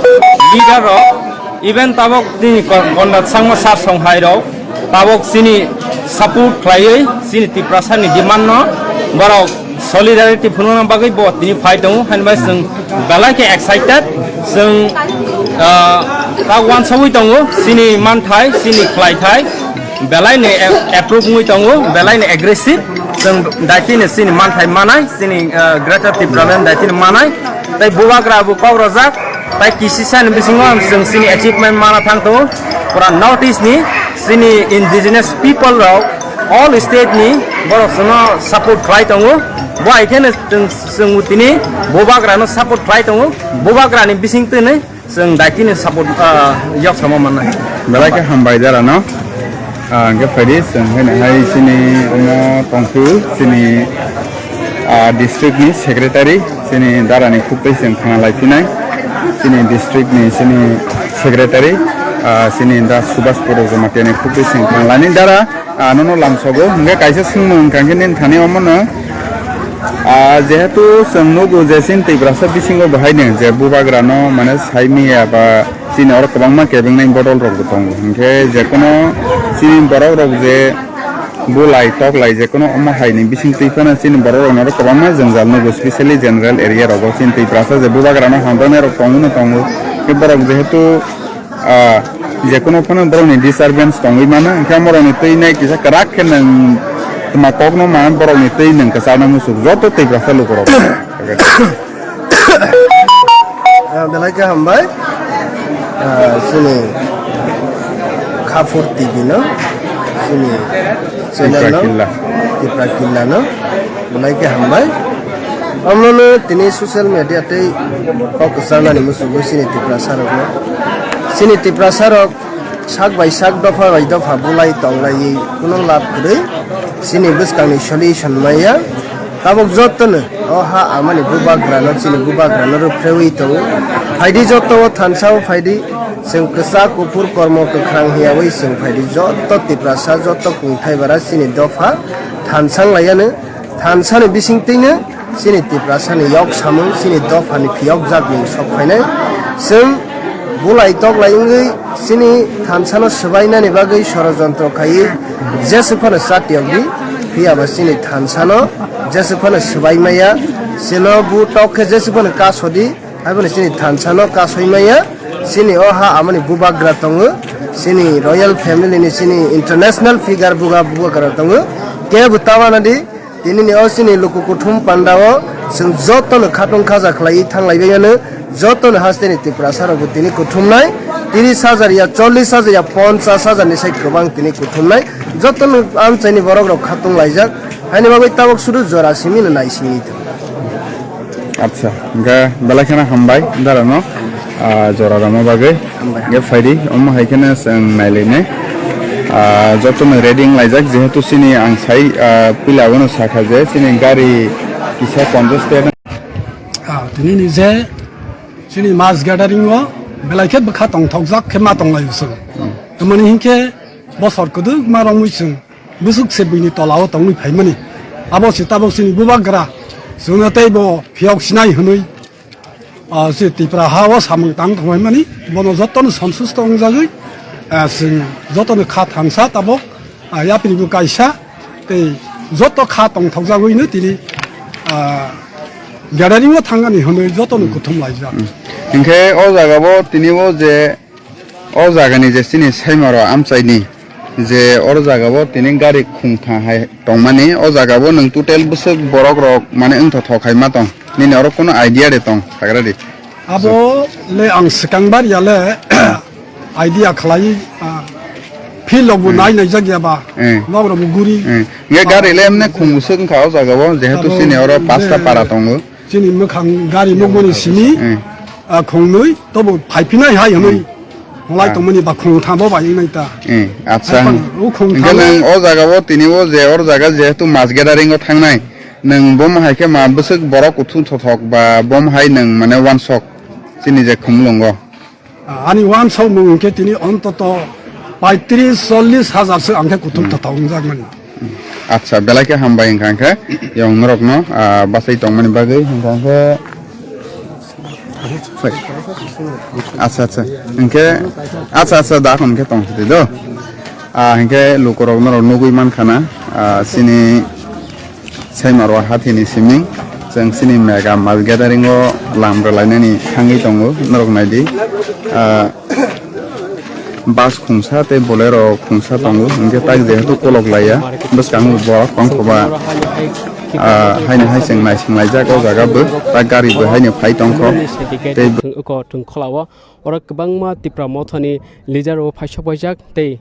leader rok. Even tabok chini Kon-, Konrad Sangma sir songhai rok tabok chini support khlaiwi chini Tiprasa ni demand no borok solidarity phunukna bagwi bo tini phai tongo, hani bai chwng belai khe excited, chwng, ah, ta uansugwi tongo chini manthai, chini khlaithai belai ni a-, approve wngwi tongo, belai ni aggressive, chwng daitino chini manthai manai, chini, ah, Greater Tipraland daitino manai, tei bubagra bo kok rojak. Tai kisisa ni bisingo chwng chini achievement mana thang tongo. Pura North East ni chini indigenous people rok all state ni borok chwngno support khlai tongo. Bo hai kheno chwng, chwng tini bubagra no support khlai tongo. Bubagra ni bising twi chwng daitino support, ah, yok samo mannai. Belai khe hambai dara no. Ah, hwnkhe phaidi, chwng haino hai chini omo tongphio, chini, ah, district ni secretary, chini dara ni khuk tei chwng thangna lai phinai, chini district ni chini secretary, ah, chini da Subhash Poro Jamatia ni khuk tei chwng thangna lai ni dara, ah, nono lamsogo, hwnkhe kaisa swngmung wngkha khe nini thani omo no, ah, jehetu chwng nugo je chini Tiprasa bisingo bo haino je bubagra no mane sai miya ba, chini oro kwbangma kebengnai bodol rok bo tongo, hinkhe jekono chini borok rok je bulai toklai jekono omo hai ni bising twi phano chini borok rok no oro kwbangma jwngjal nugo, specially general area rogo chini Tiprasa je bubagra no hamjaknai rok tongwi no tongo, hinkhe borok jehetu, ah, jekono phano borok ni disturbance tongwi mano, hinkhe omo rok ni twi nai kisa kwrak khe nwng Ma kokno ma borokni twi nwng kwchana muchung joto Tiprasa lukurok. Ah, belai khe hambai. Ah, chini Khapur T V no, chini channel no, Tipra Killa. Tipra Killa no, belai khe hambai. Omono tini social media tei kok kwcharnani muchungo chini Tiprasa rokno. Chini Tiprasa rok sak bai sak, dopha bai dopha bulai tonglaiwi kuno lab kwrwi chini bwskangni solution maya. Tabuk jotono o ha amani bubagrano, chini bubagrano rwphrewi tongo. Phaidi joto o thansa o phaidi, chwng kwchak kuphur kormo kwkhrang hiyawi chwng phaidi joto Tiprasa, joto kungthai bara chini dopha thansa wnglaiyano. Thansani bisingtwino chini Tiprasani yok samung, chini dophani phiyokjak ni sok phainai. Chwng bulai toklai wngwi chini thansano swbainani bagwi sorojontro khaiwi jeswk phano chatiyokdi, phiyaba chini thansano jeswk phano swbai maya. Chwngno bu tok khe jeswk phano kasodi, haiboni chini thansano kasoi maya. Chini o ha amoni bubagra tongo, chini royal family ni, chini international figure buga bubagra tongo. Kebo tawana di, tini ni o chini luku kuthum panda o chwng joto no khatung khaja khlai thanglai bai ano, joto no haste ni Tiprasa rok bo tini kuthum nai, tiris hajar ya, chollis hajar ya, ponchas hajar ni sai kwbang tini kuthum nai, joto no amchai ni borok rok khatung laijak, haini bagwi tabuk sudu jora simi no nai simi. Acha, hingke belai kheno hambai, dara no, ah, jora rama bagwi. Hambai. Hingke phaidi, omo hai kheno chwng nailainai. Ah, jotono ready wnglaijak, jehetu chini ang sai, ah, puila abono sakha je, chini gari kisa congested. Ah, tini ni je, chini mass gathering o, belai khe bwkha tongthokjak khe ma tonglai bwswk. Hmm. Tamani hinkhe bosor kwdwkma romwi chwng bwswk se buini tola o tongwi phaimani. Abo se tabuk chini bubagra, chwngno tei bo phiyok sinai hwnwi, ah, se Tipra ha o samung tang tonglaimani, bono jotono sonsusto wngjagwi, ah, chwng jotono kha thansa tabuk, ah, yapri bo kaisa, tei joto kha tongthokjagwino tini, ah, gathering o thangani hwnwi jotono kuthum laijak. Hinkhe o jaga bo tini o je O jagani je chini Saimaro amchaini je oro jagao tini gari khungtha hai tongmani, o jagao nwng total bwswk borok rok mane wngthothok hai ma tong? Nini oro kuno idea de tong sagra di. Abo le ang swkang bar ya le idea khlai, ah, field rok bo nai nai jak ya ba. Eh. Nok rok bo guri. Eh. Nge gari le emne khung bwswk wngkha o jagao, jehetu chini oro pasta para tongo. Chini mwkhang gari nukmani simi, ah, khungnwi, tobo phaiphinai hai hwnwi. Molai tongmani ba khungtham bo bai wngnai ta. Eh, acha. Hai phano o khungtham. Hwnkhe nwng o jagao tini o je or jaga jehetu mass gathering o thangnai, nwng bomo hai khe ma bwswk borok kuthum thothok ba bom hai nwng mane wansok chini je khumlungo. Ah, ani wansokmung hwnkhe tini ontoto paitris chollis hajar se ang khe kuthum thothok wngjakmani. Acha, belai khe hambai wngkha hwnkhe, yong norokno, ah, bachai tongmani bagwi hwnkha hwnkhe, acha, acha, hwnkhe, acha, acha, da hwnkhe tong sidi do. Ah, hwnkhe lukurok norok nugwi mankha na, ah, chini Saimarwa hathini simi chwng chini mega mass gathering o lam rwlainani thangwi tongo, norok naidi. Ah, bus khungsa tei Bolero khungsa tongo, hwnkhe tak jehetu kolok laiya, bwskango borok tongkhoba, ah, haino hai chwng naising laijak o jaga bo, tak gari bo haino phai tongkho tei. Oko thwngkhwla o oro kwbangma Tipra Mothani leader rok phai sok paijak tei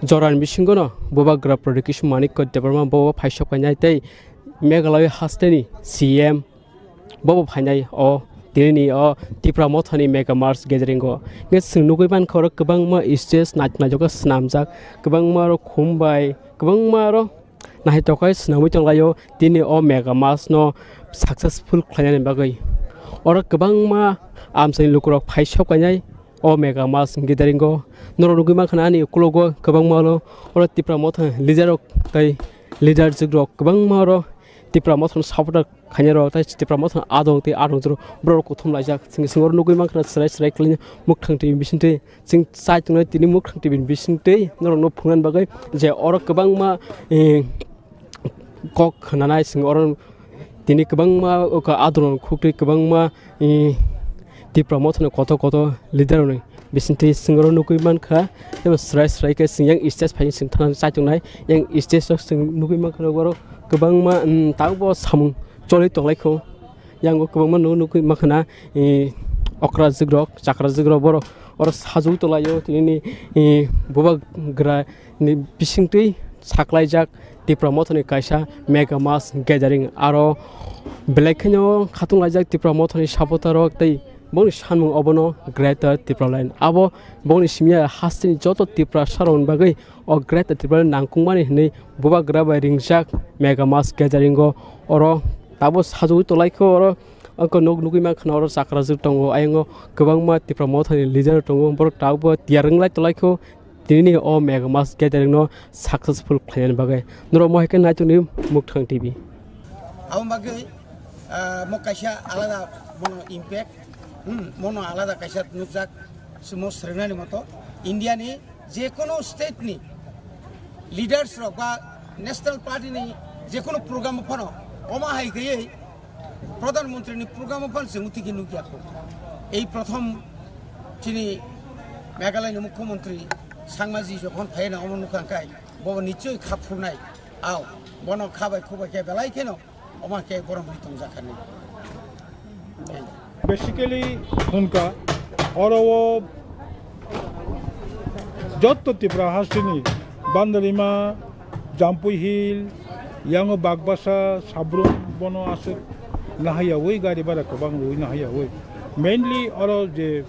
Jorani bisingo no Bubagra Pradyot Kishore Manikya Debbarma bo phai sok painai tei Meghalaya hasteni C M bo bo phainai o tini ni o Tipra Mothani Mega Mass Gathering o. Nge chwng nugwi mankha oro kwbangma stage nai-, naitokma swnamjak, kwbangma oro khum bai, kwbangma oro naitokma swnamwi tonglaio tini o Mega Mass no successful khlainani bagwi. Oro kwbangma amchaini lukurok phai sok painai. O Mega Mass gathering o norok nugwi mankha ani ukologo kwbangma oro, oro Tipra Motha leader rok tei leader jwk rok kwbangma oro Tipra Motha no supporter khainai rok tei Tipra Motha adong tei adong jwk rok borok rok kuthum laijak. Chwng, chwng oro nugwi mankha chwrai chwrai khlaina Mwkhang T V bisingtwi chwng chai tongnai tini Mwkhang T V ni bisingtwi norok no phungnani bagwi je oro kwbangma, eh, kok khwnanai chwng oro tini kwbangma oko adron khuktwi kwbangma, eh, Tipra Mothani kotor kotor leader rokni bisingtwi chwng oro nugwi mankha, tei bo srai srai khe chwng yang stage phai chwng thangna chai tongnai. Yang stage o chwng nugwi mankha, oro kwbangma, um, tabukbo samung choli tonglaikho. Yang o kwbangma nug-, nugwi mankha na, eh, okrajwk rok, chakrajwk rok, borok oro sajagwi tonglaio, tini, eh, bubagra ni bisingtwi saklaijak Tipra Mothani kaisa mega mass gathering, aro belai kheno khatunglaijak Tipra Mothani supporter rok tei bongni sanmung obono Greater Tipraland. Abo bongni simi ya hasteni joto Tiprasa rokni bagwi o Greater Tipraland nangkukmani hinwi bubagra bai ringjak mega mass gathering o. Oro tabuk sajagwi tonglaikho, oro ongkha nuk nugwi mankha na, oro chakrajwk tongo, ayang o kwbangma Tipra Mothani leader tongo, borok tabukbo tiyar wnglai tonglaikho. Tinini o mega mass gathering no successful khlainani bagwi norok mohai khe naitokni Mukthang T V. Aboni bagwi, ah, mo kaisa alada bono impact, hmm, mono alada kaisa nukjak, sumo srwngnani moto India ni je kono state ni leaders rok ba national party ni je kono program phano omo hai khe Pradhan Mantri ni program o phan chwng tiki nukya kho. Ei prothom chini Meghalaya ni Mukhyamantri Sangma ji jokhon phai na omo nukha kai bo nichoi kha phurnai. Ao bono kha bai khu bai khe belai kheno omo khe borom ri tong jakha ni. Basically hwnka oro o jotto Tipra hasteni Bandarima, Jampui Hill, yango Bagbasa, Sabrum bono aswk nahaiyawi gari bara kwbang rwi nahaiyawi. Mainly oro je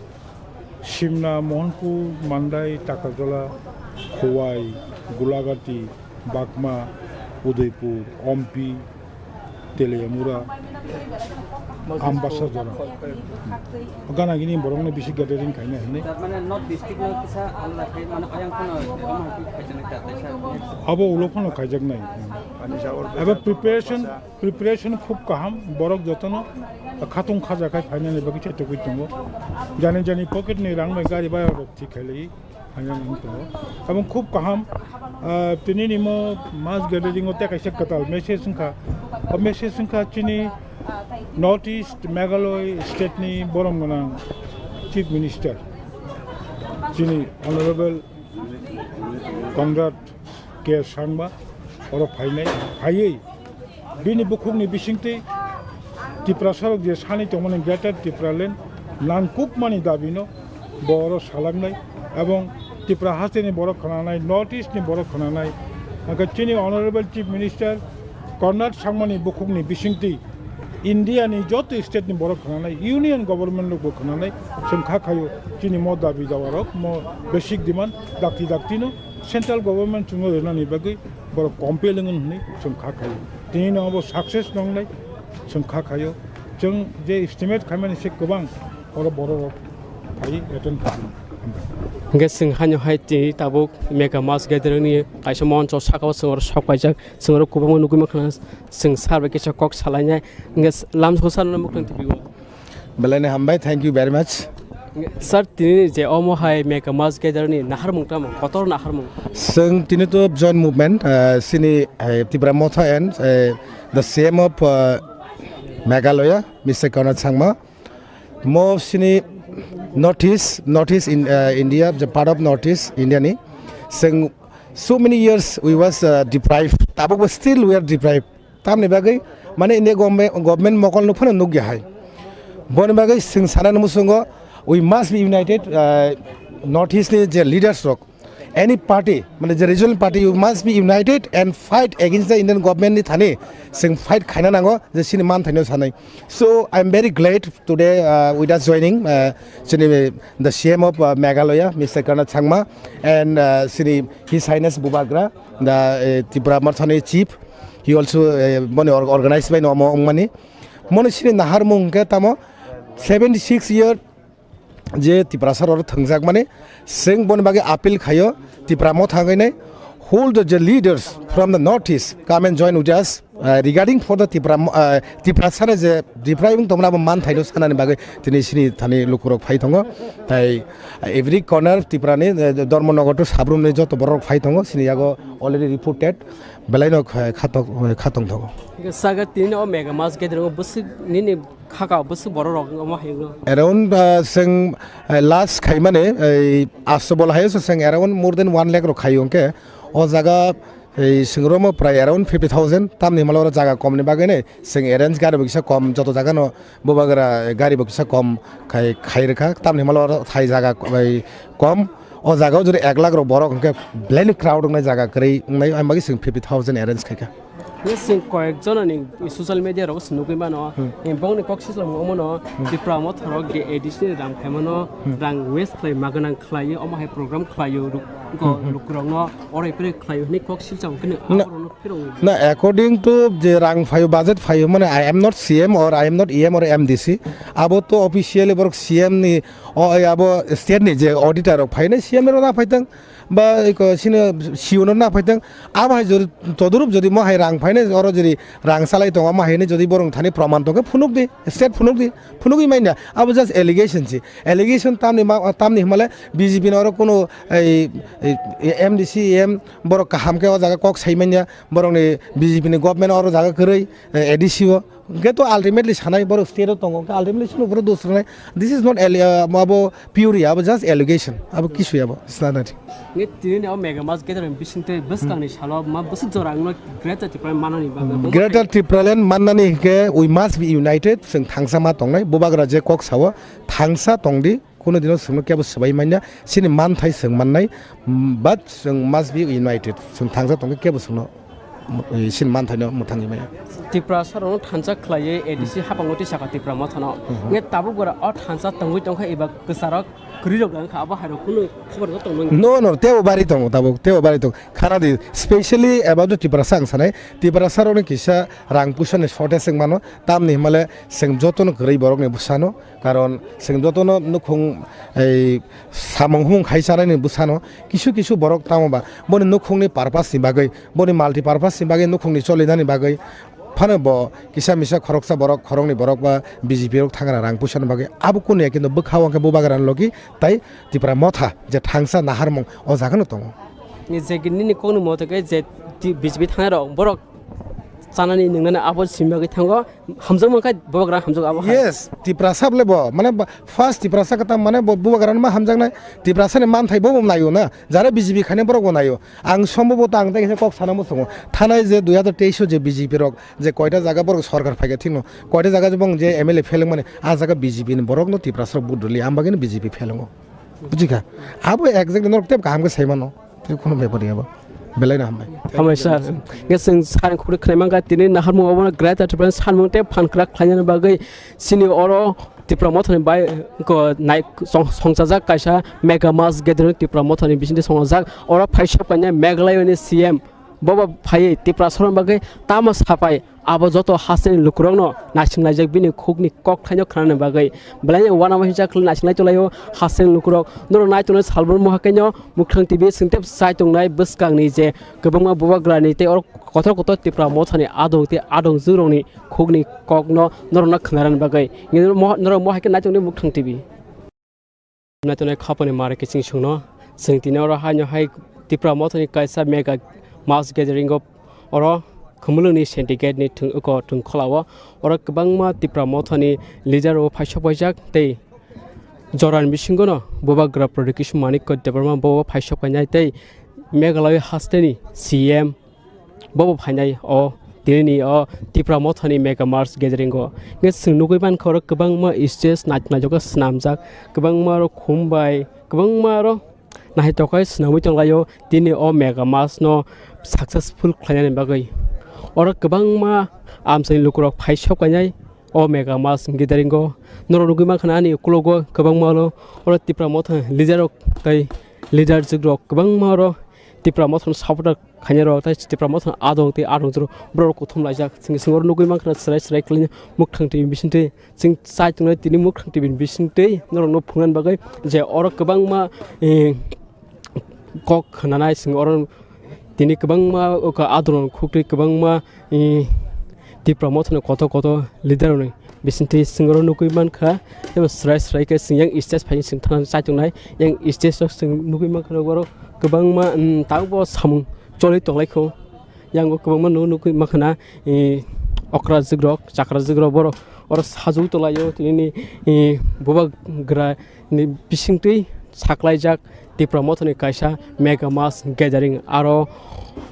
Simna, Mohanpur, Mandai, Takarjala, Khowai, Gulagati, Bakma, Udaipur, Ompi, Teliamura, Ambasa jora. Gana gini borokno bisi gathering khaina hinwi. Tar mane North District no kisa alada khai, mane oyang phano omo hai khe khaijaknai ta, taisa. Abo ulo phano khaijaknai. Abo preparation, preparation khub kaham, borok jotono khatung khaja khai phainani bagwi chaitogwi tongo. Jani jani pocket ni rang bai gari bhara rok thik khailai. Hwnjani wng tongo. Abo khub kaham, ah, tini ni mo mass gathering o tei kaisa kwtal message wngkha. O message wngkha chini North East Meghalaya state ni borom gwnang Chief Minister, chini Honorable Conrad K Sangma oro phainai, phaiwi bini bukhukni bisingtwi Tiprasarok je sani tongmani Greater Tipraland nangkukmani dabino bo oro salaknai, ebong Tipra hasteni borok khwnanai, North East ni borok khwnanai, hwnkhe chini Honorable Chief Minister Conrad Sangmani bukhukni bisingtwi India ni joto state ni borok khwnanai, Union Government rokbo khwnanai, chwng kha khaio chini mo dabi dawa rok, mo basic demand dakti dakti no central government chwngno rwnani bagwi borok compel wngwi hwnwi chwng kha khaio. Tini no abo success nongnai chwng kha khaio. Chwng je estimate khaimani se kwbang oro borok rok phai attend khaio. Hwnkhe chwng haino hai tini tabuk mega mass gathering ni kaisa moncho saka o chwng oro sok paijak, chwng oro kwbangma nugwi mankha, chwng sir bai kisa kok salainai. Hwnkhe lamsoko sir no Mukthang T V o. Belai ni hambai, thank you very much. Sir, tini je omo hai mega mass gathering ni naharmung tamo, kotor naharmung. Chwng tini to joint movement, uh, sini, uh, Tipra Motha and, uh, the C M of, uh, Meghalaya, Mister Conrad Sangma. Mo sini North East, North East in, uh, India, the part of North East India ni. Chwng so many years we was, uh, deprived. Tabuk bo still we are deprived. Tamni bagwi, mane, India government, government mokol no phano nukya hai. Boni bagwi chwng sanani muchungo, we must be united, uh, North East ni je leaders rok, any party, mane, je regional party, you must be united and fight against the Indian government ni thani chwng fight khaina nango, je chini man thani sanai. So, I am very glad today, uh, with us joining, uh, chini, the C M of, uh, Meghalaya, Mister Conrad Sangma, and, uh, chini His Highness Bubagra, the, uh, Tipra Mothani chief. He also, eh, moni or-, organized by no mo wngmani. Moni sini naharmung hwnkhe tamo seventy six year je Tiprasa rok thwngjakmani. Chwng boni bagwi appeal khaio Tipra Motha wngwi nai. pull the, the leaders from the northeast come and join with us, uh, regarding for the Tipra, uh, Tiprasa ni je Tipra wng tongmani abo manthaino sanani bagwi tini sini thani lukurok phai tongo. Tai, uh, every corner Tipra ni, uh, Dharmanagar to Sabrum ni joto borok phai tongo, sini yago already reported, belaino kha-, khatok-, khatong tongo. Saga tini o mega mass gathering o bwswk nini khaka bwswk borok rok omo hai wngno? Around, uh, seng, uh, last khaimani, ei, asto bol hayo se seng around more than one lakh rok khayo hwnkhe, o jaga, ei, seng romo prai around fifty thousand, tamni himalo oro jaga komni bagwi nei, seng arrange gari bo kisa kom, joto jaga no bubagra gari bo kisa kom khai, khai rwkha, tamni himalo oro thai jaga, ei, kom, o jaga o jodi ek lakh rok borok hwnkhe belai ni crowd wngnai jaga kwrwi wngnai, ang bagwi seng fifty thousand arrange khaikha. Yes, sing koyek jona ni social media rogo se nugui mano. Hmm. Eh, bongni kok sislam omo no, hmm, Tipra Motha rok je A D C ni rang phaimano, hmm, rang waste khlai maganang khlai omo hai program khlai o ruk-, ko, hmm, hmm, lukurok no orai pore khlai o hwnwi kok silcham kene. Na, aborok no phirong. Na, according to je rang phaio, budget phaio, mane I am not C M or I am not E M or M D C. Abo to officially borok C M ni, o, abo state ni je auditor rok phainai C M rok na phaitang. Ba eko sino siuno na phaitang, abo hai jodi todorup jodi mo hai rang phainai oro jodi rang salai tongo, amo hai hinwi jodi borok thani proman tongkhe phunuk di, state phunuk di, phunugwi manya. Abo just allegation si. Allegation tamni ma, tamni himale B J P no oro kuno ei, ei, M D C, E M borok kaham khe o jaga kok sai manya, borokni B J P ni government oro jaga kwrwi, eh, A D C o. Hwnkhe to ultimately sanai borok state o tongo, hwnkhe ultimately sino borok dos rwnai. This is not alle-, uh, abo pure, abo just allegation, abo kisu abo, it's not nothing. Nge tini ni o mega mass gathering bising tei bwskang ni salo ma bwswk jora wngno Greater Tipraland manani bagwi. Greater Tipraland mannani hwnkhe we must be united, chwng thangsa ma tongnai, bubagra je kok sao, thangsa tongdi. Kuno dino chwngno kebo swbai manya, chini manthai chwng mannai, mm, but chwng must be united. Chwng thangsa tongkhe kebo chwngno, mm, chini manthaino mwthangwi manya. Tiprasa rokno thansa khlaiwi A D C, hmm, hapango twi sakha Tipra Mothano. Hmm. Nge tabuk gora o thansa tongwi tongkha eba kwcharok kwrwi rok wngkha, abo hai rok kunu khobor joto nang. No, no, tebo bari tongo tabuk, tebo bari tongo. Khana di, specially about the Tiprasa ang sanai, Tiprasa rokni kisa rang puisa ni shortage wng mano, tamni himale chwng jotono kwrwi borokni bwsano. Karon chwng jotono nukhung, ei, samung humung khai chanaini bwsano kisu kisu borok tamo ba boni nukhungni purpose ni bagwi, boni multi purpose ni bagwi, nukhungni cholinani bagwi phano bo kisa misa khoroksa borok, khoroknwi borok ba B J P rok thangra rang puisani bagwi abo kunu ya, kintu bwkha o hwnkhe bubagra ni logi tai Tipra Motha je thangsa naharmung o jaga no tongo. Ni je nini kokni moto khe je ti-, B J P thangnai rok borok chanani nwngnani abo simi bagwi thango. Hamjakma khe bubagra hamjago abo hai. Yes, Tiprasa bole bo, mane ba, first Tiprasa kwtam mane bo bubagra ma hamjaknai, Tiprasa ni manthai bo bo naio na, jara B J P khainai borok bo naio. Ang somboboto ang tei kisa kok sana muchungo, thanai je dui hazar teis o je B J P rok je koita jaga borok sorkar phaikha thikno, koita jaga je bong je M L A pheleng mani, a jaga B J P ni borok no Tiprasa rok vote rwli, ang bagwi no B J P phelengo. Bujikha? Abo exactly norok tep kaham khe sai mano. Tei khunu bepar ya bo. Belai no hambai. Hambai sir. Nge chwng sir khuri khwnai mankha tini naharmung obo no Greater Tipraland sanmung tei phan kwrak khlainani bagwi chini oro Tipra Mothani bai ko nai song-, songchajak kaisa mega mass gathering Tipra Mothani bisingtwi songchajak. Oro phaisa paina Meghalaya ni C M bobo phaiwi Tiprasa rokni bagwi tamo sapai. Abo joto hasteni lukurokno naisinglaijak bini khukni kokthaino khnanani bagwi. Belai uanama hinsa khlai naisinglai tonglaio hasteni lukurok. Norok nai tongnai salbrum muha kaino Mukhang T V singtep chai tongnai bwskangni je kwbangma bubagrani tei oro kotor kotor Tipra Mothani adong tei adongjwkrokni khukni kokno norokno khnarani bagwi. Norok mo hai khe nai tongdi Mukhang T V. Naitonai khapani mare kiching songno, chwng tini oro haino hai Tipra Mothani kaisa mega mass gathering o oro Khumulwngni syndicate ni thwng-, oko thwngkhwla o oro kwbangma Tipra Mothani leader rok phaisok paijak tei jorani bisingo no Bubagra Pradyot Kishore Manikya Debbarma bo phaisok painai tei Meghalaya hasteni C M bobo phainai o tini o Tipra Mothani mega mass gathering o. Nge chwng nugui mankha oro kwbangma stage nai-, naitokma swnamjak, kwbangma oro khum bai, kwbangma oro naitokma swnamwi tonglaio. Tini o mega mass no successful khlainani bagwi oro kwbangma amchaini lukurok phaisok painai o mega mass gathering o. Norok nugui mankha ani ukulogo kwbangma oro, oro Tipra Motha leader rok tei leader rok kwbangma oro Tipra Motha supporter khainai rok tei Tipra Motha adong tei adong joro borok kuthum laijak. Chwng, chwng oro nugui mankha chwrai chwrai khlainai Mukhang T V bisingtwi chwng chai tongnai tini Mukhang T V ni bisingtwi norokno phungnani bagwi je oro kwbangma, eh, kok khnanai chwng oro Tini kwbangma o ka adron khukri kwbangma, eh, Tipra Mothani kotor kotor leader rokni bisingtwi chwng oro nugwi mankha, tei bo srai srai khe chwng yang stage phai chwng thangna chai tongnai, yang stage o chwng nugwi mankha oro kwbangma, mm, tabukbo samung choli tonglaikho. Yang o kwbangma nu-, nugwi mankha na, eh, okra jigrok, chakra jigrok borok oro sajagwi tonglaio tini, eh, bubagra ni bisingtwi saklaijak Tipra Mothani kaisa mega mass gathering. Aro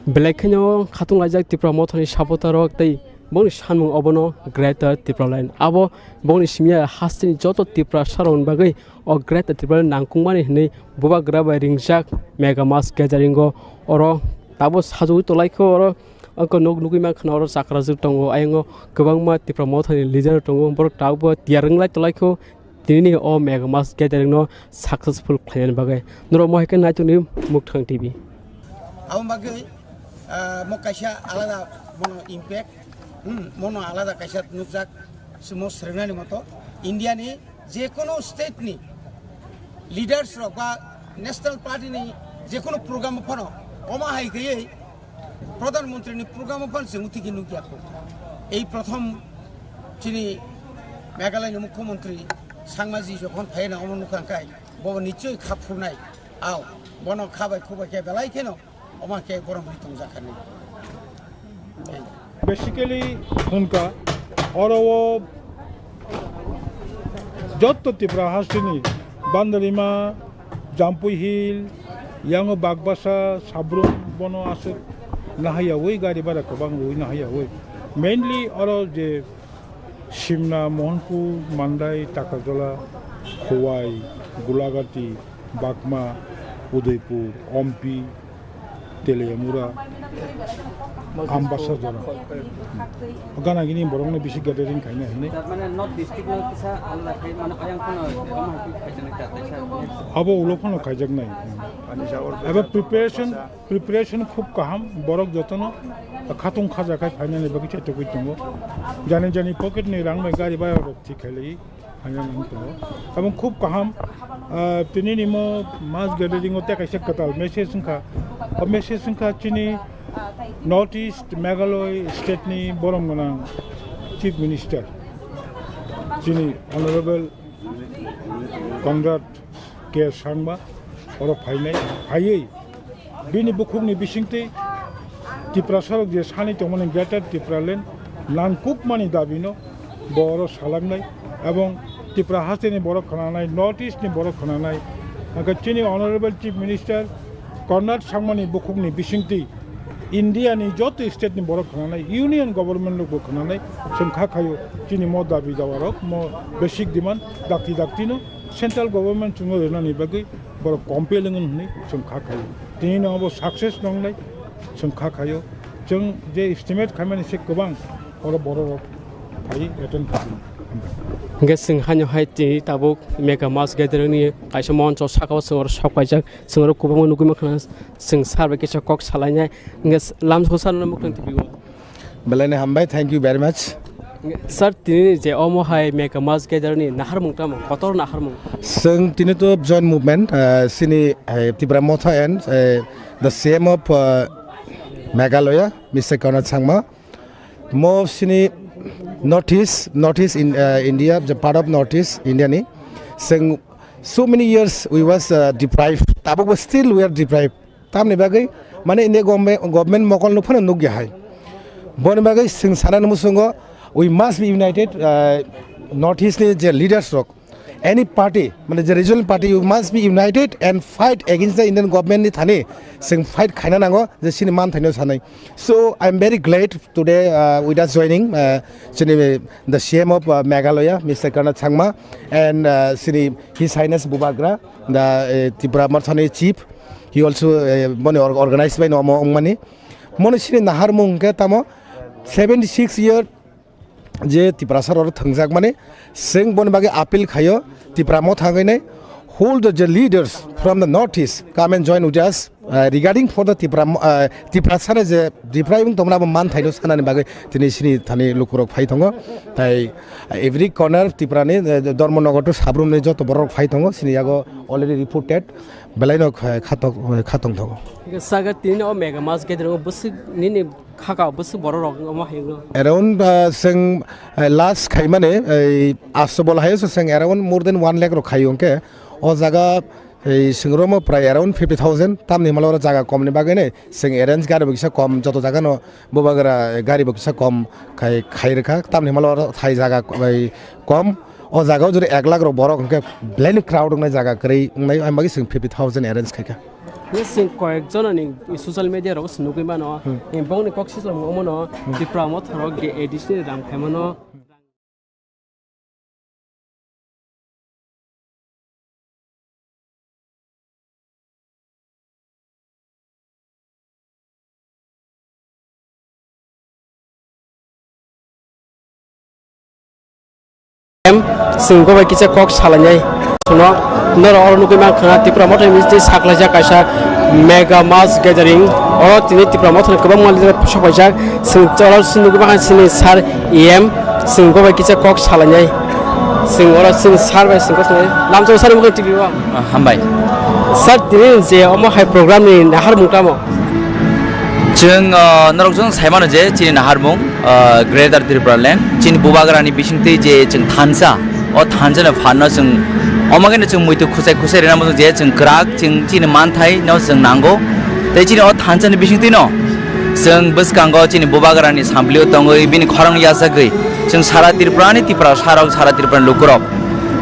belai kheno khatunglaijak Tipra Mothani supporter rok tei bongni sanmung obono Greater Tipraland. Abo bongni simi ya hasteni joto Tiprasa rokni bagwi o Greater Tipraland nangkukmani hwnwi bubagra bai ringjak mega mass gathering o. Oro tabuk sajagwi tonglaikho, oro ongkha nok nugwi mankha na, oro chakra jwk tongo, ayang o kwbangma Tipra Mothani leader tongo, borok tabukbo tiyar wnglai tonglaikho. Tinini o mega mass gathering no successful khlainani bagwi norok mohai khe naitokni Mukthang T V. Aboni bagwi, ah, mo kaisa alada mono impact, hmm, mono alada kaisa nukjak, sumo srwngnani moto India ni je kono state ni leaders rok ba national party ni je kono program phano omo hai khaiwi Pradhan Mantri ni program o phan chwng tiki nukya kho. Ei prothom chini Meghalaya ni Mukhyamantri Sangma ji jokhon phai na omo nukha kai bo nichoi kha phurnai. Ao bono kha bai khu bai khe belai kheno omo khe borom ri tong jakha ni. Basically hwnka oro o jotto Tripura hasteni Bandarima, Jampui Hill, yango Bagbasa, Sabrum bono aswk nahaiyawi gari bara kwbang rwi nahaiyawi. Mainly oro je Simna, Mohanpur, Mandai, Takarjala, Khowai, Gulagati, Bakma, Udaipur, Ompi, Teliamura, Ambasa jora. Gana gini borokno bisi gathering khaina hinwi. Tar mane North District no kisa alada khai, mane ayang kheno Roma hai khaijaknai ta kaisa. Abo ulo phano khaijaknai. Abo preparation, preparation khub kaham, borok jotono khatung khaja khai phainani bagwi chaitogwi tongo. Jani jani pocket ni rang bai gari bhara rok thik khailai. Phaiya nang tongo. Abong khub kaham, ah, tini ni mo mass gathering o tei kaisa kwtal message wngkha. O message wngkha chini North East Meghalaya state ni borom gwnang Chief Minister, chini Honorable Conrad K Sangma, oro phainai, phaiwi bini bukhukni bisingtwi Tiprasa rok je sani tongmani Greater Tipraland nangkukmani dabino bo oro salaknai, ebong Tipra hasteni borok khwnanai, North East ni borok khwnanai, hwnkhe chini Honorable Chief Minister Conrad Sangmani bukhukni bisingtwi India ni joto state ni borok khwnanai, Union Government rokbo khwnanai, chwng kha khaio chini mo dabi dawa rok, mo basic demand dakti dakti no Central Government chwngno rwnani bagwi borok compel wngwi hwnwi chwng kha khaio. Tini no abo success nongnai chwng kha khaio. Chwng je estimate khaimani se kwbang oro borok rok phai attend khaio. Hwnkhe chwng haino hai tini tabuk mega mass gathering ni kaisa moncho saka o chwng oro sok paijak, chwng oro kwbangma nugwi mankha, chwng sir bai kisa kok salainai. Hwnkhe lamsoko sir no Mukthang T V o. Belai ni hambai, thank you very much. Sir, tini je omo hai mega mass gathering ni naharmung tamo, kotor naharmung. Chwng tini to joint movement, uh, sini, uh, Tipra Motha and, uh, the C M of, uh, Meghalaya, Mister Conrad Sangma. Mo sini North East, North East in, uh, India, the part of North East India ni. Chwng so many years we was, uh, deprived. Tabuk bo still we are deprived. Tamni bagwi, mane, India government, government mokol no phano nukya hai. Boni bagwi chwng sanani muchungo, we must be united, uh, North East ni je leaders rok, any party, mane, je regional party, we must be united and fight against the Indian government ni thani chwng fight khaina nango, je chini man thani sanai. So, I am very glad today, uh, with us joining, uh, chini, the C M of, uh, Meghalaya, Mister Conrad Sangma, and, uh, chini His Highness Bubagra, the, uh, Tipra Mothani chief. He also, eh, boni or-, organize bai no omo wngmani. Moni sini naharmung hwnkhe tamo seventy six year je Tiprasa rok thwngjak mani. Chwng boni bagwi appeal khaio Tipra Motha wngwi nai. Pull the, the leaders from the northeast come and join with us, uh, regarding for the Tipra, uh, Tiprasa ni je Tipra wng tongmani abo manthaino sanani bagwi tini sini thani lukurok phai tongo. Tai, uh, every corner Tipra ni, uh, Dharmanagar to Sabrum ni joto borok phai tongo, sini yago already reported, belaino, uh, khatok, uh, khatong tongo. Saga tini o mega mass gathering o bwswk nini khaka bwswk borok rok omo hai wngno? Around, uh, seng, uh, last khaimani, uh, asto bol hayo seng around more than one lakh rok khayo hwnkhe o jaga ei swngromo prai around fifty thousand, tamni himalo oro jaga komni bagwi nai seng arrange gari bo kisa kom, joto jaga no bubagra gari bo kisa kom khai, khai rwkha, tamni himalo oro thai jaga bai kom, o jaga o jodi ek lakh rok borok hwnkhe belai ni crowd wngnai jaga kwrwi wngnai, ani bagwi seng fifty thousand arrange khaikha. Ni seng koyek jona ni social media rok se nugwi mano, hmm, bongni kok sichwlamo omono, hmm, Tipra Motha rok ge A D C ni ram khaimano. Em, chwng bo bai kisa kok salainai. Suno, norok oro nugwi mankha na Tipra Motha ni bisingtwi saklaijak kaisa mega mass gathering. Oro tini Tipra Motha ni kwbangma leader sok paijak. Chwng oro nugwi mankha chini sir E M. Chwng bo bai kisa kok salainai. Chwng oro chini sir bai chwng kok salainai. Lamchoro sir mukha T V o. Ah, hambai. Sir, tini je omo hai program ni naharmung tamo? Chwng, ah, norok jong sai mano je chini naharmung, ah, Greater Tripura Land, chini bubagra ni bisingtwi je chwng thansa, o thansa ni phan no chwng omo khe no chwng muitu khusai khusai rwna muchung je chwng kwrak chwng chini manthai no chwng nango. Tei chini o thansa ni bisingtwi no chwng bwskango chini bubagra ni samplio tongwi bini khorang yachagwi chwng sara Tripura ni Tiprasa rok, sara Tripura ni lukurok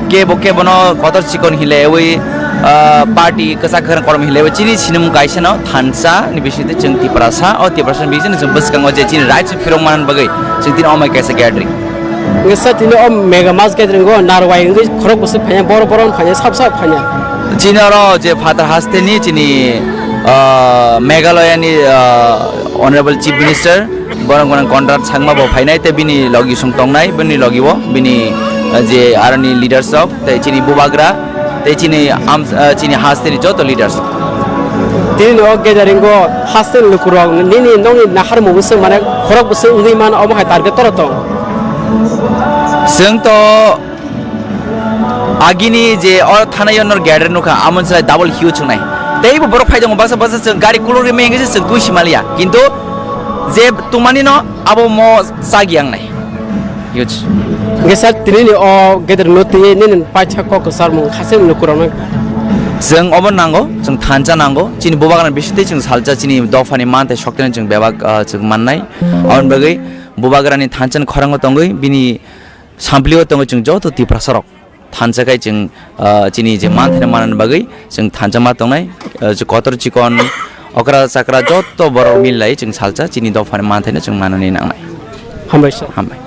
kebo kebono kotor chikon hilewi, ah, party kwchak kwrwng korom hilewi chini sinimung kaisa no thansa ni bisingtwi chwng Tiprasa, o Tiprasa ni bisingtwi chwng bwskango je chini rights phirok manna bagwi chwng tini omai kaisa gathering. Hwnkhe sir, tini o mega mass gathering o narwai wngwi khorok bwswk phaiya, boro boro phaiya, sab sab phaiya. Chini oro je phatar haste ni chini, ah, Meghalaya ni, ah, Honorable Chief Minister, borok gwnang Conrad Sangma bo phainai, tei bini logi song tongnai, bini logi o, bini, eh, je aroni leaders rok, tei chini bubagra, tei chini am-, eh, chini hasteni joto leaders. Tini o gathering o hasteni lukurok nini nongni naharmung bwswk mane khorok bwswk wngwi mano, omo hai target toro tong? Chwng to Agini je o thanai o nor gathering nukha, amon sai double huge wngnai. Tei bo borok phai tongo, baksa baksa chwng gari kulugri meng se chwng twi simaliya. Kintu je tumani no abo mo sagi ang nai. Huge. Hwnkhe sir, tini ni o gathering no twi nini paitha kok kwchar mung khase ni lukurok no. Chwng obo nango, chwng thansa nango, chini bubagra ni bisingtwi chwng salsa chini dopha ni mantei sokteni chwng bebak, ah, chwng mannai. Aboni bagwi bubagra ni thansa ni khorango tongwi bini samplio tongwi chwng joto Tiprasa rok thansa khai chwng, ah, chini je manthaino manani bagwi chwng thansa ma tongnai, ah, je kotor chikon okra chakra joto borok mil lai chwng salsa chini dophani manthaino chwng manani nangnai. Hambai sir. Hambai.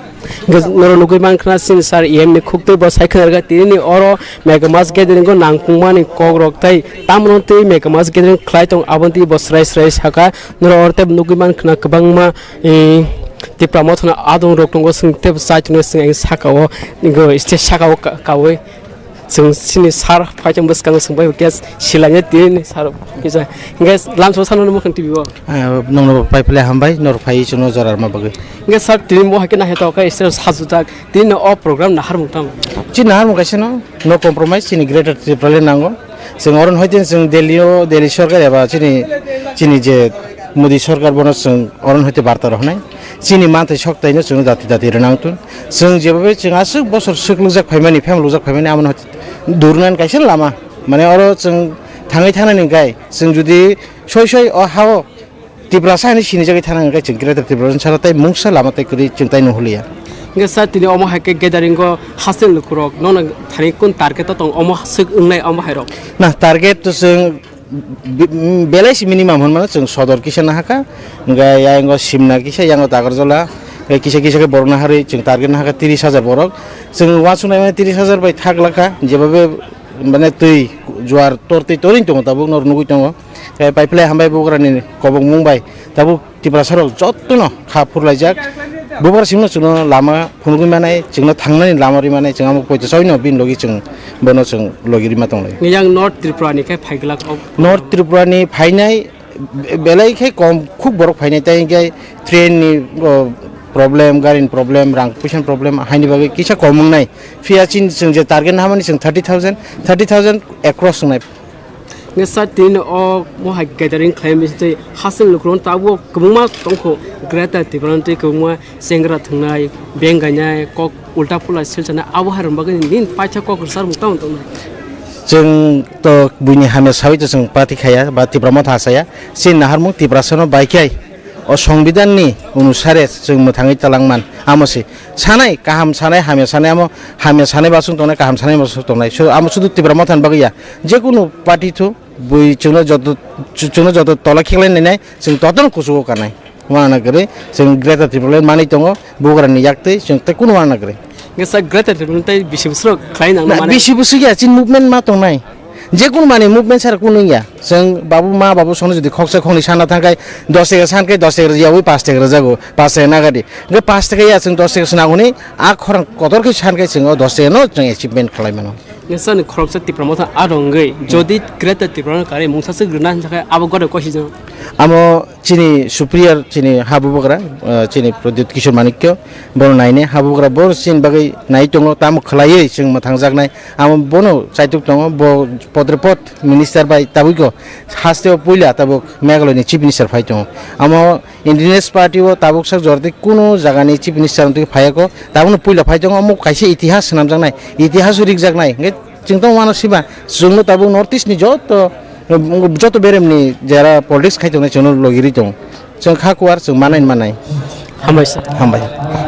Hwnkhe norok nugwi mankha chini sir E M ni khuktwi bo sai khwnarwkha tini ni oro mega mass gathering o nangkukmani kokrok tei tamoni twi mega mass gathering khlai tong aboni twi bo srai srai sakha. Norok oro tei nugwi mankha kwbangma, eh, Tipra Mothano adong rok tongo, chwng tei chai tongo, chwng ang saka o, nini stage saka o ka-, kaui chwng chini sir phai tong bwskango, chwng bai khe silaina tini sir kisa. Hwnkhe lamsa o sano nukha T V o. Eh, nongno pai phle hambai, nor phai chwngno jora rwma bagwi. Hwnkhe sir tini bo hai khe naithotok khe stage sajwjak, tini o program naharmung tamo? Chini naharmung kaisa no, no compromise, chini Greater Tipraland nango. Chwng oro hai din chwng Delhi o, Delhi sorkar eba chini, chini je Modi sorkar bono chwng oro hai te barta rok hinai. Chini manthai soktai no chwng dati dati rwnang tun. Chwng jeba bai chwng aswk bosor swk lwkjak phaimani, phemlukjak phaimani amo no durnani kaisa lama. Mane oro chwng thangwi thangnani hwnkhe chwng jodi soi soi o ha o Tiprasa hinwi sinijagwi thana hwnkhe chwng Greater Tipraland sara tei mungsa lama tei kwrwi chwng tai nuhliya. Hwnkhe sir, tini omo hai khe gathering o hasteni lukurok nono thani kun target o tong omo swk wngnai omo hai rok? Na, target to chwng be-, belai se minimum hwnmano chwng sodor kisa nahakha, hwnkhe yango Simna kisa, yango Takarjala, hwnkhe kisa kisa khe borok naharwi chwng target nahakha tris hajar borok. Chwng uansuknai mane tris hajar bai thak lakha, jebabe mane twi juar tor twi torwi tongo tabuk noro nugwi tongo. Tei paiphlai hambai bugrani kobokmung bai tabuk Tiprasa rok jotono kha phurlaijak. Bubagra simi no chwngno lama phunugwi manai, chwngno thangnani lama rwi manai, chwng amo poito chawino bini logi chwng bono chwng logi rima tonglai. Yang North Tripura ni khe phaiglak o. North Tripura ni phainai be-, belai khe kom, khub borok phainai, tei hwnkhe train ni, o, problem, gari ni problem, rang puisa ni problem, haini bagwi kisa kom wngnai. Phiya chini chwng je target nahamani chwng thirty thousand, thirty thousand across wngnai. Nge sa tini o mohai gathering khlai mi se hasil lukurok tabuk kwbangma tongkho Greater Tipraland tei kwbangma chengra thwngnai, beng gainai, kok ulta pula silchana abo hai rok bagwi nini paitha kok rwchar mung tamo tongnai. Chwng to buini hamya sawi to chwng party khaya ba Tipra Motha asaya. Chini naharmung Tiprasano bai khai o Songbidanni onusare chwng mwthangwi talangman. Amo se sanai, kaham sanai, hamya sanai, amo hamya sanai basung tongnai, kaham sanai basung tongnai. So, amo sudu Tipra Mothani bagwi ya. Jekunu party thu bui chwngno joto, chwngno joto tola khiklai nainai, chwng totono kuchugo kanai. Wana kwrwi chwng Greater Tipraland manwi tongo, Bubagrani yaktwi chwng tei kunu wana kwrwi. Nge sa Greater Tipraland tei bisi bwswk khlai nang na, mane? Bisi bwswk ya, chini movement ma tongnai. Jekunu mani movement sara kunu ya. Chwng babu ma babu songno jodi khoksa khoknwi sana thangkhai, dos taka sankhai, dos taka rwjawi, pas taka rwjago, pas taka nagadi. Nge pas taka ya chwng dos taka swnaguni, a khorang kotor khe sankhai chwng o dos taka no chwng achievement khlai mano. Nge sani khoroksa Tipra Motha a rongwi, jodi Greater Tipraland karwi mungsa swk rwna hinjakhe abo gode kosi jang. Amo chini superior chini ha bubagra, ah, chini Pradyut Kishore Manikya, bono naine ha bubagra bo chini bagwi nai tongo, tamo khwlaiwi chwng mwthangjaknai. Amo bono chaituk tongo, bo potre pot minister bai tabukgo hasteo puila tabuk Meghalaya ni chief minister phai tongo. Amo Indigenous Party o tabuk sak jora tei kunu jagani chief minister wngtwi phaiya kho, tabukno puila phai tongo, omo kaisa itihas swnamjaknai, itihas o rikjaknai, hwnkhe chwng tong mano siba, chwngno tabuk North East ni joto, joto beremni jera politics khai tongnai chwngno logi rwi tongo, chwng kha kuar chwng manai manai. Hambai sir. Hambai.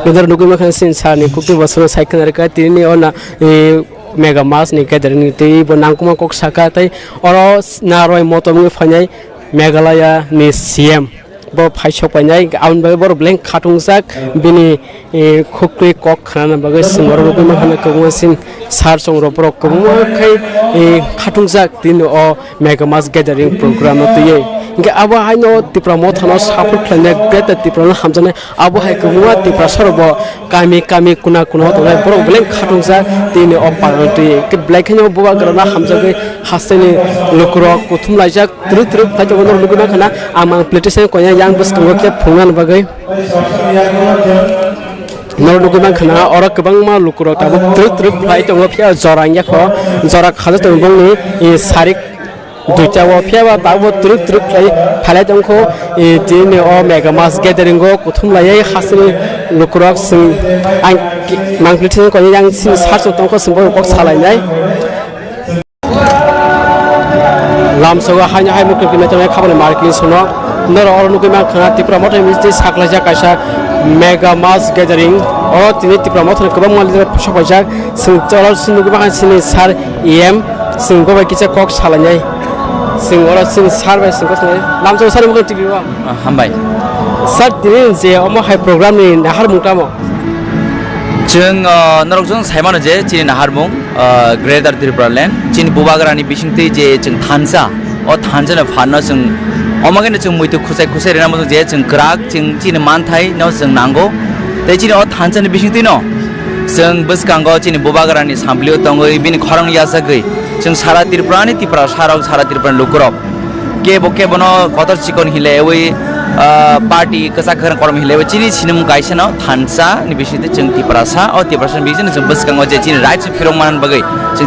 Nodar nugwi mankha sin sani kukti bosoro sai khna rwkha tini o na, e, mega mass ni gathering ni twi bo nangkukma kok saka tei oro narwai motom wngwi phainai Meghalaya ni C M. Bo phaisok painai, aboni bagwi borok belai khatungjak, bini, eh, khukri kok khnana bagwi chwng oro nugwi mankha kwbangma sin sir chwng rok borok kwbangma khai, eh, khatungjak tini o mega mass gathering program no twiwi. Hinkhe abo haino Tipra Mothano support khlainai, Greater Tipraland hamjaknai, abo hai kwbangma Tiprasa rok bo kami kami kuna kuna o tongnai borok belai khatungjak tini o party twi. Hinkhe belai kheno bubagrano hamjagwi hasteni lukurok kuthum laijak. Twrwk twrwk phai tongo norok nugwi mankha na, ang ang plate se koya yang bwskango khe phungnani bagwi. Norok nugwi mankha na, oro kwbangma lukurok tabuk twrwk twrwk phai tongo, phiya jora wngya kho, jora khajak tongo bongni, e, sarik duita o, phiya ba tabuk twrwk twrwk khlai phalai tongkho, e, tini o mega mass gathering o kuthum laiwi hasini lukurok chwng ang mang plate se koya yang sini sar chwng tongkho, chwng borok kok salainai. Lamsogo haino hai mukti kini tongnai khabani marking sono. Norok oro nugwi mankha Tipra Motha ni twi saklaijak kaisa mega mass gathering. Oro tini Tipra Motha ni kwbangma leader sopaijak. Chwng oro chini nugwi mankha chini sir E M. Chwng bo bai kisa kok salainai. Chwng oro chini sir bai chwng kok salainai. Lamsogo sir mukti kini o. Ah, hambai. Sir, tini je omo hai program ni naharmung tamo? Chwng, ah, norok chwng sai mano je chini naharmung, ah, Greater Tripura Land, chini bubagrani bisingtwi je chwng thansa, o thansa no phanno chwng omo khe no chwng muitu khusai khusai rwna muchung je chwng kwrak chwng chini manthai no chwng nango. Tei chini o thansa ni bisingtwi no chwng bwskango chini bubagrani samplio tongwi bini khorang yachagwi chwng sara Tripura ni Tiprasa rok, sara Tripura ni lukurok kebo kebo no kotor chikon hinlaiwi, ah, party kwchak kwrwng korom hinlaiwi chini sinimung kaisa no thansa ni bisingtwi chwng Tiprasa, o Tiprasa ni bisingtwi chwng bwskango je chini rights phirok manna bagwi chwng